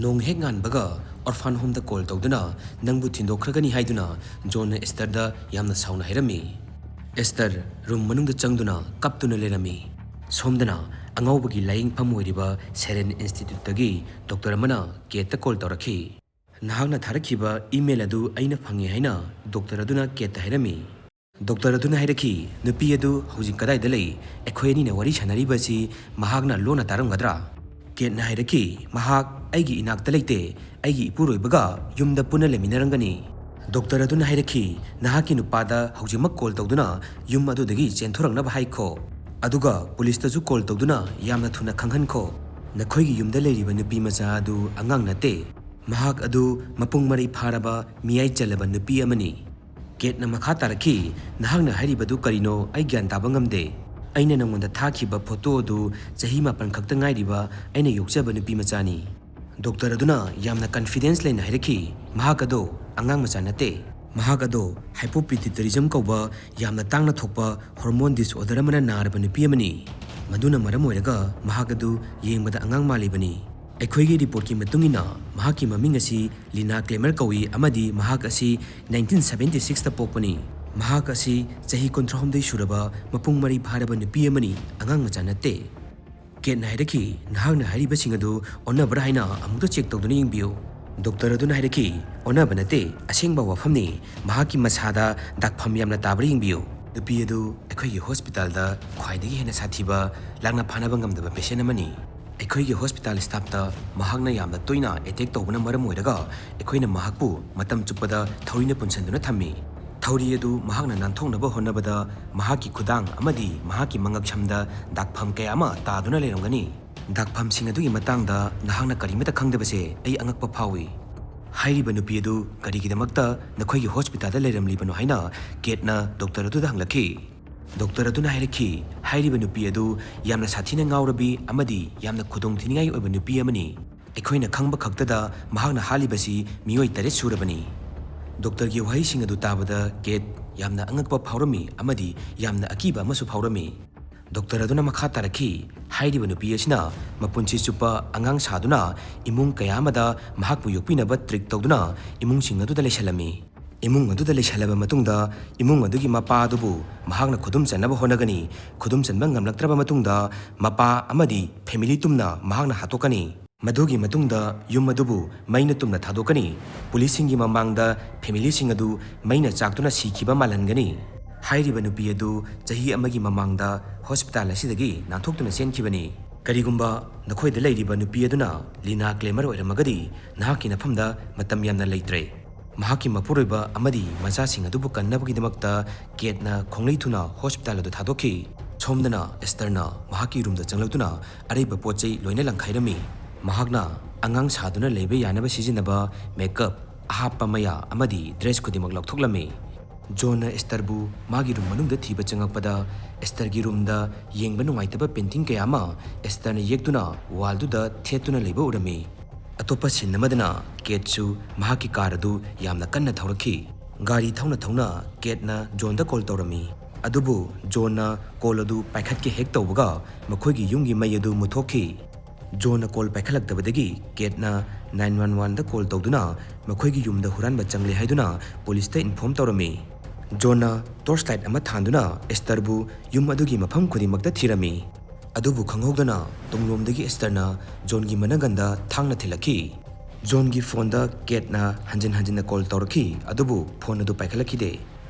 ꯅꯣꯡ ꯍꯦꯛ ꯉꯥꯟꯕꯒ ꯑꯣꯔꯐꯥꯟ ꯍꯣꯝꯗ ꯀꯣꯜ ꯇꯧꯗꯨꯅ ꯅꯪꯕꯨ ꯊꯤꯟꯗꯣꯛꯈ꯭ꯔꯒꯅꯤ" ꯍꯥꯏꯗꯨꯅ ꯖꯣꯟꯅ ꯑꯦꯁꯇꯔꯗ ꯌꯥꯝꯅ ꯁꯥꯎꯅ ꯍꯥꯏꯔꯝꯃꯤ꯫ ꯑꯦꯁꯇꯔ ꯔꯨꯝ ꯃꯅꯨꯡꯗ ꯆꯪꯗꯨꯅ ꯀꯞꯇꯨꯅ ꯂꯩꯔꯝꯃꯤ꯫ ꯁꯣꯝꯗꯅ ꯑꯉꯥꯎꯕꯒꯤ ꯂꯥꯌꯦꯡꯐꯝ ꯑꯣꯏꯔꯤꯕ ꯁꯦꯔꯦꯟ ꯏꯟꯁꯇꯤꯇ꯭ꯌꯨꯠꯇꯒꯤ ꯗꯣꯛꯇꯔ ꯑꯃꯅ ꯀꯦꯠꯇ ꯀꯣꯜ ꯇꯧꯔꯛꯈꯤ꯫ "ꯅꯍꯥꯛꯅ ꯊꯥꯔꯛꯈꯤꯕ ꯏꯃꯦꯜ ꯑꯗꯨ ꯑꯩꯅ ꯐꯪꯉꯦ" ꯍꯥꯏꯅ ꯗꯣꯛꯇꯔ ꯑꯗꯨꯅ ꯀꯦꯠꯇ ꯍꯥꯏꯔꯝꯃꯤ꯫ ꯗꯣꯛꯇꯔ ꯑꯗꯨꯅ ꯍꯥꯏꯔꯛꯈꯤ, "ꯅꯨꯄꯤ ꯑꯗꯨ ꯍꯧꯖꯤꯛ ꯀꯗꯥꯏꯗ ꯂꯩ? ꯑꯩꯈꯣꯏ ꯑꯅꯤꯅ ꯋꯥꯔꯤ ꯁꯥꯟꯅꯔꯤꯕ ꯑꯁꯤ ꯃꯍꯥꯛꯅ ꯂꯣꯟꯅ ꯇꯥꯔꯝꯒꯗ꯭ꯔꯥ?" ꯀꯦꯠꯅ ꯍꯥꯏꯔꯛꯈꯤ, "ꯃꯍꯥꯛ ꯑꯩꯒꯤ ꯏꯅꯥꯛꯇ ꯂꯩꯇꯦ, ꯑꯩꯒꯤ ꯏꯄꯨꯔꯣꯏꯕꯒ ꯌꯨꯝꯗ ꯄꯨꯟꯅ ꯂꯩꯃꯤꯟꯅꯔꯝꯒꯅꯤ꯫" ꯗꯣꯛꯇꯔ ꯑꯗꯨꯅ ꯍꯥꯏꯔꯛꯈꯤ, "ꯅꯍꯥꯛꯀꯤ ꯅꯨꯄꯥꯗ ꯍꯧꯖꯤꯛꯃꯛ ꯀꯣꯜ ꯇꯧꯗꯨꯅ ꯌꯨꯝ ꯑꯗꯨꯗꯒꯤ ꯆꯦꯟꯊꯣꯔꯛꯅꯕ ꯍꯥꯏꯈꯣ꯫ ꯑꯗꯨꯒ ꯄꯨꯂꯤꯁꯇꯁꯨ ꯀꯣꯜ ꯇꯧꯗꯨꯅ ꯌꯥꯝꯅ ꯊꯨꯅ ꯈꯪꯍꯟꯈꯣ꯫ ꯅꯈꯣꯏꯒꯤ ꯌꯨꯝꯗ ꯂꯩꯔꯤꯕ ꯅꯨꯄꯤ ꯃꯆꯥ ꯑꯗꯨ ꯑꯉꯥꯡ ꯅꯠꯇꯦ꯫ ꯃꯍꯥꯛ ꯑꯗꯨ ꯃꯄꯨꯡ ꯃꯔꯩ ꯐꯥꯔꯕ ꯃꯤꯌꯥꯏ ꯆꯜꯂꯕ ꯅꯨꯄꯤ ꯑꯃꯅꯤ꯫" ꯀꯦꯠꯅ ꯃꯈꯥ ꯇꯥꯔꯛꯈꯤ, "ꯅꯍꯥꯛꯅ ꯍꯥꯏꯔꯤꯕꯗꯨ ꯀꯔꯤꯅꯣ? ꯑꯩ ꯒ꯭ꯌꯥꯟ ꯇꯥꯕ ꯉꯝꯗꯦ꯫ ꯑꯩꯅ ꯅꯉꯣꯟꯗ ꯊꯥꯈꯤꯕ ꯐꯣꯇꯣ ꯑꯗꯨ ꯆꯍꯤ ꯃꯥꯄꯟ ꯈꯛꯇ ꯉꯥꯏꯔꯤꯕ ꯑꯩꯅ ꯌꯣꯛꯆꯕ ꯅꯨꯄꯤ ꯃꯆꯥꯅꯤ꯫" ꯗꯣꯛꯇꯔ ꯑꯗꯨꯅ ꯌꯥꯝꯅ ꯀꯟꯐꯤꯗꯦꯟꯁ ꯂꯩꯅ ꯍꯥꯏꯔꯛꯈꯤ, "ꯃꯍꯥꯛ ꯑꯗꯣ ꯑꯉꯥꯡ ꯃꯆꯥ ꯅꯠꯇꯦ꯫ ꯃꯍꯥꯛ ꯑꯗꯣ ꯍꯥꯏꯄꯣꯄꯤꯇꯤꯇꯔꯤꯖꯝ ꯀꯧꯕ ꯌꯥꯝꯅ ꯇꯥꯡꯅ ꯊꯣꯛꯄ ꯍꯣꯔꯃꯣꯟ ꯗꯤꯁꯑꯣꯔꯗꯔ ꯑꯃꯅ ꯅꯥꯔꯕ ꯅꯨꯄꯤ ꯑꯃꯅꯤ꯫ ꯃꯗꯨꯅ ꯃꯔꯝ ꯑꯣꯏꯔꯒ ꯃꯍꯥꯛ ꯑꯗꯨ ꯌꯦꯡꯕꯗ ꯑꯉꯥꯡ ꯃꯥꯜꯂꯤꯕꯅꯤ꯫ ꯑꯩꯈꯣꯏꯒꯤ ꯔꯤꯄꯣꯔꯠꯀꯤ ꯃꯇꯨꯡ ꯏꯟꯅ, ꯃꯍꯥꯛꯀꯤ ꯃꯃꯤꯡ ꯑꯁꯤ ꯂꯤꯅꯥ ꯀ꯭ꯂꯦꯃꯔ ꯀꯧꯏ ꯑꯃꯗꯤ ꯃꯍꯥꯛ ꯑꯁꯤ ꯅꯥꯏꯟꯇꯤꯟ ꯁꯚꯦꯟꯇꯤ ꯁꯤꯛꯁꯇ ꯄꯣꯛꯄꯅꯤ꯫ ꯃꯍꯥꯛ ꯑꯁꯤ ꯆꯍꯤ ꯀꯨꯟꯊ꯭ꯔꯥꯍꯨꯝꯗꯣꯏ ꯁꯨꯔꯕ ꯃꯄꯨꯡ ꯃꯔꯩ ꯐꯥꯔꯕ ꯅꯨꯄꯤ ꯑꯃꯅꯤ, ꯑꯉꯥꯡ ꯃꯆꯥ ꯅꯠꯇꯦ꯫ ꯀꯦꯠꯅ ꯍꯥꯏꯔꯛꯈꯤ, "ꯅꯍꯥꯛꯅ ꯍꯥꯏꯔꯤꯕꯁꯤꯡ ꯑꯗꯨ ꯑꯣꯟꯅꯕ꯭ꯔꯥ ꯍꯥꯏꯅ ꯑꯃꯨꯛꯇ ꯆꯦꯛ ꯇꯧꯗꯨꯅ ꯌꯦꯡꯕꯤꯌꯨ꯫" ꯗꯣꯛꯇꯔ ꯑꯗꯨꯅ ꯍꯥꯏꯔꯛꯈꯤ, "ꯑꯣꯟꯅꯕ ꯅꯠꯇꯦ, ꯑꯁꯦꯡꯕ ꯋꯥꯐꯝꯅꯤ꯫ ꯃꯍꯥꯛꯀꯤ ꯃꯁꯥꯗ ꯗꯥꯛꯐꯝ ꯌꯥꯝꯅ ꯇꯥꯕ꯭ꯔꯥ ꯌꯦꯡꯕꯤꯌꯨ꯫" ꯅꯨꯄꯤ ꯑꯗꯨ ꯑꯩꯈꯣꯏꯒꯤ ꯍꯣꯁꯄꯤꯇꯥꯜꯗ ꯈ꯭ꯋꯥꯏꯗꯒꯤ ꯍꯦꯟꯅ ꯁꯥꯊꯤꯕ, ꯂꯥꯛꯅ ꯐꯥꯅꯕ ꯉꯝꯗꯕ ꯄꯦꯁꯦꯟ ꯑꯃꯅꯤ꯫ ꯑꯩꯈꯣꯏꯒꯤ ꯍꯣꯁꯄꯤꯇꯥꯜ ꯁ꯭ꯇꯥꯐꯇ ꯃꯍꯥꯛꯅ ꯌꯥꯝꯅ ꯇꯣꯏꯅ ꯑꯦꯇꯦꯛ ꯇꯧꯕꯅ ꯃꯔꯝ ꯑꯣꯏꯔꯒ, ꯑꯩꯈꯣꯏꯅ ꯃꯍꯥꯛꯄꯨ ꯃꯇꯝ ꯆꯨꯞꯄꯗ ꯊꯧꯔꯤꯅ ꯄꯨꯟꯁꯤꯟꯗꯨꯅ ꯊꯝꯃꯤ꯫ ꯊꯧꯔꯤ ꯑꯗꯨ ꯃꯍꯥꯛꯅ ꯅꯥꯟꯊꯣꯛꯅꯕ ꯍꯣꯠꯅꯕꯗ ꯃꯍꯥꯛꯀꯤ ꯈꯨꯗꯥꯡ ꯑꯃꯗꯤ ꯃꯍꯥꯛꯀꯤ ꯃꯉꯛꯁꯝꯗ ꯗꯥꯛꯐꯝ ꯀꯌꯥ ꯑꯃ ꯇꯥꯗꯨꯅ ꯂꯩꯔꯝꯒꯅꯤ꯫ ꯗꯥꯛꯐꯝꯁꯤꯡ ꯑꯗꯨꯒꯤ ꯃꯇꯥꯡꯗ ꯅꯍꯥꯛꯅ ꯀꯔꯤꯃꯠꯇ ꯈꯪꯗꯕꯁꯦ ꯑꯩ ꯑꯉꯛꯄ ꯐꯥꯎꯏ꯫ ꯍꯥꯏꯔꯤꯕ ꯅꯨꯄꯤ ꯑꯗꯨ ꯀꯔꯤꯒꯤꯗꯃꯛꯇ ꯅꯈꯣꯏꯒꯤ ꯍꯣꯁꯄꯤꯇꯥꯜꯗ ꯂꯩꯔꯝꯂꯤꯕꯅꯣ ꯍꯥꯏꯅ ꯀꯦꯠꯅ ꯗꯣꯛꯇꯔ ꯑꯗꯨꯗ ꯍꯪꯂꯛꯈꯤ꯫ ꯗꯣꯛꯇꯔ ꯑꯗꯨꯅ ꯍꯥꯏꯔꯛꯈꯤ, "ꯍꯥꯏꯔꯤꯕ ꯅꯨꯄꯤ ꯑꯗꯨ ꯌꯥꯝꯅ ꯁꯥꯊꯤꯅ ꯉꯥꯎꯔꯕꯤ ꯑꯃꯗꯤ ꯌꯥꯝꯅ ꯈꯨꯗꯣꯡꯊꯤꯅꯤꯡꯉꯥꯏ ꯑꯣꯏꯕ ꯅꯨꯄꯤ ꯑꯃꯅꯤ꯫ ꯑꯩꯈꯣꯏꯅ ꯈꯪꯕ ꯈꯛꯇꯗ ꯃꯍꯥꯛꯅ ꯍꯥꯠꯂꯤꯕꯁꯤ ꯃꯤꯑꯣꯏ ꯇꯔꯦꯠ ꯁꯨꯔꯕꯅꯤ꯫" ꯗꯣꯛꯇꯔꯒꯤ ꯋꯥꯍꯩꯁꯤꯡ ꯑꯗꯨ ꯇꯥꯕꯗ ꯀꯦꯠ ꯌꯥꯝꯅ ꯑꯉꯛꯄ ꯐꯥꯎꯔꯝꯃꯤ ꯑꯃꯗꯤ ꯌꯥꯝꯅ ꯑꯀꯤꯕ ꯑꯃꯁꯨ ꯐꯥꯎꯔꯝꯃꯤ꯫ ꯗꯣꯛꯇꯔ ꯑꯗꯨꯅ ꯃꯈꯥ ꯇꯥꯔꯛꯈꯤ, "ꯍꯥꯏꯔꯤꯕ ꯅꯨꯄꯤ ꯑꯁꯤꯅ ꯃꯄꯨꯟꯁꯤ ꯆꯨꯞꯄ ꯑꯉꯥꯡ ꯁꯥꯗꯨꯅ ꯏꯃꯨꯡ ꯀꯌꯥ ꯑꯃꯗ ꯃꯍꯥꯛꯄꯨ ꯌꯣꯛꯄꯤꯅꯕ ꯇ꯭ꯔꯤꯛ ꯇꯧꯗꯨꯅ ꯏꯃꯨꯡꯁꯤꯡ ꯑꯗꯨꯗ ꯂꯩꯁꯜꯂꯝꯃꯤ꯫ ꯏꯃꯨꯡ ꯑꯗꯨꯗ ꯂꯩꯁꯜꯂꯕ ꯃꯇꯨꯡꯗ ꯏꯃꯨꯡ ꯑꯗꯨꯒꯤ ꯃꯄꯥ ꯑꯗꯨꯕꯨ ꯃꯍꯥꯛꯅ ꯈꯨꯗꯨꯝ ꯆꯟꯅꯕ ꯍꯣꯠꯅꯒꯅꯤ꯫ ꯈꯨꯗꯨꯝ ꯆꯟꯕ ꯉꯝꯂꯛꯇ꯭ꯔꯕ ꯃꯇꯨꯡꯗ ꯃꯄꯥ ꯑꯃꯗꯤ ꯐꯦꯃꯤꯂꯤ ꯇꯨꯝꯅ ꯃꯍꯥꯛꯅ ꯍꯥꯠꯇꯣꯛꯀꯅꯤ꯫ ꯃꯗꯨꯒꯤ ꯃꯇꯨꯡꯗ ꯌꯨꯝ ꯑꯗꯨꯕꯨ ꯃꯩꯅ ꯇꯨꯝꯅ ꯊꯥꯗꯣꯛꯀꯅꯤ꯫ ꯄꯨꯂꯤꯁꯁꯤꯡꯒꯤ ꯃꯃꯥꯡꯗ ꯐꯦꯃꯤꯂꯤꯁꯤꯡ ꯑꯗꯨ ꯃꯩꯅ ꯆꯥꯛꯇꯨꯅ ꯁꯤꯈꯤꯕ ꯃꯥꯜꯍꯟꯒꯅꯤ꯫" ꯍꯥꯏꯔꯤꯕ ꯅꯨꯄꯤ ꯑꯗꯨ ꯆꯍꯤ ꯑꯃꯒꯤ ꯃꯃꯥꯡꯗ ꯍꯣꯁꯄꯤꯇꯥꯜ ꯑꯁꯤꯗꯒꯤ ꯅꯥꯟꯊꯣꯛꯇꯨꯅ ꯆꯦꯟꯈꯤꯕꯅꯤ꯫ ꯀꯔꯤꯒꯨꯝꯕ ꯅꯈꯣꯏꯗ ꯂꯩꯔꯤꯕ ꯅꯨꯄꯤ ꯑꯗꯨꯅ ꯂꯤꯅꯥ ꯀ꯭ꯂꯦꯃꯔ ꯑꯣꯏꯔꯝꯃꯒꯗꯤ, ꯅꯍꯥꯛꯀꯤ ꯅꯐꯝꯗ ꯃꯇꯝ ꯌꯥꯝꯅ ꯂꯩꯇ꯭ꯔꯦ꯫ ꯃꯍꯥꯛꯀꯤ ꯃꯄꯨꯔꯣꯏꯕ ꯑꯃꯗꯤ ꯃꯆꯥꯁꯤꯡ ꯑꯗꯨꯕꯨ ꯀꯟꯅꯕꯒꯤꯗꯃꯛꯇ ꯀꯦꯠꯅ ꯈꯣꯡꯂꯩ ꯊꯨꯅ ꯍꯣꯁꯄꯤꯇꯥꯜ ꯑꯗꯨ ꯊꯥꯗꯣꯛꯈꯤ꯫ ꯁꯣꯝꯗꯅ ꯑꯦꯁꯇꯔꯅ ꯃꯍꯥꯛꯀꯤ ꯔꯨꯝꯗ ꯆꯪꯂꯛꯇꯨꯅ ꯑꯔꯩꯕ ꯄꯣꯠ ꯆꯩ ꯂꯣꯏꯅ ꯂꯪꯈꯥꯏꯔꯝꯃꯤ꯫ ꯃꯍꯥꯛꯅ ꯑꯉꯥꯡ ꯁꯥꯗꯨꯅ ꯂꯩꯕ ꯌꯥꯅꯕ ꯁꯤꯖꯤꯟꯅꯕ ꯃꯦꯀꯞ, ꯑꯍꯥꯞꯄ ꯃꯌꯥ ꯑꯃꯗꯤ ꯗ꯭ꯔꯦꯁ ꯈꯨꯗꯤꯡꯃꯛ ꯂꯧꯊꯣꯛꯂꯝꯃꯤ꯫ ꯖꯣꯟꯅ ꯑꯦꯁꯇꯔꯕꯨ ꯃꯥꯒꯤ ꯔꯨꯝ ꯃꯅꯨꯡꯗ ꯊꯤꯕ ꯆꯪꯂꯛꯄꯗ, ꯑꯦꯁꯇꯔꯒꯤ ꯔꯨꯝꯗ ꯌꯦꯡꯕ ꯅꯨꯡꯉꯥꯏꯇꯕ ꯄꯦꯟꯇꯤꯡ ꯀꯌꯥ ꯑꯃ ꯑꯦꯁꯇꯔꯅ ꯌꯦꯛꯇꯨꯅ ꯋꯥꯜꯗꯨꯗ ꯊꯦꯠꯇꯨꯅ ꯂꯩꯕ ꯎꯔꯝꯃꯤ꯫ ꯑꯇꯣꯞꯄ ꯁꯤꯟ ꯑꯃꯗꯅ ꯀꯦꯠꯁꯨ ꯃꯍꯥꯛꯀꯤ ꯀꯥꯔ ꯑꯗꯨ ꯌꯥꯝꯅ ꯀꯟꯅ ꯊꯧꯔꯛꯈꯤ꯫ ꯒꯥꯔꯤ ꯊꯧꯅ ꯊꯧꯅ ꯀꯦꯠꯅ ꯖꯣꯟꯗ ꯀꯣꯜ ꯇꯧꯔꯝꯃꯤ꯫ ꯑꯗꯨꯕꯨ ꯖꯣꯟꯅ ꯀꯣꯜ ꯑꯗꯨ ꯄꯥꯏꯈꯠꯀꯦ ꯍꯦꯛ ꯇꯧꯕꯒ ꯃꯈꯣꯏꯒꯤ ꯌꯨꯝꯒꯤ ꯃꯩ ꯑꯗꯨ ꯃꯨꯠꯊꯣꯛꯈꯤ꯫ ꯖꯣꯟꯅ ꯀꯣꯜ ꯄꯥꯏꯈꯠꯂꯛꯇꯕꯗꯒꯤ ꯀꯦꯠꯅ ꯅꯥꯏꯟ ꯋꯥꯟ ꯋꯥꯟꯗ ꯀꯣꯜ ꯇꯧꯗꯨꯅ ꯃꯈꯣꯏꯒꯤ ꯌꯨꯝꯗ ꯍꯨꯔꯥꯟꯕ ꯆꯪꯂꯦ ꯍꯥꯏꯗꯨꯅ ꯄꯨꯂꯤꯁꯇ ꯏꯟꯐꯣꯔꯝ ꯇꯧꯔꯝꯃꯤ꯫ ꯖꯣꯟꯅ ꯇꯣꯔꯆ ꯂꯥꯏꯠ ꯑꯃ ꯊꯥꯟꯗꯨꯅ ꯑꯦꯁꯇꯔꯕꯨ ꯌꯨꯝ ꯑꯗꯨꯒꯤ ꯃꯐꯝ ꯈꯨꯗꯤꯡꯃꯛꯇ ꯊꯤꯔꯝꯃꯤ꯫ ꯑꯗꯨꯕꯨ ꯈꯪꯍꯧꯗꯅ ꯇꯨꯡꯂꯣꯝꯗꯒꯤ ꯑꯦꯁꯇꯔꯅ ꯖꯣꯟꯒꯤ ꯃꯅꯒꯟꯗ ꯊꯥꯡꯅ ꯊꯤꯜꯂꯛꯈꯤ꯫ ꯖꯣꯟꯒꯤ ꯐꯣꯟꯗ ꯀꯦꯠꯅ ꯍꯟꯖꯤꯟ ꯍꯟꯖꯤꯟꯅ ꯀꯣꯜ ꯇꯧꯔꯛꯈꯤ, ꯑꯗꯨꯕꯨ ꯐꯣꯟ ꯑꯗꯨ ꯄꯥꯏꯈꯠꯂꯛꯈꯤꯗꯦ꯫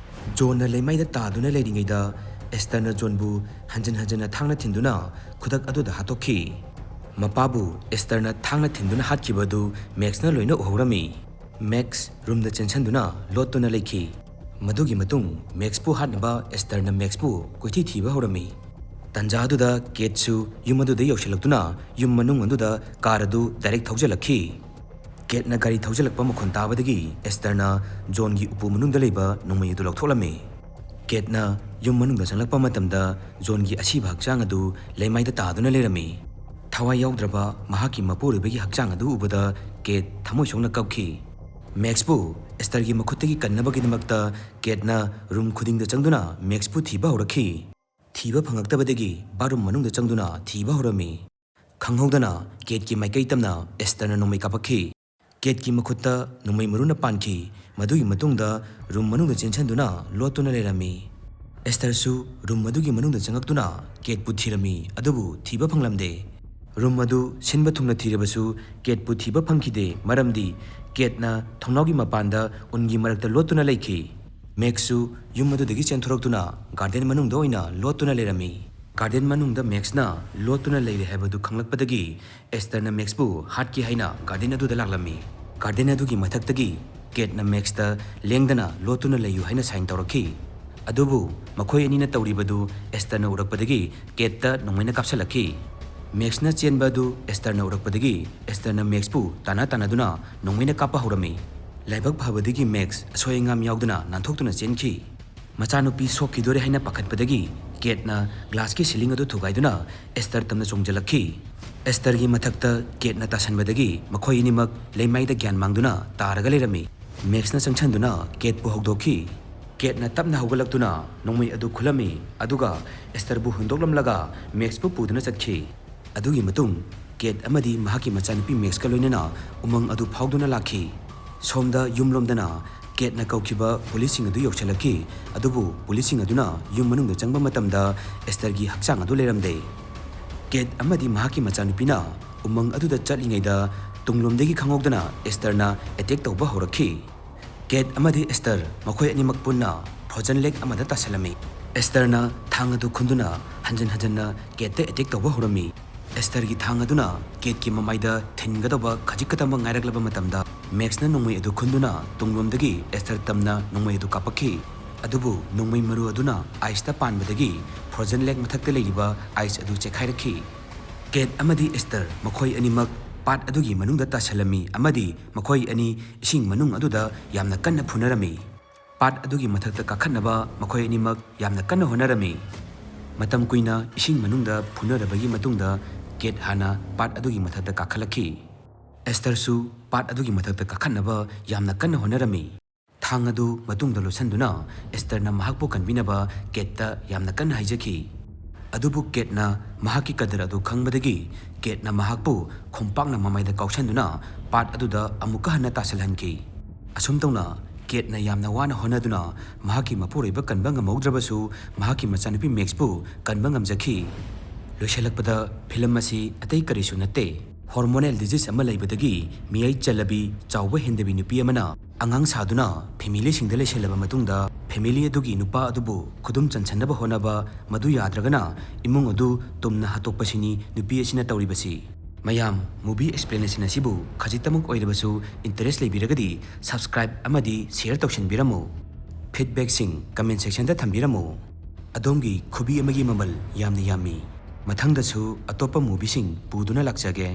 ꯖꯣꯟꯅ ꯂꯩꯃꯥꯏꯗ ꯇꯥꯗꯨꯅ ꯂꯩꯔꯤꯉꯩꯗ ꯑꯦꯁꯇꯔꯅ ꯖꯣꯟꯕꯨ ꯍꯟꯖꯤꯟ ꯍꯟꯖꯤꯟꯅ ꯊꯥꯡꯅ ꯊꯤꯟꯗꯨꯅ ꯈꯨꯗꯛ ꯑꯗꯨꯗ ꯍꯥꯠꯇꯣꯛꯈꯤ꯫ ꯃꯄꯥꯕꯨ ꯑꯦꯁꯇꯔꯅ ꯊꯥꯡꯅ ꯊꯤꯟꯗꯨꯅ ꯍꯥꯠꯈꯤꯕ ꯑꯗꯨ ꯃꯦꯛꯁꯅ ꯂꯣꯏꯅ ꯎꯍꯧꯔꯝꯃꯤ꯫ ꯃꯦꯛꯁ ꯔꯨꯝꯗ ꯆꯦꯟꯁꯤꯟꯗꯨꯅ ꯂꯣꯠꯇꯨꯅ ꯂꯩꯈꯤ꯫ ꯃꯗꯨꯒꯤ ꯃꯇꯨꯡ ꯃꯦꯛꯁꯄꯨ ꯍꯥꯠꯅꯕ ꯑꯦꯁꯇꯔꯅ ꯃꯦꯛꯁꯄꯨ ꯀꯣꯏꯊꯤ ꯊꯤꯕ ꯍꯧꯔꯝꯃꯤ꯫ ꯇꯟꯖꯥ ꯑꯗꯨꯗ ꯀꯦꯠꯁꯨ ꯌꯨꯝ ꯑꯗꯨꯗ ꯌꯧꯁꯤꯜꯂꯛꯇꯨꯅ ꯌꯨꯝ ꯃꯅꯨꯡ ꯑꯗꯨꯗ ꯀꯥꯔ ꯑꯗꯨ ꯗꯥꯏꯔꯦꯛ ꯊꯧꯖꯤꯜꯂꯛꯈꯤ꯫ ꯀꯦꯠꯅ ꯒꯥꯔꯤ ꯊꯧꯖꯤꯜꯂꯛꯄ ꯃꯈꯣꯟ ꯇꯥꯕꯗꯒꯤ ꯑꯦꯁꯇꯔꯅ ꯖꯣꯟꯒꯤ ꯎꯄꯨ ꯃꯅꯨꯡꯗ ꯂꯩꯕ ꯅꯣꯡꯃꯩ ꯑꯗꯨ ꯂꯧꯊꯣꯛꯂꯝꯃꯤ꯫ ꯀꯦꯠꯅ ꯌꯨꯝ ꯃꯅꯨꯡꯗ ꯆꯪꯂꯛꯄ ꯃꯇꯝꯗ ꯖꯣꯟꯒꯤ ꯑꯁꯤꯕ ꯍꯛꯆꯥꯡ ꯑꯗꯨ ꯂꯩꯃꯥꯏꯗ ꯇꯥꯗꯨꯅ ꯂꯩꯔꯝꯃꯤ꯫ ꯊꯋꯥꯏ ꯌꯥꯎꯗ꯭ꯔꯕ ꯃꯍꯥꯛꯀꯤ ꯃꯄꯨꯔꯣꯏꯕꯒꯤ ꯍꯛꯆꯥꯡ ꯑꯗꯨ ꯎꯕꯗ ꯀꯦꯠ ꯊꯃꯣꯏ ꯁꯣꯛꯅ ꯀꯞꯈꯤ꯫ ꯃꯦꯛꯁꯄꯨ ꯑꯦꯁꯇꯔꯒꯤ ꯃꯈꯨꯠꯇꯒꯤ ꯀꯟꯅꯕꯒꯤꯗꯃꯛꯇ ꯀꯦꯠꯅ ꯔꯨꯝ ꯈꯨꯗꯤꯡꯗ ꯆꯪꯗꯨꯅ ꯃꯦꯛꯁꯄꯨ ꯊꯤꯕ ꯍꯧꯔꯛꯈꯤ꯫ ꯊꯤꯕ ꯐꯪꯂꯛꯇꯕꯗꯒꯤ ꯕꯥꯠꯔꯨꯝ ꯃꯅꯨꯡꯗ ꯆꯪꯗꯨꯅ ꯊꯤꯕ ꯍꯧꯔꯝꯃꯤ꯫ ꯈꯪꯍꯧꯗꯅ ꯀꯦꯠꯀꯤ ꯃꯥꯏꯀꯩ ꯇꯝꯅ ꯑꯦꯁꯇꯔꯅ ꯅꯣꯡꯃꯩ ꯀꯥꯞꯄꯛꯈꯤ꯫ ꯀꯦꯠꯀꯤ ꯃꯈꯨꯠꯇ ꯅꯣꯡꯃꯩ ꯃꯔꯨꯅ ꯄꯥꯟꯈꯤ꯫ ꯃꯗꯨꯒꯤ ꯃꯇꯨꯡꯗ ꯔꯨꯝ ꯃꯅꯨꯡꯗ ꯆꯦꯟꯁꯤꯟꯗꯨꯅ ꯂꯣꯠꯇꯨꯅ ꯂꯩꯔꯝꯃꯤ꯫ ꯑꯦꯁꯇꯔꯁꯨ ꯔꯨꯝ ꯑꯗꯨꯒꯤ ꯃꯅꯨꯡꯗ ꯆꯪꯂꯛꯇꯨꯅ ꯀꯦꯠꯄꯨ ꯊꯤꯔꯝꯃꯤ, ꯑꯗꯨꯕꯨ ꯊꯤꯕ ꯐꯪꯂꯝꯗꯦ꯫ ꯔꯨꯝ ꯑꯗꯨ ꯁꯤꯟꯕ ꯊꯨꯡꯅ ꯊꯤꯔꯕꯁꯨ ꯀꯦꯠꯄꯨ ꯊꯤꯕ ꯐꯪꯈꯤꯗꯦ, ꯃꯔꯝꯗꯤ ꯀꯦꯠꯅ ꯊꯣꯡꯅꯥꯎꯒꯤ ꯃꯄꯥꯟꯗ ꯎꯟꯒꯤ ꯃꯔꯛꯇ ꯂꯣꯠꯇꯨꯅ ꯂꯩꯈꯤ꯫ ꯃꯦꯛꯁꯁꯨ ꯌꯨꯝ ꯑꯗꯨꯗꯒꯤ ꯆꯦꯟꯊꯣꯔꯛꯇꯨꯅ ꯒꯥꯔꯗꯦꯟ ꯃꯅꯨꯡꯗ ꯑꯣꯏꯅ ꯂꯣꯠꯇꯨꯅ ꯂꯩꯔꯝꯃꯤ꯫ ꯒꯥꯔꯗꯦꯟ ꯃꯅꯨꯡꯗ ꯃꯦꯛꯁꯅ ꯂꯣꯠꯇꯨꯅ ꯂꯩꯔꯦ ꯍꯥꯏꯕꯗꯨ ꯈꯪꯂꯛꯄꯗꯒꯤ ꯑꯦꯁꯇꯔꯅ ꯃꯦꯛꯁꯄꯨ ꯍꯥꯠꯀꯦ ꯍꯥꯏꯅ ꯒꯥꯔꯗꯦꯟ ꯑꯗꯨꯗ ꯂꯥꯛꯂꯝꯃꯤ꯫ ꯒꯥꯔꯗꯦꯟ ꯑꯗꯨꯒꯤ ꯃꯊꯛꯇꯒꯤ ꯀꯦꯠꯅ ꯃꯦꯛꯁꯇ ꯂꯦꯡꯗꯅ ꯂꯣꯠꯇꯨꯅ ꯂꯩꯌꯨ ꯍꯥꯏꯅ ꯁꯥꯏꯟ ꯇꯧꯔꯛꯈꯤ꯫ ꯑꯗꯨꯕꯨ ꯃꯈꯣꯏ ꯑꯅꯤꯅ ꯇꯧꯔꯤꯕꯗꯨ ꯑꯦꯁꯇꯔꯅ ꯎꯔꯛꯄꯗꯒꯤ ꯀꯦꯠꯇ ꯅꯣꯡꯃꯩꯅ ꯀꯥꯞꯁꯤꯜꯂꯛꯈꯤ꯫ ꯃꯦꯛꯁꯅ ꯆꯦꯟꯕ ꯑꯗꯨ ꯑꯦꯁꯇꯔꯅ ꯎꯔꯛꯄꯗꯒꯤ ꯑꯦꯁꯇꯔꯅ ꯃꯦꯛꯁꯄꯨ ꯇꯥꯟꯅ ꯇꯥꯟꯅꯗꯨꯅ ꯅꯣꯡꯃꯩꯅ ꯀꯥꯞꯄ ꯍꯧꯔꯝꯃꯤ꯫ ꯂꯥꯏꯕꯛ ꯐꯕꯗꯒꯤ ꯃꯦꯛꯁ ꯑꯁꯣꯏ ꯑꯉꯥꯝ ꯌꯥꯎꯗꯅ ꯅꯥꯟꯊꯣꯛꯇꯨꯅ ꯆꯦꯟꯈꯤ꯫ ꯃꯆꯥꯅꯨꯄꯤ ꯁꯣꯛꯈꯤꯗꯣꯔꯦ ꯍꯥꯏꯅ ꯄꯥꯈꯠꯄꯗꯒꯤ ꯀꯦꯠꯅ ꯒ꯭ꯂꯥꯁꯀꯤ ꯁꯤꯂꯤꯡ ꯑꯗꯨ ꯊꯨꯒꯥꯏꯗꯨꯅ ꯑꯦꯁꯇꯔ ꯇꯝꯅ ꯆꯣꯡꯖꯜꯂꯛꯈꯤ꯫ ꯑꯦꯁꯇꯔꯒꯤ ꯃꯊꯛꯇ ꯀꯦꯠꯅ ꯇꯥꯁꯟꯕꯗꯒꯤ ꯃꯈꯣꯏ ꯑꯅꯤꯃꯛ ꯂꯩꯃꯥꯏꯗ ꯒ꯭ꯌꯥꯟ ꯃꯥꯡꯗꯨꯅ ꯇꯥꯔꯒ ꯂꯩꯔꯝꯃꯤ꯫ ꯃꯦꯛꯁꯅ ꯆꯪꯁꯟꯗꯨꯅ ꯀꯦꯠꯄꯨ ꯍꯧꯗꯣꯛꯈꯤ꯫ ꯀꯦꯠꯅ ꯇꯞꯅ ꯍꯧꯒꯠꯂꯛꯇꯨꯅ ꯅꯣꯡꯃꯩ ꯑꯗꯨ ꯈꯨꯜꯂꯝꯃꯤ, ꯑꯗꯨꯒ ꯑꯦꯁꯇꯔꯕꯨ ꯍꯨꯟꯗꯣꯛꯂꯝꯂꯒ ꯃꯦꯛꯁꯄꯨ ꯄꯨꯗꯨꯅ ꯆꯠꯈꯤ꯫ ꯑꯗꯨꯒꯤ ꯃꯇꯨꯡ ꯀꯦꯠ ꯑꯃꯗꯤ ꯃꯍꯥꯛꯀꯤ ꯃꯆꯥꯅꯨꯄꯤ ꯃꯦꯛꯁꯀ ꯂꯣꯏꯅꯅ ꯎꯃꯪ ꯑꯗꯨ ꯐꯥꯎꯗꯨꯅ ꯂꯥꯛꯈꯤ꯫ ꯁꯣꯝꯗ ꯌꯨꯝꯂꯣꯝꯗꯅ ꯀꯦꯠꯅ ꯀꯧꯈꯤꯕ ꯄꯨꯂꯤꯁꯁꯤꯡ ꯑꯗꯨ ꯌꯧꯁꯤꯜꯂꯛꯈꯤ, ꯑꯗꯨꯕꯨ ꯄꯨꯂꯤꯁꯁꯤꯡ ꯑꯗꯨꯅ ꯌꯨꯝ ꯃꯅꯨꯡꯗ ꯆꯪꯕ ꯃꯇꯝꯗ ꯑꯦꯁꯇꯔꯒꯤ ꯍꯛꯆꯥꯡ ꯑꯗꯨ ꯂꯩꯔꯝꯗꯦ꯫ ꯀꯦꯠ ꯑꯃꯗꯤ ꯃꯍꯥꯛꯀꯤ ꯃꯆꯥꯅꯨꯄꯤꯅ ꯎꯃꯪ ꯑꯗꯨꯗ ꯆꯠꯂꯤꯉꯩꯗ ꯇꯨꯡꯂꯣꯝꯗꯒꯤ ꯈꯪꯍꯧꯗꯅ ꯑꯦꯁꯇꯔꯅ ꯑꯦꯇꯦꯛ ꯇꯧꯕ ꯍꯧꯔꯛꯈꯤ꯫ ꯀꯦꯠ ꯑꯃꯗꯤ ꯑꯦꯁꯇꯔ ꯃꯈꯣꯏ ꯑꯅꯤꯃꯛ ꯄꯨꯟꯅ ꯐ꯭ꯔꯣꯖꯟ ꯂꯦꯛ ꯑꯃꯗ ꯇꯥꯁꯤꯜꯂꯝꯃꯤ꯫ ꯑꯦꯁꯇꯔꯅ ꯊꯥꯡ ꯑꯗꯨ ꯈꯨꯟꯗꯨꯅ ꯍꯟꯖꯟ ꯍꯟꯖꯟꯅ ꯀꯦꯠꯇ ꯑꯦꯇꯦꯛ ꯇꯧꯕ ꯍꯧꯔꯝꯃꯤ꯫ ꯑꯦꯁꯇꯔꯒꯤ ꯊꯥꯡ ꯑꯗꯨꯅ ꯀꯦꯠꯀꯤ ꯃꯃꯥꯏꯗ ꯊꯤꯟꯒꯗꯧꯕ ꯈꯖꯤꯛ ꯈꯛꯇꯃꯛ ꯉꯥꯏꯔꯛꯂꯕ ꯃꯇꯝꯗ, ꯃꯦꯛꯁꯅ ꯅꯣꯡꯃꯩ ꯑꯗꯨ ꯈꯨꯟꯗꯨꯅ ꯇꯨꯡꯂꯣꯝꯗꯒꯤ ꯑꯦꯁꯇꯔ ꯇꯝꯅ ꯅꯣꯡꯃꯩ ꯑꯗꯨ ꯀꯥꯞꯄꯛꯈꯤ꯫ ꯑꯗꯨꯕꯨ ꯅꯣꯡꯃꯩ ꯃꯔꯨ ꯑꯗꯨꯅ ꯑꯥꯏꯁꯇ ꯄꯥꯟꯕꯗꯒꯤ ꯐ꯭ꯔꯣꯖꯟ ꯂꯦꯛ ꯃꯊꯛꯇ ꯂꯩꯔꯤꯕ ꯑꯥꯏꯁ ꯑꯗꯨ ꯆꯦꯛꯈꯥꯏꯔꯛꯈꯤ꯫ ꯀꯦꯠ ꯑꯃꯗꯤ ꯑꯦꯁꯇꯔ ꯃꯈꯣꯏ ꯑꯅꯤꯃꯛ ꯄꯥꯠ ꯑꯗꯨꯒꯤ ꯃꯅꯨꯡꯗ ꯇꯥꯁꯤꯜꯂꯝꯃꯤ ꯑꯃꯗꯤ ꯃꯈꯣꯏ ꯑꯅꯤ ꯏꯁꯤꯡ ꯃꯅꯨꯡ ꯑꯗꯨꯗ ꯌꯥꯝꯅ ꯀꯟꯅ ꯐꯨꯅꯔꯝꯃꯤ꯫ ꯄꯥꯠ ꯑꯗꯨꯒꯤ ꯃꯊꯛꯇ ꯀꯥꯈꯠꯅꯕ ꯃꯈꯣꯏ ꯑꯅꯤꯃꯛ ꯌꯥꯝꯅ ꯀꯟꯅ ꯍꯣꯠꯅꯔꯝꯃꯤ꯫ ꯃꯇꯝ ꯀꯨꯏꯅ ꯏꯁꯤꯡ ꯃꯅꯨꯡꯗ ꯐꯨꯅꯔꯕꯒꯤ ꯃꯇꯨꯡꯗ, ꯀꯦꯠ ꯍꯥꯟꯅ ꯄꯥꯠ ꯑꯗꯨꯒꯤ ꯃꯊꯛꯇ ꯀꯥꯈꯠꯂꯛꯈꯤ꯫ ꯑꯦꯁꯇꯔꯁꯨ ꯄꯥꯠ ꯑꯗꯨꯒꯤ ꯃꯊꯛꯇ ꯀꯥꯈꯠꯅꯕ ꯌꯥꯝꯅ ꯀꯟꯅ ꯍꯣꯠꯅꯔꯝꯃꯤ꯫ ꯊꯥꯡ ꯑꯗꯨ ꯃꯇꯨꯡꯗ ꯂꯣꯠꯁꯤꯟꯗꯨꯅ, ꯑꯦꯁꯇꯔꯅ ꯃꯍꯥꯛꯄꯨ ꯀꯟꯕꯤꯅꯕ ꯀꯦꯠꯇ ꯌꯥꯝꯅ ꯀꯟꯅ ꯍꯥꯏꯖꯈꯤ꯫ ꯑꯗꯨꯕꯨ ꯀꯦꯠꯅ ꯃꯍꯥꯛꯀꯤ ꯀꯗꯔ ꯑꯗꯨ ꯈꯪꯕꯗꯒꯤ, ꯀꯦꯠꯅ ꯃꯍꯥꯛꯄꯨ ꯈꯣꯡꯄꯥꯛꯅ ꯃꯃꯥꯏꯗ ꯀꯥꯎꯁꯟꯗꯨꯅ ꯄꯥꯠ ꯑꯗꯨꯗ ꯑꯃꯨꯛꯀ ꯍꯟꯅ ꯇꯥꯁꯤꯜꯍꯟꯈꯤ꯫ ꯑꯁꯨꯝ ꯇꯧꯅ, ꯀꯦꯠꯅ ꯌꯥꯝꯅ ꯋꯥꯅ ꯍꯣꯠꯅꯗꯨꯅ ꯃꯍꯥꯛꯀꯤ ꯃꯄꯨꯔꯣꯏꯕ ꯀꯟꯕ ꯉꯝꯍꯧꯗ꯭ꯔꯕꯁꯨ, ꯃꯍꯥꯛꯀꯤ ꯃꯆꯥꯅꯨꯄꯤ ꯃꯦꯛꯁꯄꯨ ꯀꯟꯕ ꯉꯝꯖꯈꯤ꯫ ꯂꯣꯏꯁꯤꯜꯂꯛꯄꯗ, ꯐꯤꯂꯝ ꯑꯁꯤ ꯑꯇꯩ ꯀꯔꯤꯁꯨ ꯅꯠꯇꯦ, ꯍꯣꯔꯃꯣꯅꯦꯜ ꯗꯤꯖꯤꯖ ꯑꯃ ꯂꯩꯕꯗꯒꯤ ꯃꯤꯌꯥꯏ ꯆꯜꯂꯕꯤ, ꯆꯥꯎꯕ ꯍꯦꯟꯗꯕꯤ ꯅꯨꯄꯤ ꯑꯃꯅ ꯑꯉꯥꯡ ꯁꯥꯗꯨꯅ ꯐꯦꯃꯤꯂꯤꯁꯤꯡꯗ ꯂꯩꯁꯤꯜꯂꯕ ꯃꯇꯨꯡꯗ, ꯐꯦꯃꯤꯂꯤ ꯑꯗꯨꯒꯤ ꯅꯨꯄꯥ ꯑꯗꯨꯕꯨ ꯈꯨꯗꯨꯝ ꯆꯟꯁꯟꯅꯕ ꯍꯣꯠꯅꯕ, ꯃꯗꯨ ꯌꯥꯗ꯭ꯔꯒꯅ ꯏꯃꯨꯡ ꯑꯗꯨ ꯇꯨꯝꯅ ꯍꯥꯠꯇꯣꯛꯄꯁꯤꯅꯤ ꯅꯨꯄꯤ ꯑꯁꯤꯅ ꯇꯧꯔꯤꯕꯁꯤ꯫ ꯃꯌꯥꯝ, movie explanation ꯑꯁꯤꯕꯨ ꯈꯖꯤꯛꯇꯃꯛ ꯑꯣꯏꯔꯕꯁꯨ interest ꯂꯩꯕꯤꯔꯒꯗꯤ, subscribe ꯑꯃꯗꯤ share ꯇꯧꯁꯤꯟꯕꯤꯔꯝꯃꯨ꯫ Feedbackꯁꯤꯡ comment sectionꯗ ꯊꯝꯕꯤꯔꯝꯃꯨ꯫ ꯑꯗꯣꯝꯒꯤ ꯈꯨꯕꯤ ꯑꯃꯒꯤ ꯃꯃꯜ ꯌꯥꯝꯅ ꯌꯥꯝꯃꯤ꯫ ꯃꯊꯪꯗꯁꯨ ꯑꯇꯣꯞꯄ movieꯁꯤꯡ ꯄꯨꯗꯨꯅ ꯂꯥꯛꯆꯒꯦ꯫